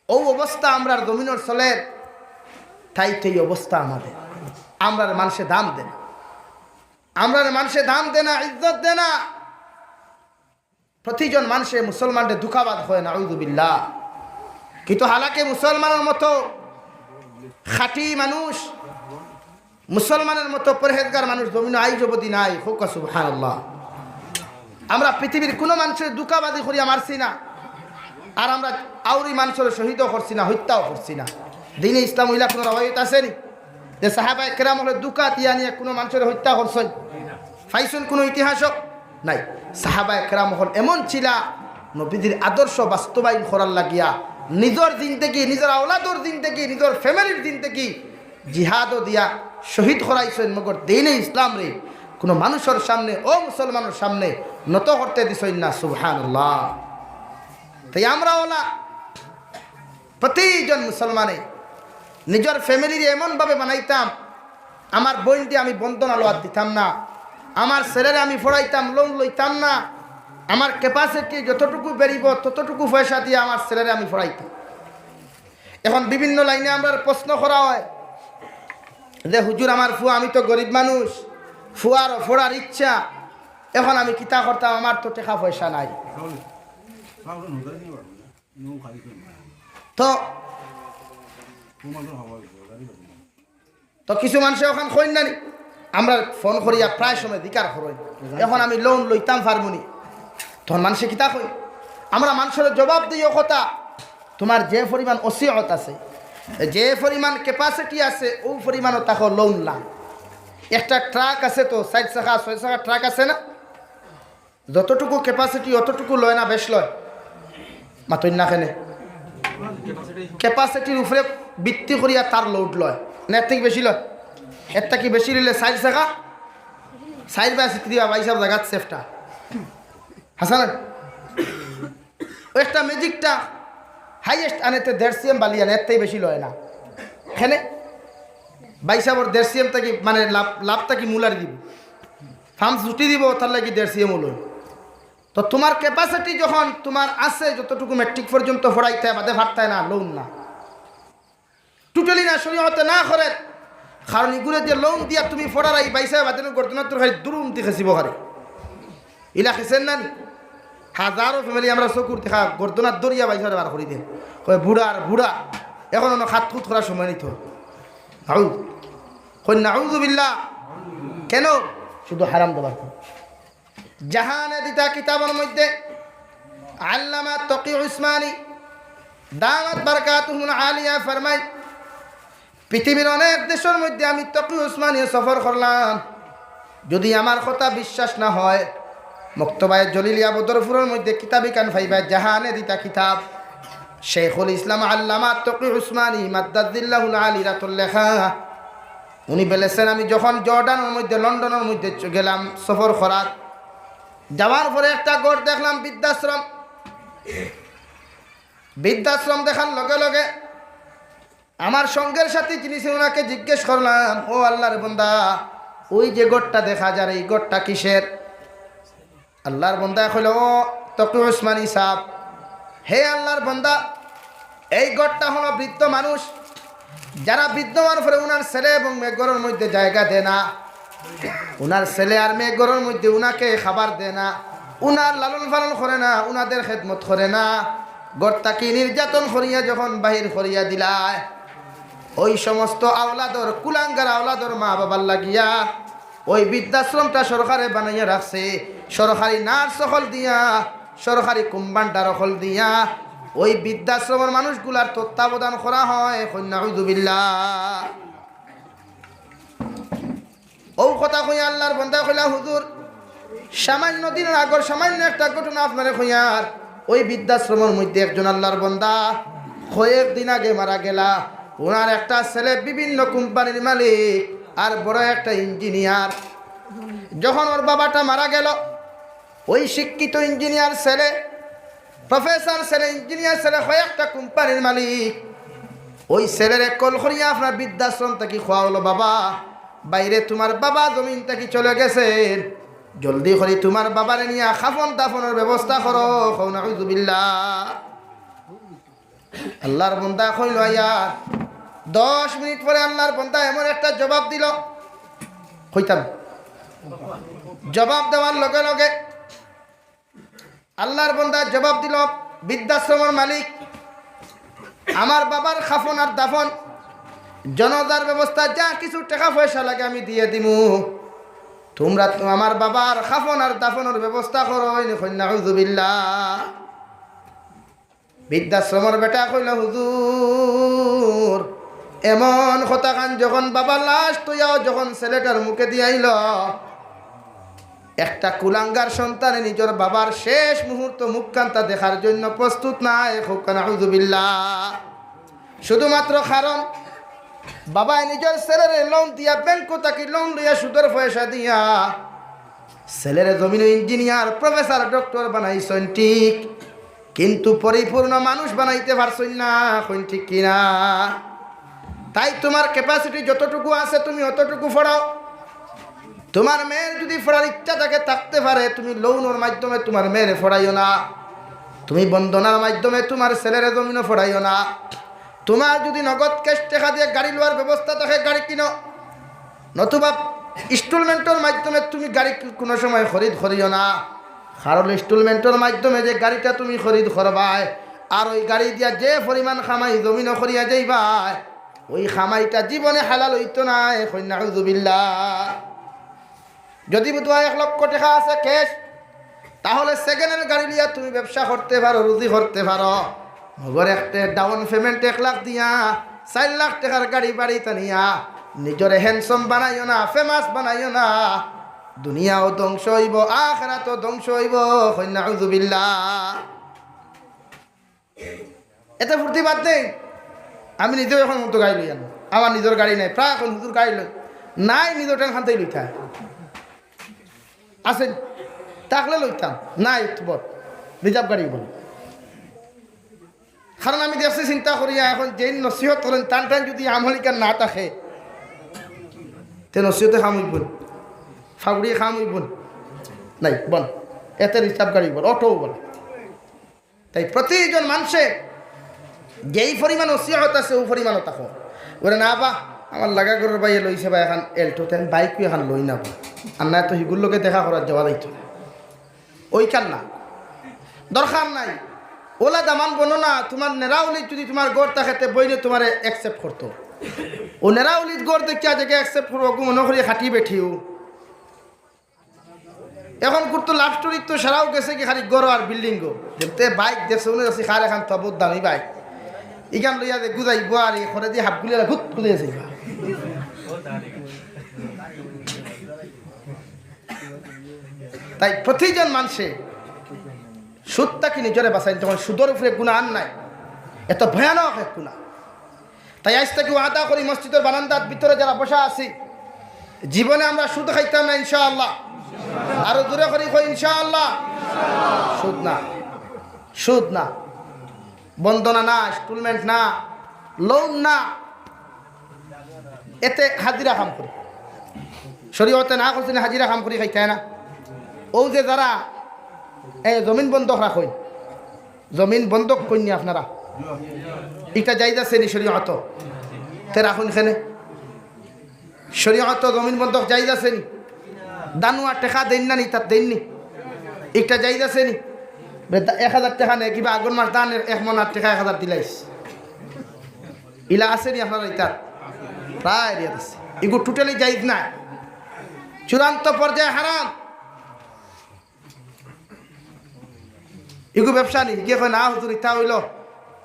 অউ অবস্থা আমরার জমিনর চলের, তাই তো এই অবস্থা আমাদের। আমরারে মানষে দাম দেয় না, আমরারে মানষে দাম দেয় না, ইজ্জত দেয় না। প্রতিজন মানষে মুসলমানরে ধুকাবাজ কয়, নাউজুবিল্লাহ। কিন্তু হালাকে মুসলমানর মতো খাঁটি মানুষ, মুসলমানর মতো পরহেজগার মানুষ জমিনো আইজ অবধি নাই। কউক্কা সুবহানাল্লাহ। আমরা পৃথিবীর কুনু মানষরে ধুকাবাজি করিয়া মারছি না, আর আমরা আউরি মানষরে শহীদও করছি না, হত্যাও করছি না। দ্বীনে ইসলাম অইলা কুনু রওয়ায়ত আছে নি যে সাহাবায়ে কেরাম অকলে ধুকা দিয়া নিয়া কুনু মানষরে হত্যা করছইন? পাইছইন কুনু ইতিহাসও? নাই। সাহাবায়ে কেরাম অকল এমন ছিলা, নবীজির আদর্শ বাস্তবায়ন করার লাগিয়া নিজর জিন্দেগি, নিজর আওলাদর জিন্দেগি, নিজর ফ্যামিলির জিন্দেগি জিহাদও দিয়া শহীদ করাইছইন, মগর দ্বীনে ইসলামরে কুনু মানষর সামনে, অউ মুসলমানর সামনে নত করতে দিছইন না। সুবহানাল্লাহ। তাই আমরা অলা প্রতিজন মুসলমানে নিজর ফ্যামিলিরে এমনভাবে বানাইতাম, আমার বইনরে আমি বন্দনা লওয়াত দিতাম না, আমার ছেলেরে আমি পড়াইতাম, লোন লইতাম না, আমার ক্যাপাসিটি যতটুকু বেরিব ততটুকু পয়সা দিয়া আমার ছেলেরে আমি পড়াইতাম। এখন বিভিন্ন লাইনে আমরারে প্রশ্ন করা হয় যে, "হুজুর, আমার ফুয়া, আমি তো গরিব মানুষ, ফুয়ার পড়ার ইচ্ছা, এখন আমি কিতা করতাম, আমার তো টেকা পয়সা নাই।" তো, তো কিছু মানষে অখান কইন না নি, আমরা ফোন করিয়া প্রায় সময় জিকার করইন, "এখন আমি লোন লইতাম পারমু নি?" তখন মানষে কিতা কইন? আমরা মানষরে জবাব দেই অউ কথা, "তুমার যে পরিমাণ ওসিয়ত আছে, যে পরিমাণ capacity আছে, অউ পরিমাণও তাকো loan লাম। একটা ট্রাক আছে তো, চাইর চাকা, ছয় চাকা ট্রাক আছে না? যতটুকু capacity, অতটুকু লয় না, বেশ লয়? মাতইন না কেনে? Capacityর উপরে ভিত্তি করিয়া তার load লয়, না এর থাকি বেশি লয়? এর থাকি বেশি লইলে চাইর চাকা, চাইর বাই চাইর দিবা, ভাইসাব জাগাত সেফটা। হাছা না? একটা ম্যাজিকটা highest আনে তে দেড় সিএম বালি আনে, এর থাকি বেশি লয় না। কেনে? ভাইসাবর দেড় সিএম থাকি, মানে, লাভ, লাভ থাকি মুলারি দিব, ফার্ম ছুটি দিব, তার লাগি দেড় সিএম অইলো। তো তুমার capacity যখন তুমার আছে, যতটুকু ম্যাট্রিক পর্যন্ত পড়াইতায়, বাদে পারতায় না, loan না। Totally না, শরীয়তে না করে। কারণ ইগুরে যে loan দিয়া তুমি পড়ারায়, ভাইসাবে বাদে গর্দনাত ধরিয়া দুরুম দি খেছিবো খালি। ইলা খেছেন না নি? হাজারো family আমরা চকুর দেখা গর্দনাত ধরিয়া ভাইসাবে বার করি দেয়। কয়, "বুড়ার বুড়া, এখন অনো খাতখুত করার সময় নি তো।" নাউজ-, কই নাউজুবিল্লাহ। কেনে? শুধু হারাম দেবার। জাহানে দিতা কিতাবর মধ্যে আল্লামা তকি উসমানী দামাত বারকাতুহুমুল আলিয়া ফরমাইন, পৃথিবীর অনেক দেশর মধ্যে আমি তকি উসমানী সফর করলাম। যদি আমার কথা বিশ্বাস না হয়, মক্তবায়ে জলিলিয়া বদরপুরর মধ্যে কিতাব ইখান পাইবা, জাহানে দিতা কিতাব। শেখুল ইসলাম আল্লামা তকি উসমানী মাদ্দাজিল্লাহুল আলী রাতুল লেখা। উনি বলেছেন, আমি যখন জর্ডানর মধ্যে, লন্ডনর মধ্যে চ-, গেলাম সফর করাত, যাওয়ার পরে একটা ঘর দেখলাম বৃদ্ধাশ্রম। বৃদ্ধাশ্রম দেখার লগে লগে আমার সঙ্গের সাথী যিনি ছিলেন, উনাকে জিজ্ঞেস করলাম, "ও আল্লাহর বান্দা, ওই যে ঘরটা দেখা যার, এই ঘরটা কিসের?" আল্লাহর বান্দায় কইল, "ও তকি উসমানী সাব, হে আল্লাহর বান্দা, এই ঘরটা হলো বৃদ্ধ মানুষ, যারা বৃদ্ধ হওয়ার পরে উনার ছেলে এবং মেয়ে ঘরর মধ্যে জায়গা দেয় না, উনার ছেলে আর মেয়ে ঘরর মধ্যে উনাকে খাবার দেয় না, উনার লালন পালন করে না, উনাদের খেদমত করে না, ঘর থাকি নির্যাতন করিয়া যখন বাহির করিয়া দিলায়, ওই সমস্ত আওলাদর, কুলাঙ্গার আওলাদর মা বাবার লাগিয়া ওই বৃদ্ধাশ্রমটা সরকারে বানাইয়া রাখছে, সরকারি নার্স অকল দিয়া, সরকারি কম্পাউন্ডার অকল দিয়া ওই বৃদ্ধাশ্রমর মানুষগুলার তত্ত্বাবধান করা হয়।" কই নাউজুবিল্লাহ। অউ কথা কইয়া আল্লাহর বান্দায় কইলা, "হুজুর, সামান্য দিনর আগর সামান্য একটা ঘটনা আপনারে কইয়ার, ওই বৃদ্ধাশ্রমর মধ্যে একজন আল্লাহর বান্দা কয়েকদিন আগে মারা গেলা। ওনার একটা ছেলে বিভিন্ন কোম্পানির মালিক আর বড় একটা ইঞ্জিনিয়ার। যখন ওর বাবাটা মারা গেল, ওই শিক্ষিত ইঞ্জিনিয়ার ছেলে, প্রফেসর ছেলে, ইঞ্জিনিয়ার ছেলে, কয়েকটা কোম্পানির মালিক, ওই ছেলেরে কল করিয়া আপনার বৃদ্ধাশ্রম থাকি কওয়া অইলো, 'বাবা, বাইরে তুমার বাবা জমিন থাকি চলে গেছেন, জলদি করি তুমার বাবারে নিয়া কাফন দাফনর ব্যবস্থা করো।'" কও নাউজুবিল্লাহ। আল্লাহর বান্দা কইল, "আইয়া।" দশ মিনিট পরে আল্লাহর বান্দা এমন একটা জবাব দিল, কইতাম, জবাব দেওয়ার লগে লগে আল্লাহর বান্দা জবাব দিল, "বৃদ্ধাশ্রমর মালিক, আমার বাবার কাফন আর দাফন, জনাজার ব্যবস্থা, যা কিছু টেকা পয়সা লাগে আমি দিয়া দিমু, তুমরা তো আমার বাবার কাফন আর দাফনর ব্যবস্থা করো।" কই নাউজুবিল্লাহ। বৃদ্ধাশ্রমর বেটা কইল, "হুজুর, এমন কথাখান যখন বাবার লাশ থইয়াও যখন ছেলেটার মুখে দিয়া আইল, একটা কুলাঙ্গার সন্তানে নিজর বাবার শেষ মুহূর্ত মুখখানটা দেখার জন্য প্রস্তুত নায়।" কউক্কা নাউজুবিল্লাহ। শুধুমাত্র কারণ বাবায় নিজর ছেলেরে লোন দিয়া, ব্যাংক থাকি লোন লইয়া সুদর পয়সা দিয়া ছেলেরে জমিনো ইঞ্জিনিয়ার, প্রফেসর, ডক্টর বানাইছইন ঠিক, কিন্তু পরিপূর্ণ মানুষ বানাইতে পারছইন না। কইন ঠিক কিনা? তাই তুমার capacity যতটুকু আছে তুমি অতটুকু পড়াও। তুমার মেয়ের যদি পড়ার ইচ্ছা থাকে, থাকতে পারে, তুমি লোনর মাধ্যমে তুমার মেয়েরে পড়াইও না, তুমি বন্দনার মাধ্যমে তুমার ছেলেরে জমিনো পড়াইও না। তুমার যদি নগদ ক্যাশ টেকা দিয়া গাড়ি লওয়ার ব্যবস্থা থাকে, গাড়ি কিনো, নতুবা ইনস্টলমেন্টর মাধ্যমে তুমি গাড়ি কি-, কুনু সময় খরিদ করিও না। কারণ ইনস্টলমেন্টর মাধ্যমে যে গাড়িটা তুমি খরিদ করবায়, আর ওই গাড়ি দিয়া যে পরিমাণ কামাই জমিনো করিয়া যাইবায়, ওই কামাইটা জীবনে হালাল অইতো নায়। কইন নাউজুবিল্লাহ। যদি বুধবায় এক লক্ষ টেকা আছে ক্যাশ, তাহলে সেকেন্ড হ্যান্ড গাড়ি লইয়া তুমি ব্যবসা করতে পারো, রুজি করতে পারো। মগর একটা ডাউন পেমেন্ট এক লাখ দিয়া চাইর লাখ টেকার গাড়ি বাড়িত আনিয়া নিজরে হ্যান্ডসাম বানাইও না, ফেমাস বানাইও না। দুনিয়াও ধ্বংস অইবো, আখেরাতও ধ্বংস অইবো। কইন নাউজুবিল্লাহ। এতে ফুর্তি বাদ দেই। আমি নিজেও এখন মতো গাড়ি লই আনো, আমার নিজর গাড়ি নাই, প্রায় এখন হুজুর গাড়ি লই নাই, নিজর টেন খান্তাই লইতা আছে, থাকলে লইতাম, নাই তো বল, রিজার্ভ গাড়ি বল। কারণ আমি দেখছি চিন্তা করিয়া, এখন যেইন নসিহত করইন, তান টান যদি আমল ইখান না থাকে, তে নসিহতে কাম অইবো নি? ফাগুড়িয়ে কাম অইবো নি? নাই, বল। এতে রিজার্ভ গাড়ি বল, অটো বল। তাই প্রতিজন মানষে যেই পরিমাণ নসিহত আছে, অউ পরিমাণও থাকো। ওরে না বা, আমার লাগা ঘরর ভাইয়ে লইছে বা এখন এল্টো, তে আমি বাইকও এখন লই না বা। আর না তো হিগুর লগে দেখা করার যাওয়া যাইতো না। অইখান না, দরকার নাই। অলা দামান বনো না, তুমার নেরাউলিত যদি তুমার ঘর থাকে, তে বইনে তুমারে accept করতো। অউ নেরাউলিত ঘর দেখিয়া যেগে accept করবো, অগু মনো করি খাটি বেটিও। এখন করতো লাভ স্টোরি তো সারাও গেছে কি খালি ঘর আর বিল্ডিং গো। যেমতে বাইক দেখছো, মনে আছে কার এখন তো বহুত দামি বাইক। ইখান লইয়া যে গুজাইবো আর ই করে দিয়ে হাফ গুলিয়া গুত গুলিয়া যাইবা। তাই প্রতিজন মানষে সুদ থাকি নিজরে বাঁচাইন, তখন সুদর উপরে গুনাহ আর নাই, এত ভয়ানক এক গুনাহ। তাই আইজ থাকি ওয়াদা করি, মসজিদর বারান্দাত ভিতরে যারা বসা আছি, জীবনে আমরা সুদ খাইতাম না ইনশাআল্লাহ। আরো জোরে করি কই ইনশাআল্লাহ। সুদ না, সুদ না, বন্দনা না, ইনস্টলমেন্ট না, লোন না, এতে হাজিরা কাম করি। শরীয়তে না করছে নি হাজিরা কাম করি খাইতায় না? অউ যে যারা এই জমিন বন্ধক রাখইন, জমিন বন্ধক কইন নি আপনারা, ইটা জায়েজ আছে নি শরীয়তো? তে রাখইন কেনে? শরীয়তো জমিন বন্ধক জায়েজ আছে নি? দানুয়া টেকা দেইন না নি, তার দেইন নি? ইটা জায়েজ আছে নি? বে-, দা-, এক হাজার টেকা নে, কিবা আগর মাস ধান এক মন আর টেকা এক হাজার দিলাইস। ইলা আছে নি আপনারা ইতার? প্রায় এরিয়াত আছে। ইগু totally জায়েজ না। চূড়ান্ত পর্যায়ে হারাম। ইগু ব্যবসা নি? ইগে কয়, "না হুজুর, ইতা অইলো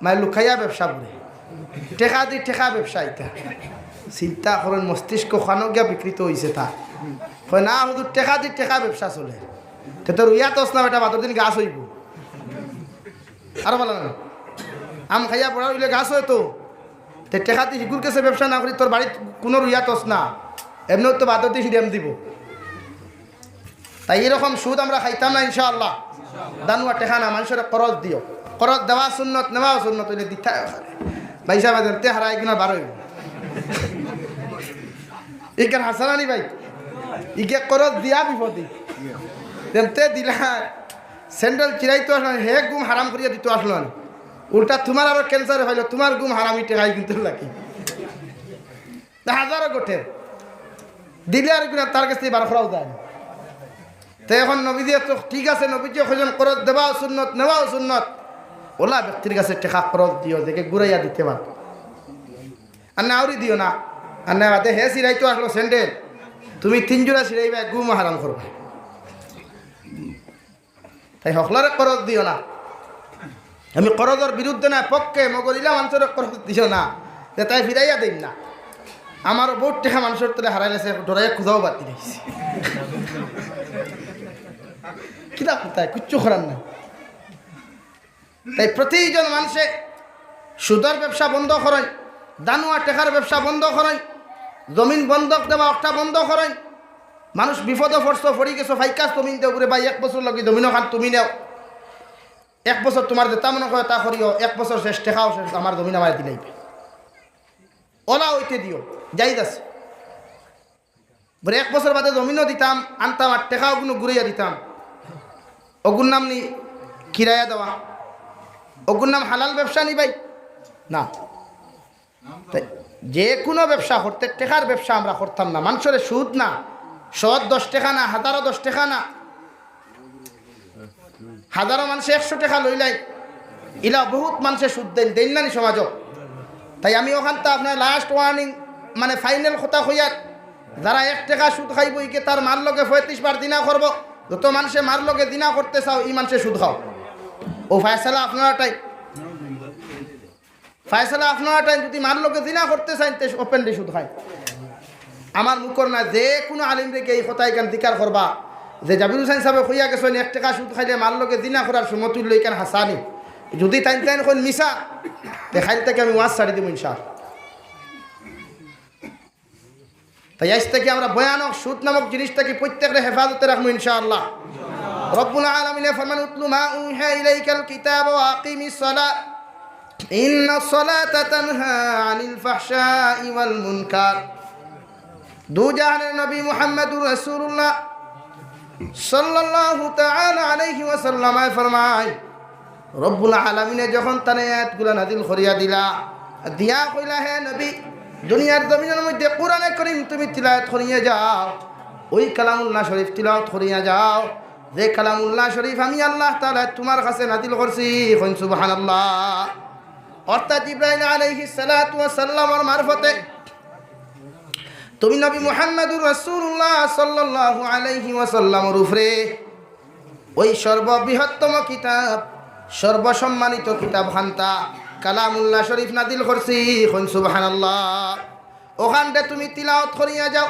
মাই লুকাইয়া ব্যবসা করে। টেকা দি টেকা ব্যবসা ইতা।" চিন্তা করইন, মস্তিষ্ক খানো গিয়া বিকৃত অইছে তা। কয়, "না হুজুর, টেকা দি টেকা ব্যবসা চলে।" তে তোর উইয়া তস না বেটা, বাদর দিন গাছ অইবো। আরো ভালা না? আম খাইয়া বড়া অইলে গাছ অয় তো। তে টেকা দি হিগুর গেছে ব্যবসা না করি তোর বাড়িত কুনু রুইয়া তস না। এমনেও তো বাদর দিন ডেম দিবো। তাই ইরকম সুদ আমরা খাইতাম না ইনশাআল্লাহ। দানুয়া টেকা না, মানষরে করজ দিও। করজ দেওয়া সুন্নত, নেওয়াও সুন্নত, অইলে দিতায় অখানে। ভাইসাবে জানতে হারাই কিনা বারোই। ইখান হাসান আলী ভাই, ইগে করজ দিয়া বিপদে। যেমতে দিলা, স্যান্ডেল চিরাইতো আসলো না, হে ঘুম হারাম করিয়া দিতো আসলো না। উল্টা তুমার আরো ক্যান্সারে অইলো, তুমার ঘুম হারামি টেকাই কিন্তু লাগে। তা হাজারো ঘটে। দিলে আর গুনা তার গেছ থাকি বার করাও যায় না। তে এখন নবীজি তো ঠিক আছে, নবীজি কইছইন করজ দেওয়াও সুন্নত, নেওয়াও সুন্নত। অলা ব্যক্তির গেছে টেকা করজ দিও, যেগে ঘুরাইয়া দিতে পারো। আর না আউরি দিও না। আর না বাদে হে চিরাইতো আসলো স্যান্ডেল, তুমি তিন জোড়া চিরাইবায়, ঘুম হারাম করবায়। তাই হকলরে করজ দিও না। আমি করজর বিরুদ্ধে না, পক্ষে, মগর ইলা মানষরে করজ দিও না। তে তাই ফিরাইয়া দেইন না। আমারও বউত টেকা মানষর তলে হারাইলাইছে, ডরাইয়া খুজাও বাদ দিলাইছি। কিতা করতায়, কিচ্ছু করার নাই। তাই প্রতিজন মানষে সুদর ব্যবসা বন্ধ করইন, দানুয়া টেকার ব্যবসা বন্ধ করইন, জমিন বন্ধক দেওয়া অকটা বন্ধ করইন। মানুষ বিপদো পড়ছো, পড়ি গেছো, ফাইকাস জমিন দেও বুলে, ভাই, এক বছর লাগি জমিন অখান তুমি নেও, এক বছর তুমার যেতা মনে কয় তা করিও, এক বছর শেষ, টেকাও শেষ, আমার জমিন আমারে দিলাইবে। অলা অইতে দিও, জায়েজ আছে। বুলে, এক বছর বাদে জমিনও দিতাম, আনতাম আর টেকাও কুনু ঘুরাইয়া দিতাম। অগুর নাম নি কিরায়া দেওয়া? অগুর নাম হালাল ব্যবসা নি ভাই? না। তাই যে কুনু ব্যবসা করতে, টেকার ব্যবসা আমরা করতাম না। মানষরে সুদ না, সৎ দশ টেকা না, হাজারো দশ টেকা না। হাজারো মানষে একশো টেকা লইলাই, ইলা বউত মানষে সুদ দেইন, দেইন না নি সমাজো? তাই আমি অখানতা আপনার last warning, মানে final কথা কইয়ার, যারা এক টেকা সুদ খাইবো, ইগে তার মার লগে পঁয়ত্রিশ বার জিনা করবো। যত মানষে মার লগে জিনা করতে চাও, ই মানষে সুদ খাও। অউ ফয়সালা আপনারাটাই। ফয়সালা আপনারা টাইম যদি মার লগে জিনা করতে চাইন, তে ওপেনলি সুদ খাইন। আমার মুখর না, যে কুনু আলিমরে গিয়া এই কথা ইখান জিকার করবা যে জাবির হুসাইন সাবে কইয়া গেছইন, এক টেকা সুদ খাইলে মার লগে জিনা করার সমতুল্য, ইখান হাছানি। যদি তাইন তাইন কইন মিছা, তে কাইল থাকি আমি ওয়াজ ছাড়ি দিমু ইনশাআল্লাহ। তাই আইজ থাকি আমরা ভয়ানক সুদ নামক জিনিস থাকি প্রত্যেকরে হেফাজতে রাখমু ইনশাআল্লাহ। রব্বুল আলামিনে ফরমান, "উতলু মা উহিয়া ইলাইকাল কিতাব ওয়া আকিমিস সালাহ, ইন্নাস সালাতা তানহা আনিল ফাহশাই ওয়াল মুনকার।" দুজাহানের নবী মুহাম্মাদুর রাসূলুল্লাহ সাল্লাল্লাহু তাআলা আলাইহি ওয়াসাল্লামে ফরমায়, রব্বুল আলামিনে যখন তানে আয়াতগুলা নাজিল করিয়া দিলা, দিয়া কইলা, "হে নবী, দুনিয়ার জমিনর মধ্যে কোরআনে করিম তুমি তিলাওয়াত করিয়া যাও, ওই কালামুল্লাহ শরীফ তিলাওয়াত করিয়া যাও, যে কালামুল্লাহ শরীফ আমি আল্লাহ তাআলা তোমার কাছে নাজিল করছি।" কইন সুবহানাল্লাহ। অর্থাৎ জিব্রাইল আলাইহিস সালাতু ওয়াস সালামর মারফতে তুমি নবী মুহাম্মাদুর রাসূলুল্লাহ সাল্লাল্লাহু আলাইহি ওয়াসাল্লামর উপরে ওই সর্ববৃহত্তম কিতাব, সর্বসম্মানিত কিতাব খান্তা কালামুল্লাহ শরীফ নাজিল করছি। কইন সুবহানাল্লাহ। ওখানতে তুমি তিলাওয়াত করিয়া যাও,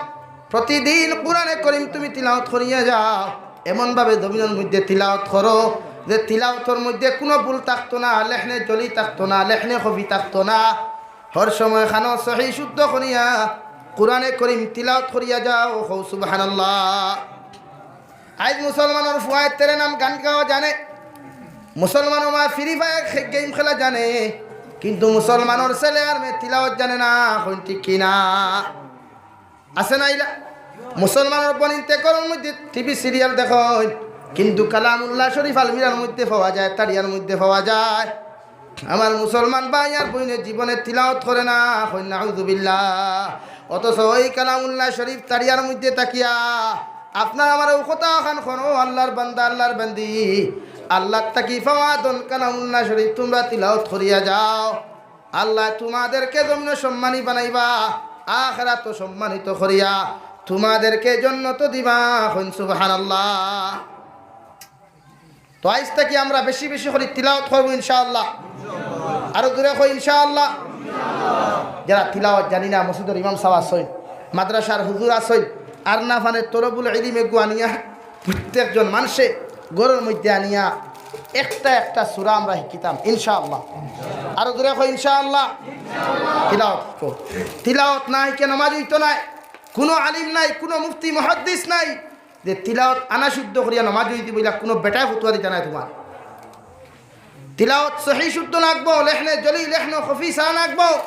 প্রতিদিন কোরআনে করিম তুমি তিলাওয়াত করিয়া যাও। এমনভাবে জমিনর মধ্যে তিলাওয়াত করো যে তিলাওয়াতর মধ্যে কুনু ভুল থাকতো না, লেহনে জলি থাকতো না, লেহনে খফি থাকতো না। হর সময় খানো সহি শুদ্ধ করিয়া কোরআনে করিম তিলাওয়াত করিয়া যাও। কও সুবহানাল্লাহ। আইজ মুসলমানর ফুয়ায় তেরে নাম গান গাওয়া জানে, মুসলমানর মা ফ্রি ফায়ার খে-, গেম খেলা জানে, কিন্তু মুসলমানর ছেলে আর মেয়ে তিলাওয়াত জানে না। কইন ঠিক কি না? আছে না ইলা? মুসলমানর বইন তে ঘরর মধ্যে টিভি সিরিয়াল দেখইন, কিন্তু কালামুল্লাহ শরীফ আলমিরার মধ্যে পাওয়া যায়, তারিয়ার মধ্যে পাওয়া যায়। আমার মুসলমান ভাই আর বইনে জীবনে তিলাওয়াত করে না, কইন নাউজুবিল্লাহ। অথচ ওই কালামুল্লাহ শরীফ তারিয়ার মধ্যে থাকিয়া আপনার আমার ও কথা খান কইন, ও আল্লাহর বান্দা, আল্লাহর বান্দি, আল্লাহর থাকি পাওয়া ধন কালামুল্লাহ শরীফ তোমরা তিলাওয়াত করিয়া যাও। আল্লাহ তোমাদেরকে জমিনো সম্মানী বানাইবা, আখেরাতো সম্মানিত করিয়া তোমাদেরকে জন্নত দিবা। কইন সুবহানাল্লাহ। তো আইজ থাকি আমরা বেশি বেশি করি তিলাওয়াত করবো ইনশাআল্লাহ। আরো জোরে কই ইনশাআল্লাহ। যারা তিলাওয়াত জানি না, মসজিদর ইমাম সাব আছইন, মাদ্রাসার হুজুর আছইন, আর না পারলে তলবুল ইলিমে গুয়ানিয়া প্রত্যেকজন মানষে ঘরর মধ্যে আনিয়া একটা একটা সূরা আমরা হিকিতাম ইনশাআল্লাহ। আরো জোরে কই ইনশাআল্লাহ। তিলাওয়াত কো। তিলাওয়াত না হিকে নমাজ অইতো নায়। কুনু আলিম নাই, কুনু মুফতি মুহাদ্দিস নাই যে তিলাওয়াত আনা শুদ্ধ করিয়া নমাজ অই দিবো, ইলা কুনু বেটায় ফতুয়া দিতা নায় তোমার। তিলাওয়াত সহি শুদ্ধ লাগবো, লেহনে জলি, লেহনে খফি সানা লাগবো।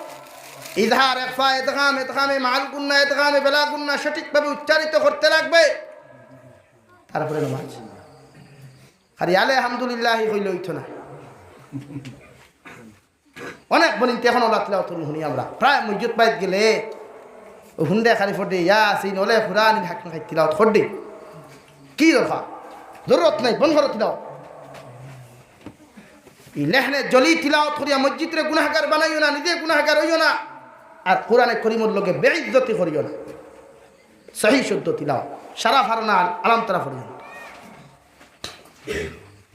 ইজহার, ইখফা, ইদগাম, ইদগামে মাআল গুন্না, ইদগামে বেলা গুন্না সঠিকভাবে উচ্চারিত করতে লাগবে। তারপরে নমাজ। খালি আলহামদুলিল্লাহ কইলে অইতো না। অনেক বইন তে অখন অলা তিলাওয়াত হুনি আমরা। প্রায় মসজিদ বাইত গেলে ও হুনদে খালি ফড়দে, ইয়াসিন, ওলে কুরআন, হাকিম খাই তিলাওয়াত ফড়দে। কি দরকার? জরুরত নাই, বন্ধ করো তিলাওয়াত। ই লেহনে জলি তিলাওয়াত করিয়া মসজিদরে গুনাহগার বানাইও না, নিজে গুনাহগার অইও না। আর কোরআনে করিমর লগে বেইজ্জতি করিও না। সহি শুদ্ধ তিলাওয়াত। সারা ফারো না, আলাম তারা পড়িও না।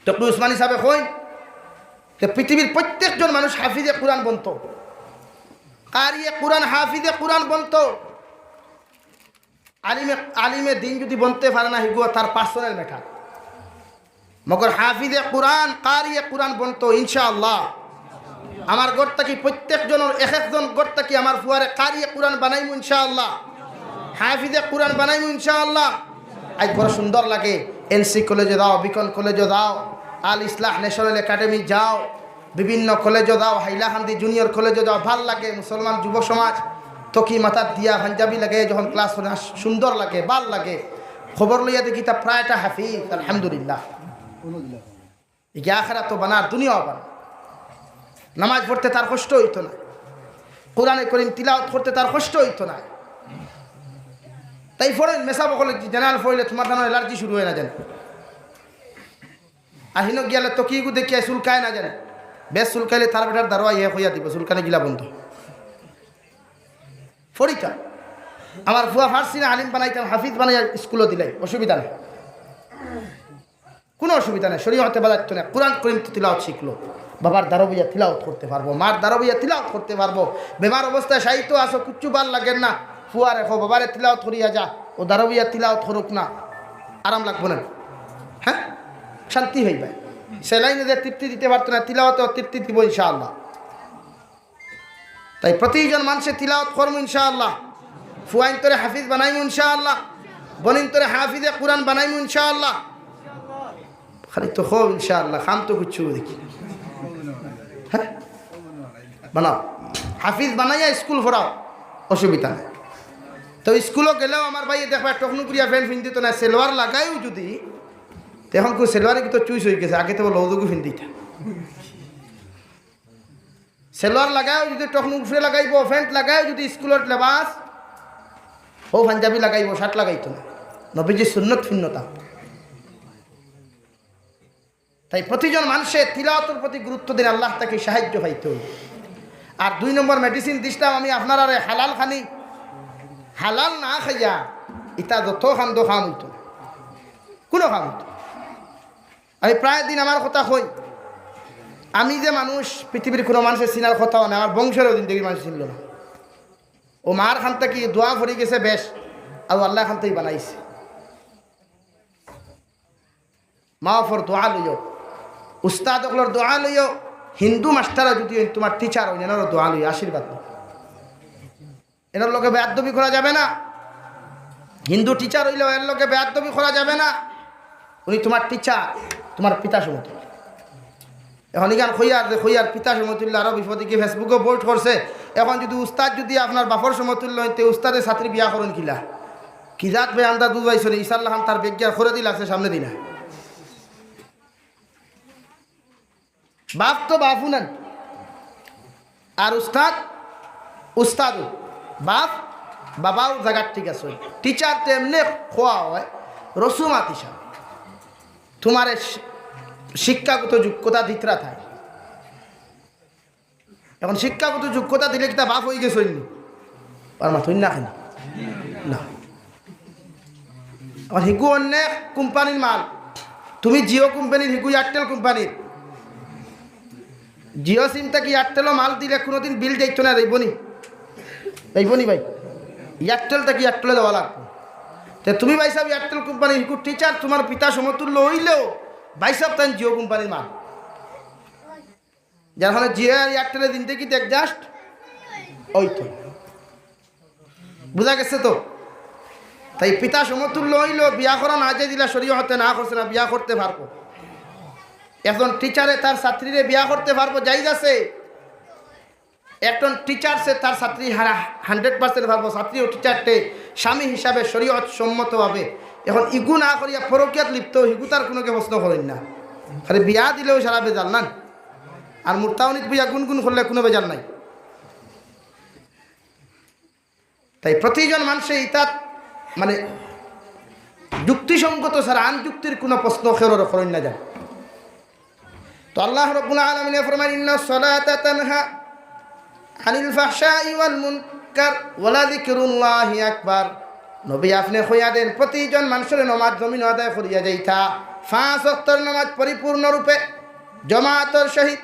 তকি উসমানী সাবে কইন যে পৃথিবীর প্রত্যেকজন মানুষ হাফিজে কোরআন বনতো, কারিয়ে কোরআন, হাফিজে কোরআন বনতো। আলিমে, আলিমে দিন যদি বনতে পারে না, হিগুয়া তার পার্সোনাল ম্যাটার। মগর হাফিজে কোরআন, কারিয়ে কোরআন বনতো ইনশাআল্লাহ। আমার ঘর থাকি প্রত্যেকজনর এক একজন ঘর থাকি আমার ফুয়ারে কারিয়ে কোরআন বানাইমু ইনশাআল্লাহ, হাফিজে কোরআন বানাইমু ইনশাআল্লাহ। আইজ বড় সুন্দর লাগে, এনসি কলেজো যাও, বিকন কলেজো যাও, আল ইসলাহ ন্যাশনাল একাডেমি যাও, বিভিন্ন কলেজো যাও, হাইলাকান্দি জুনিয়র কলেজো যাও, ভালা লাগে। মুসলমান যুব সমাজ তকি মাথাত দিয়া পাঞ্জাবি লাগাইয়া যখন ক্লাস করে, সুন্দর লাগে, ভালা লাগে। খবর লইয়া দেখি তা প্রায়টা হাফিজ, আলহামদুলিল্লাহ। ইগিয়ে আখেরাতও বানার, দুনিয়াও বানার। নামাজ পড়তে তার কষ্ট অইতো না, কোরআনে করিম তিলাওয়াত করতে তার কষ্ট অইতো না। তাই পড়ইন, মেসাব অকলে জেনারেল পড়লে তোমার জানো অ্যালার্জি শুরু অয় না জানো। আর হিনো গিয়ালে তকিগু দেখিয়া চুলকায় না জানো। বেশ চুলকাইলে তার বেটার দারোয়াই হে কইয়া দিবো, চুলকানি গিলা বন্ধ। পড়িতা। আমার ফুয়া পারছি না, আলিম বানাইতাম, হাফিজ বানাইয়া স্কুলো দিলাই, অসুবিধা নাই। কুনু অসুবিধা নাই, শরীয়তে বাধাইতো না। কোরআন করিম তো তিলাওয়াত শিখলো, বাবার দারো বইয়া তিলাওত করতে পারবো, মার দারো বইয়া তিলাওত করতে পারবো। বেমার অবস্থায় শায়িত আছো, কিচ্ছু ভালা লাগের না, ফুয়ারে কও, "বাবারে তিলাওত করিয়া যা, ও দারো বইয়া তিলাওত করুক না, আরাম লাগবো না?" হ্যাঁ, শান্তি অইবা। স্যালাইনে যে তৃপ্তি দিতে পারতো না, তিলাওতে তৃপ্তি দিবো ইনশাআল্লাহ। তাই প্রতিজন মানষে তিলাওত করমু ইনশাআল্লাহ। ফুয়াইন্তরে হাফিজ বানাইমু ইনশাআল্লাহ। বইনন্তরে হাফিজে কুরআন বানাইমু ইনশাআল্লাহ। খালি তো কও ইনশাআল্লাহ, কাম তো কিচ্ছু দেখি না। হ্যাঁ? বানাও। হাফিজ বানাইয়া স্কুল পড়াও, অসুবিধা নাই। তো স্কুলো গেলেও আমার ভাইয়ে দেখবা টকনু করিয়া প্যান্ট পিন্দিতো না, সেলোয়ার লাগাইও যদি, তে অখন কই সেলোয়ারে কিতা চুইস অইগেছে, আগে তো লৌদুগু পিন্দিতা। সেলোয়ার লাগাইও যদি টকনু উপরে লাগাইবো, প্যান্ট লাগাইও যদি স্কুলর লেবাস, অউ পাঞ্জাবি লাগাইবো, শার্ট লাগাইতো না। নবীজির সুন্নত ভিন্নতা। তাই প্রতিজন মানষে তিলাওয়াতর প্রতি গুরুত্ব দিন, আল্লাহ থাকি সাহায্য পাইতো। আর দুই নম্বর মেডিসিন দিছলাম আমি আপনারারে, হালাল খানি, হালাল না খাইয়া ইতা যত কান্দো কাম অইতো না, কুনু কাম অইতো না। আমি প্রায় দিন আমার কথা কই, আমি যে মানুষ, পৃথিবীর কুনু মানষে চিনার কথাও নায়, আমার বংশরও জিন্দেগির মানষে চিনলো না। অউ মার খান থাকি দোয়া পড়ি গেছে বেশ, আর আল্লাহ খান থাকি বানাইছে। মা বাফর দোয়া লইও, উস্তাদ অকলর দোয়া লইও, হিন্দু মাস্টারও যদি অইন, তুমার টিচার অইন, এনরও দোয়া লইও, আশীর্বাদ লইও। এনর লগে বেয়াদবি করা যাবে না। হিন্দু টিচার অইলেও এর লগে বেয়াদবি করা যাবে না। উনি তুমার টিচার, তুমার পিতা সমতুল্য। অখন ইখান কইয়ার যে কইয়ার পিতা সমতুল্য আরো বিপদে গিয়া Facebook-ও পোস্ট করছে। অখন যদি উস্তাদ যদি আপনার বাফর সমতুল্য অইন, তে উস্তাদে ছাত্রী বিয়া করইন কিলা? কি জাত বেআন্দাজ বুঝাইছো নি? ইসার লাখান তার বেগিয়ার করে দিল আছে সামনে দিনা। বাফ তো বাফউ নানি, আর উস্তাদ উস্তাদউ, বাফ বাবাউ জাগাত ঠিক আছে। টিচার তো এমনে কওয়া অয় রসুমাত হিসাবে, তুমারে শি-, শিক্ষাগত যোগ্যতা দিতরা থায়। অখন শিক্ষাগত যোগ্যতা দিলে কিতা বাফ অইগেছইন নি? আর মাতইন না কেনে? না। অখন হিগু অইন্য কোম্পানির মাল, তুমি জিও কোম্পানির, হিগু এয়ারটেল কোম্পানির। জিও সিম থাকি এয়ারটেলো মাল দিলে কুনুদিন বিল যাইতো না, যাইবো নি? যাইবো নি ভাই? এয়ারটেল থাকি এয়ারটেলো দেওয়া লাগবো। তে তুমি ভাইসাব এয়ারটেল কোম্পানির, হিগু টিচার তুমার পিতা সমতুল্য অইলেও ভাইসাব তাইন জিও কোম্পানির মাল। যার কারণে জিও আর এয়ারটেলে জিন্দেগিত অ্যাডজাস্ট অইতো। বুঝা গেছে তো? তাই পিতা সমতুল্য অইলেও বিয়া করা না জায়েজ, ইলা শরীয়তে না করছে না, বিয়া করতে পারবো। একজন টিচারে তার ছাত্রীরে বিয়া করতে পারবো, জায়েজ আছে। একজন টিচারসে তার ছাত্রী হারা হান্ড্রেড পার্সেন্ট পারবো, ছাত্রী ও টিচারটে স্বামী হিসাবে শরীয়ত সম্মতভাবে। অখন ইগু না করিয়া পরকিয়াত লিপ্ত, হিগু তার কুনুকে প্রশ্ন করইন না। খালি বিয়া দিলেউ সারা বেজাল না, আর মুর্তাউনিত বইয়া গুনগুন করলে কুনু বেজাল নাই। তাই প্রতিজন মানষে ইতাত মানে যুক্তিসঙ্গত ছাড়া আন যুক্তির কুনু প্রশ্ন কেউরর করইন না যান। তো আল্লাহ রাব্বুল আলামিনে ফরমাইন, "ইন্নাস সালাতা তানহা আনিল ফাহশাই ওয়াল মুনকার ওয়ালা যিকরুল্লাহি আকবার।" নবী, আপনে কইয়া দেইন, প্রতিজন মানষরে নমাজ জমিনো আদায় করিয়া যাইতা, পাঁচ ওয়াক্তর নমাজ পরিপূর্ণ রূপে জমাতর সহিত।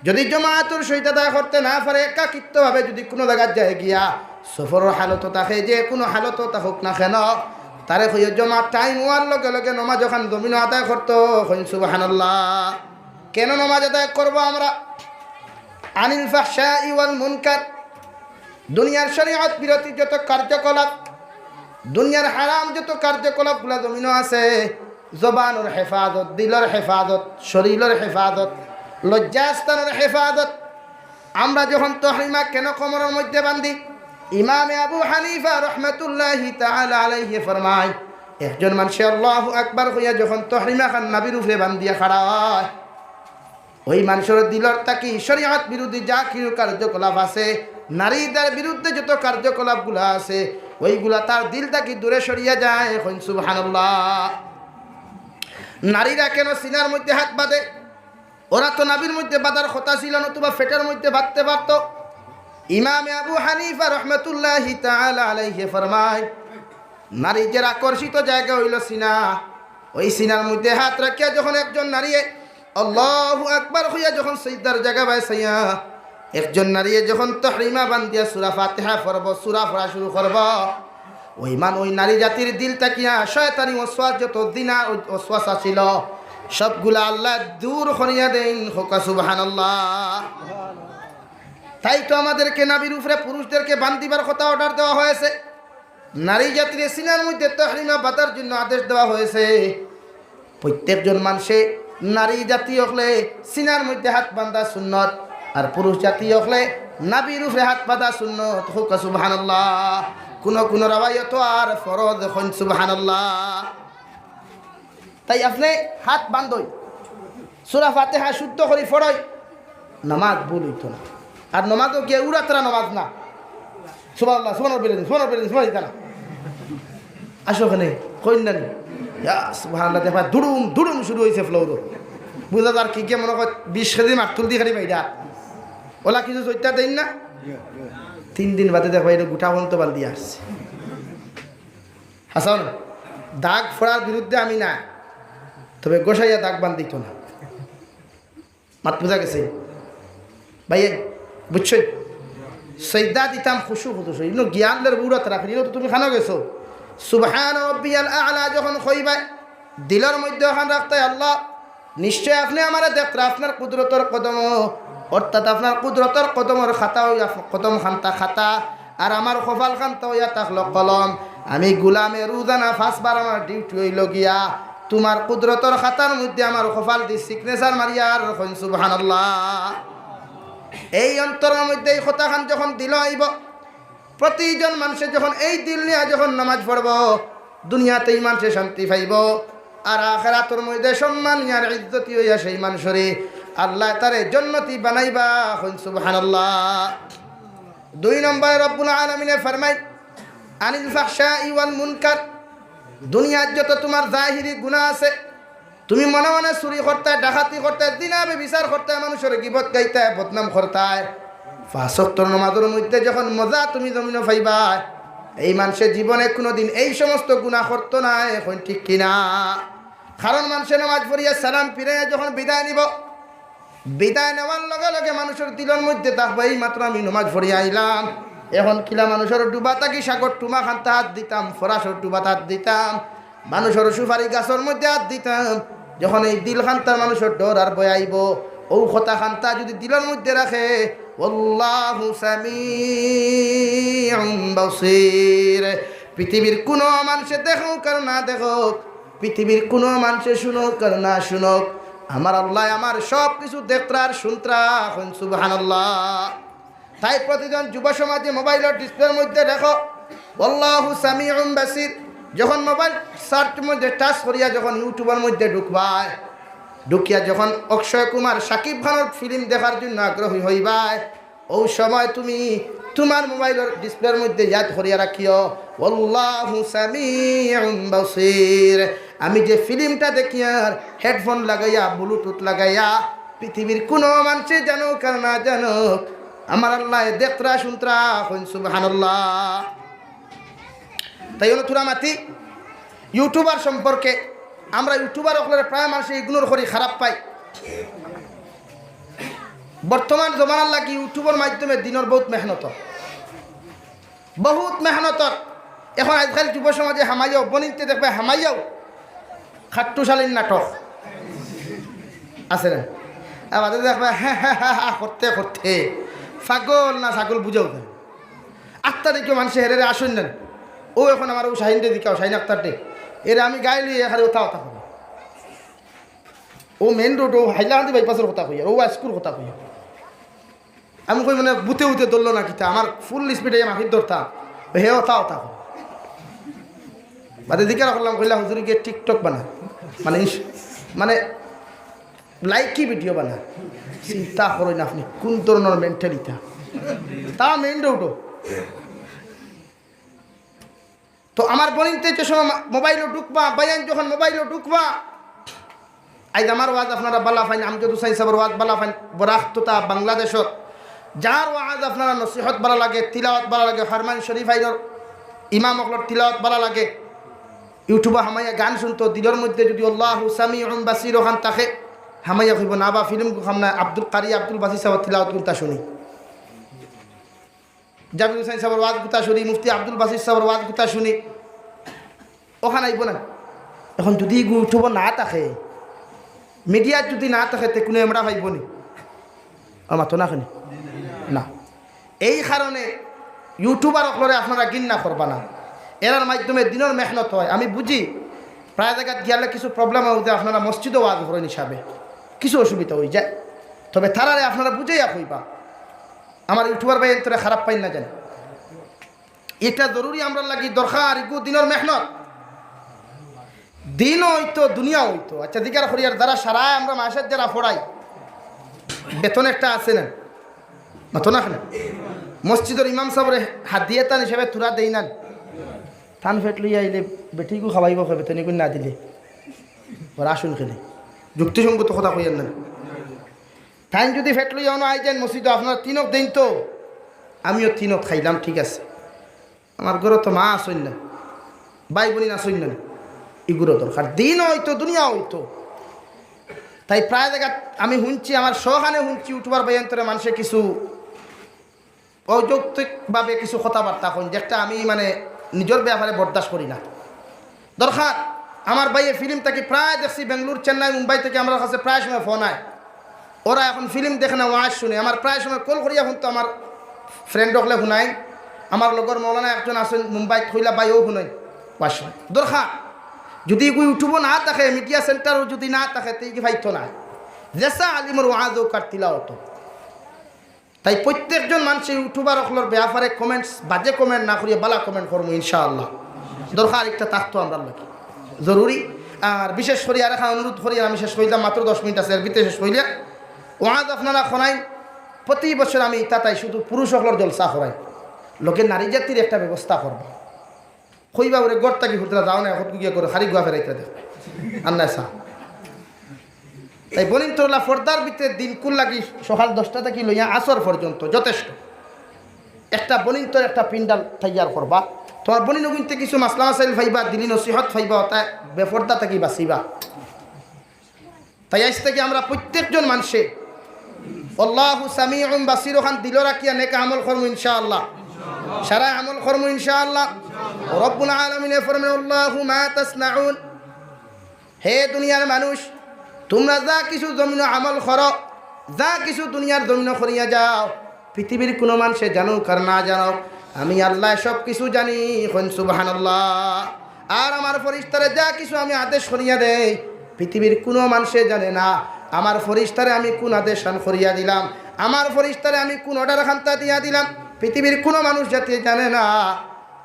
যদি জমাতর সহিত আদায় করতে না পারে, একাকিত্বভাবে যদি কুনু জাগাত যায় গিয়া, সফরর হালতো থাকে, যে কুনু হালতো থাকুক না কেন, তারে কইও জমাত টাইম অওয়ার লগে লগে নমাজ অখান জমিনো আদায় করতো। কইন সুবহানাল্লাহ। কেন নমাজ আদায় করবো আমরা? আনিল ফাহশাই ওয়াল মুনকার, দুনিয়ার শরীয়ত বিরোধী যত কার্যকলাপ, দুনিয়ার হারাম যত কার্যকলাপগুলা জমিনো আছে, জবানর হেফাজত, দিলর হেফাজত, শরীলর হেফাজত, লজ্জাস্থানর হেফাজত। আমরা যখন তহরিমা কেন কোমরর মধ্যে বান্ধি? ইমামে আবু হানিফা রহমাতুল্লাহি তাআলা আলাইহি ফরমায়, একজন মানষে আল্লাহু আকবার কইয়া যখন তহরিমা খান নাভির উপরে বান্ধিয়া খাড়া অয়, ওই মানষর দিলর থাকি শরীয়ত বিরোধী যা কিছু কার্যকলাপ আছে, নারীদের বিরুদ্ধে যত কার্যকলাপগুলা আছে, ওইগুলা তার দিল থাকি দূরে সরিয়া যায়। কইন সুবহানাল্লাহ। নারীরা কেন সিনার মধ্যে হাত বাঁধে? ওরা তো নাভির মধ্যে বাঁধার কথা ছিল, নতুবা পেটের মধ্যে বাঁধতে পারতো। ইমামে আবু হানিফা রহমাতুল্লাহি তাআলা আলাইহি ফরমায়, নারীদের আকর্ষিত জায়গা অইলো সিনা। ওই সিনার মধ্যে হাত রাখিয়া যখন একজন নারীয়ে আল্লাহু আকবার কইয়া যখন সিজদার জাগাবায় চাইয়া, একজন নারীয়ে যখন তহরিমা বান্ধিয়া সূরা ফাতিহা পড়বো, সূরা পড়া শুরু করবো, ওই মান ওই নারী জাতির দিল থাকিয়া শয়তানি ওয়াসওয়াস, যত জিনা ওয়াসওয়াসা ছিল, সবগুলা আল্লায় দূর করিয়া দেইন। কউক্কা সুবহানাল্লাহ। তাই তো আমাদেরকে নাভির উপরে পুরুষদেরকে বান্ধিবার কথা অর্ডার দেওয়া হয়েছে, নারী জাতির সিনার মধ্যে তহরিমা বাঁধার জন্য আদেশ দেওয়া হয়েছে। প্রত্যেকজন মানষে, নারী জাতি অকলে সিনার মধ্যে হাত বান্ধা সুন্নত, আর পুরুষ জাতি অকলে নাভির উপরে হাত বাঁধা সুন্নত। কউক্কা সুবহানাল্লাহ। কুনু কুনু রেওয়ায়তো আর ফরজ। কইন সুবহানাল্লাহ। তাই আপনে হাত বান্ধইন, সূরা ফাতিহা শুদ্ধ করি পড়ইন, নামাজ ভুল অইতো না। আর নামাজো গিয়া উড়াতারা নামাজ না। সুবহানাল্লাহ, সুবহানাল্লাহ, সুবহানাল্লাহ, সুবহানাল্লাহ, ইতা না। আসো অখানে, কইন না নি? ইয়া সুবহানাল্লাহ, দেখবা দুড়ুম দুড়ুম শুরু অইছে ফ্লোরো। বুঝা যার কি গিয়া মনো কয় বিশ কেজি মাকতুল দি খালি বাইরা। অলা কিছু চইত্তা দেইন না? তিন দিন বাদে দেখবা ইটা গুটা পর্যন্ত বাল দিয়া আসছে। হাছাউ না? দাগ পড়ার বিরুদ্ধে আমি না, তবে গোসাইয়া দাগ বান্ধিতো না। মাত বুঝা গেছে? ভাইয়ে, বুঝছইন? সিজদা দিতাম খুশু খুশু। ইনো জ্ঞান লের বুড়া তারা ফিরিল তো তুমি খানো গেছো। সুবহান রব্বিয়াল আ'লা যখন কইবায়, দিলর মধ্যে অখান রাখতায়, আল্লাহ, নিশ্চয় আপনে আমারে দেখরা আপনার কুদরতর কদমো, অর্থাৎ আপনার কুদরতর কদমর খাতা অইয়া, কদম খান্তা খাতা, আর আমার কপাল খান্তা অইয়া থাকলো কলম। আমি গুলামে রোজানা পাঁচবার আমার ডিউটি অইলো গিয়া, তুমার কুদরতর খাতার মধ্যে আমার কপাল দি সিগনেচার মারিয়ার। কইন সুবহানাল্লাহ। এই অন্তরর মধ্যে এই কথাখান যখন দিলো আইবো, প্রতিজন মানষে যখন এই দিল নিয়া যখন নামাজ পড়বো, দুনিয়াত ই মানষে শান্তি পাইবো, আর আখেরাতর মধ্যে সম্মানী আর ইজ্জতি অইয়া সেই মানষরে আল্লায় তারে জন্নতি বানাইবা। কইন সুবহানাল্লাহ। দুই নম্বরে রব্বুল আলামিনে ফরমাইন, আনিল ফাহশাই ওয়াল মুনকার, দুনিয়াত যত তুমার জাহিরি গুনা আছে, তুমি মনে মনে চুরি করতায়, ডাকাতি করতায়, জিনা ব্যভিচার করতায়, মানষর গিবত গাইতায়, বদনাম করতায়, পাঁচ ওয়াক্তর নামাজর মধ্যে যখন মজা তুমি জমিনো পাইবায়, এই মানষে জীবনে কুনুদিন এই সমস্ত গুনা করতো নায়। কইন ঠিক কি না? কারণ মানষে নামাজ পড়িয়া সালাম ফিরাইয়া যখন বিদায় নিবো, বিদায় নেওয়ার লগে লগে মানষর দিলর মধ্যে থাকবো, এই মাত্র আমি নামাজ পড়িয়া আইলাম, এখন কিলা মানষর ডুবা থাকি সাগর টুমা খান্তা আত দিতাম, ফরাসর ডুবাত আত দিতাম, মানষর সুপারি গাছর মধ্যে আত দিতাম। যখন এই দিল খান্তার মানষর ডর আর ভয় আইবো, অউ কথা খান্তা যুদি দিলর মধ্যে রাখে, ওয়াল্লাহু সামিউম বাসীর, পৃথিবীর কুনু মানষে দেখউক আর না দেখউক, পৃথিবীর কুনু মানষে শুনউক আর না শুনউক, আমার আল্লায় আমার সব কিছু দেখরা আর শুনরা। কইন সুবহানাল্লাহ। তাই প্রতিজন যুব সমাজে মোবাইলর ডিসপ্লের মধ্যে লেখো, "ওয়াল্লাহু সামিউম বাসীর।" যখন মোবাইল সার্চ মধ্যে টাচ করিয়া যখন YouTube-র মধ্যে ঢুকবায়, ঢুকিয়া যখন অক্ষয় কুমার, শাকিব খানর ফিল্ম দেখার জন্য আগ্রহী হইবায়, অউ সময় তুমি তুমার মোবাইলর ডিসপ্লের মধ্যে ইয়াদ করিয়া রাখিও, "ওয়াল্লাহু সামিউম বাসীর।" আমি যে ফিল্মটা দেখিয়ার, হেডফোন লাগাইয়া, ব্লুটুথ লাগাইয়া, পৃথিবীর কুনু মানষে জানউক আর না জানউক, আমার আল্লায় দেখরা শুনরা। কইন সুবহানাল্লাহ। তাই অইলো থুড়া মাতি YouTuber সম্পর্কে। আমরা YouTuber অকলরে প্রায় মানষে ইগনোর করি, খারাপ পাই। বর্তমান জমানার লাগি YouTube-র মাধ্যমে দিনর বউত মেহনত, বউত মেহনত। এখন আজকাল যুব সমাজে হামাইয়াও, বনিন্তে দেখবায় হামাইয়াও খাট্টুশালীর নাটক আছে না? আর বাদে দেখবায় হ্যাঁ হ্যাঁ হ্যাঁ হ্যাঁ করতে করতে পাগল না ছাগল বুঝাও যায়। আত্মা দেখিও মানষে হেরেরে আসইন না। অউ এখন আমার অউ শাহিনরে দেখাও, শাহিন আক্তাররে, এরে আমি গাইলে এখানে ওথা ওথা করি। অউ মেইন রোড, অউ হাইলাকান্দি বাইপাসর কথা কইয়ার, অউ হাইস্কুলর কথা কইয়ার। আমি কই, মানে, ভূতে ভূতে ধরলো না কিতা, আমার ফুল স্পিডে মাফির ধরতা, হে ওথা ওথা কয়। বাদে জিজ্ঞাসা করলাম, কইলা, "হুজুরে গিয়া TikTok বানায়, মানে, ইস-, মানে, লাইকি ভিডিও বানায়।" চিন্তা করইন আপনে, কুন ধরনর মেন্টালিটি? তা মেইন রোডো। তো আমার বইনতে যে সময় মা-, মোবাইলো ঢুকবা, বাইয়াইন যখন মোবাইলো ঢুকবা, আইজ আমার ওয়াজ আপনারা বালা পাইন, আমজদ হুসাইন সাবর ওয়াজ বালা পাইন, বরাক তথা বাংলাদেশর যার ওয়াজ আপনারা নসিহত বালা লাগে, তিলাওয়াত বালা লাগে, ফরমান শরীফ আইনর ইমাম অকলর তিলাওয়াত বালা লাগে, YouTube-ও হামাইয়া গান শুনতো, দিলর মধ্যে যদি আল্লাহু সামিউন বাসির অখান থাকে, হামাইয়া কইবো না বা, ফিল্ম খাম না, আব্দুল কারি, আব্দুল বাসিত সাবর তিলাওত গুনতা শুনি, জাবির হুসাইন সাবর ওয়াজ গুনতা শুনি, মুফতি আব্দুল বাসিত সাবর ওয়াজ গুনতা শুনি, অখান আইবো না। এখন যুদি ইগু YouTube-ও না থাকে, মিডিয়াত যুদি না থাকে, তে কুনু এমরা পাইবো নি? আর মাতো না কেনে? না। এই কারণে YouTuber অকলরে আপনারা ঘিন্না করবা না। এরার মাধ্যমে দিনর মেহনত হয়। আমি বুঝি, প্রায় জাগাত গিয়ালে কিছু problem অয় যে আপনারা মসজিদো ওয়াজ করইন হিসাবে, কিছু অসুবিধা অই যায়। তবে তারারে আপনারা বুঝাইয়া কইবা, আমার YouTuber ভাইয়াইন্তরে খারাপ পাইন না জানি। ইটা জরুরি, আমরার লাগি দরকার, ইগু দিনর মেহনত। দিন অইতো, দুনিয়া অইতো। আচ্ছা, জিকার করি, আর যারা সারা আমরা মাসের যারা পড়াই, বেতন একটা আছে না? মাতো না কেনে? মসজিদর ইমাম সাবরে হাদিয়া তান হিসাবে থুড়া দেই না? তান পেট লইয়া আইলে বেটিগু খাওয়াইবো কে বেতন ইগুন না দিলে? ওরা আসুন কেনে? যুক্তিসঙ্গত কথা কইয়ার না। তাইন যুদি পেট লইয়া অনো আই যাইন মসজিদো, আপনারা তিনক দেইন তো, আমিও তিনক খাইলাম, ঠিক আছে। আমার ঘরো তো মা আছইন না, ভাই বইন আছইন না, ইগুরও দরকার। দিন অইতো, দুনিয়া অইতো। তাই প্রায় জাগাত আমি হুনছি, আমার সখানে হুনছি, YouTuber ভাইয়াইন্তরে মানষে কিছু অযৌক্তিকভাবে কিছু কথাবার্তা কইন, যেটা আমি মানে নিজর ব্যাপারে বরদাস্ত করি না। দরকার, আমার ভাইয়ে ফিল্ম থাকি প্রায় দেখছি, বেঙ্গালুর, চেন্নাই, মুম্বাই থাকি আমরার কাছে প্রায় সময় ফোন আয়। ওরা এখন ফিল্ম দেখে না, ওয়াজ শুনে। আমার প্রায় সময় কল করিয়া হুনতো আমার friend অকলে হুনাইন। আমার লগর মৌলানা একজন আছইন মুম্বাইত, কইলা, "ভাই, অউ হুনাইন, ওয়াজ শুনাইন।" দরকার, যুদি ইগু YouTube-ও না থাকে, মিডিয়া সেন্টারও যুদি না থাকে, তে ইগু পাইতো না। যেসা আলিমর ওয়াজ অউক আর তিলাওত অউক। তাই প্রত্যেকজন মানষে YouTuber অকলর ব্যাপারে comments, বাজে comment না করিয়া বালা comment করমু ইনশাআল্লাহ। দরকার একটা থাকতো আমরার লাগি জরুরি। আর বিশেষ করি আর একটা অনুরোধ করি, আমি শেষ করিলাম, মাত্র দশ মিনিট আছে, এর ভিতরে শেষ করিলে, ওয়াজ আপনারা করাইন। প্রতি বছর আমি তাতাই শুধু পুরুষ অকলর জলসা করাই, লগে নারী জাতির একটা ব্যবস্থা করবা। কইবা, "ওরে ঘর থাকি হুরুতারা যাও না, এখন গিয়া করে খালি গুয়া ফেরাইতে দেখ।" আন্না সা। তাই বইনতরা পর্দার ভিতরে দিনকুর লাগি সকাল দশটা থাকি লইয়া আসর পর্যন্ত যথেষ্ট। একটা বইনতর একটা পিন্ডাল তৈয়ার করবা। তুমার বইন অগুইন্তে কিছু মাসলা মাসাইল পাইবা, দিলি নসিহত পাইবা, তাই বেপর্দা থাকি বাঁচিবা। তাই আইজ থাকি আমরা প্রত্যেকজন মানষে আল্লাহু সামিউন বাসির অখান দিলো রাখিয়া নেক আমল করমু ইনশাআল্লাহ। সারা আমল করমু ইনশাআল্লাহ। রব্বুল আলামিনে ফরমাইন, "আল্লাহু মা তাসনাউন।" হে দুনিয়ার মানুষ, তুমরা যা কিছু জমিনো আমল করো, যা কিছু দুনিয়ার জমিনো করিয়া যাও, পৃথিবীর কুনু মানষে জানুক আর না জানুক, আমি আল্লায় সব কিছু জানি। কইন সুবহানাল্লাহ। আর আমার ফিরিস্তারে যা কিছু আমি আদেশ করিয়া দেই, পৃথিবীর কুনু মানষে জানে না। আমার ফিরিস্তারে আমি কুন আদেশখান করিয়া দিলাম, আমার ফিরিস্তারে আমি কুন order খান্তা দিয়া দিলাম, পৃথিবীর কুনু মানুষ যাতে জানে না।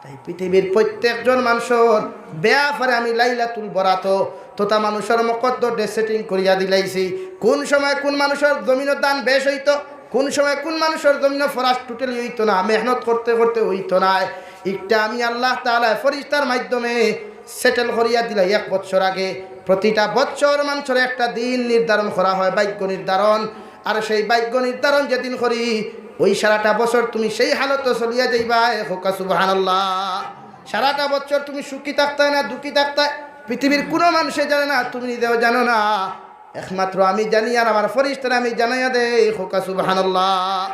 তাই পৃথিবীর প্রত্যেকজন মানষর ব্যাপারে আমি লাইলাতুল বরাত তথা মানষর মকদ্দর date setting করিয়া দিলাইছি। কুন সময় কুন মানষর জমিনো ধান বেশ অইতো, কুন সময় কুন মানষর জমিনো ফরাস totally অইতো না, মেহনত করতে করতে অইতো নায়, ইটা আমি আল্লাহ তাআলায় ফিরিস্তার মাধ্যমে settle করিয়া দিলাই এক বৎসর আগে। প্রতিটা বৎসর মানষর একটা দিন নির্ধারণ করা হয়, ভাগ্য নির্ধারণ। আর সেই ভাগ্য নির্ধারণ যেদিন করি, ওই সারাটা বছর তুমি সেই হালতো চলিয়া যাইবায়। কউক্কা সুবহানাল্লাহ। সারাটা বছর তুমি সুখী থাকতায় না দুঃখী থাকতায়, পৃথিবীর কুনু মানষে জানে না, তুমি নিজেও জানো না, একমাত্র আমি জানি আর আমার ফিরিস্তারে আমি জানাইয়া দেই। কউক্কা সুবহানাল্লাহ।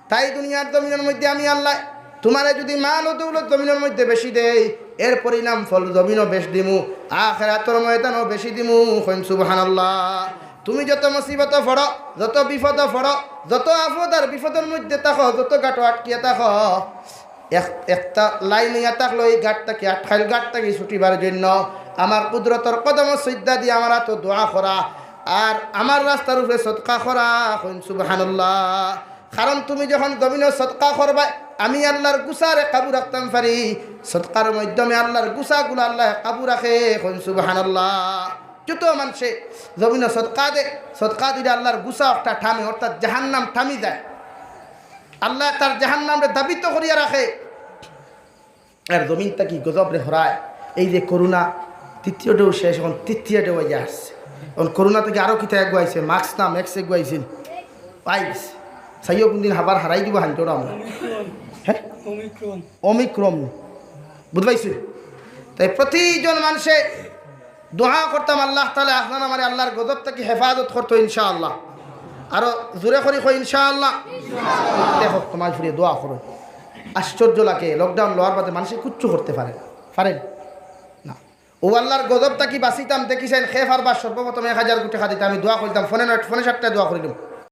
তাই দুনিয়ার জমিনর মধ্যে আমি আল্লায় তুমারে যুদি মাল ও দৌলত জমিনর মধ্যে বেশি দেই, এর পরিণাম ফল জমিনো বেশ দিমু, আখেরাতর ময়দানো বেশি দিমু। কইন সুবহানাল্লাহ। তুমি যত মুসিবতো পড়ো, যত বিপদো পড়ো, যত আফদ আর বিপদর মধ্যে থাকো, যত গাটো আটকিয়া থাকো, এক-, একটা line অইয়া থাকলো, এই গাট থাকি আটকাইল, গাট থাকি ছুটিবার জন্য আমার কুদরতর কদমো সিজদা দিয়া আমার আতো দোয়া করা আর আমার রাস্তার উপরে সদকা করা। কইন সুবহানাল্লাহ। কারণ তুমি যখন জমিনো সদকা করবায়, আমি আল্লার গুছারে কাবু রাখতাম পারি। সদকার মাধ্যমে আল্লার গুছাগুলা আল্লায় কাবু রাখে। কইন সুবহানাল্লাহ। যত মানষে জমিনো সদকা দে, সদকা দিলে আল্লার গুছা একটা থামে, অর্থাৎ জাহান্নাম থামি যায়। আল্লায় তার জাহান্নামরে ধাবিত করিয়া রাখে। আর জমিন থাকি গজবরে হরায়। এই যে করোনা, দ্বিতীয় ঢেউ শেষ, এখন তৃতীয় ঢেউ আইয়া আসছে। এখন করোনা থাকি আরো কিতা এগু আইছে, মাস্ক না ম্যাক্স এগু আইছিল, পাই গেছে। চাইও কুনদিন আবার হারাই দিবো হান্ড্রেড আমরা। হ্যাঁ, ওমিক্রন। বুঝ পাইছো? তাই প্রতিজন মানষে দোয়া করতাম আল্লাহ তাআলা আপনার আমারে আল্লাহর গজব থাকি হেফাজত করতো ইনশাআল্লাহ। আরো জোরে করি কই ইনশাআল্লাহ। দেখো, তোমার ফুরিয়ে দোয়া করো। আশ্চর্য লাগে, লকডাউন লওয়ার বাদে মানুষে কিচ্ছু করতে পারে না, পারেন না। ও আল্লাহর গজব থাকি বাঁচিতাম, দেখি চাইন, কে পারবা সর্বপ্রথম এক হাজার কোটি টেকা দিতা। আমি দোয়া করতাম, ফোনে নয়, ফোনে সাতটায় দোয়া করিলাম।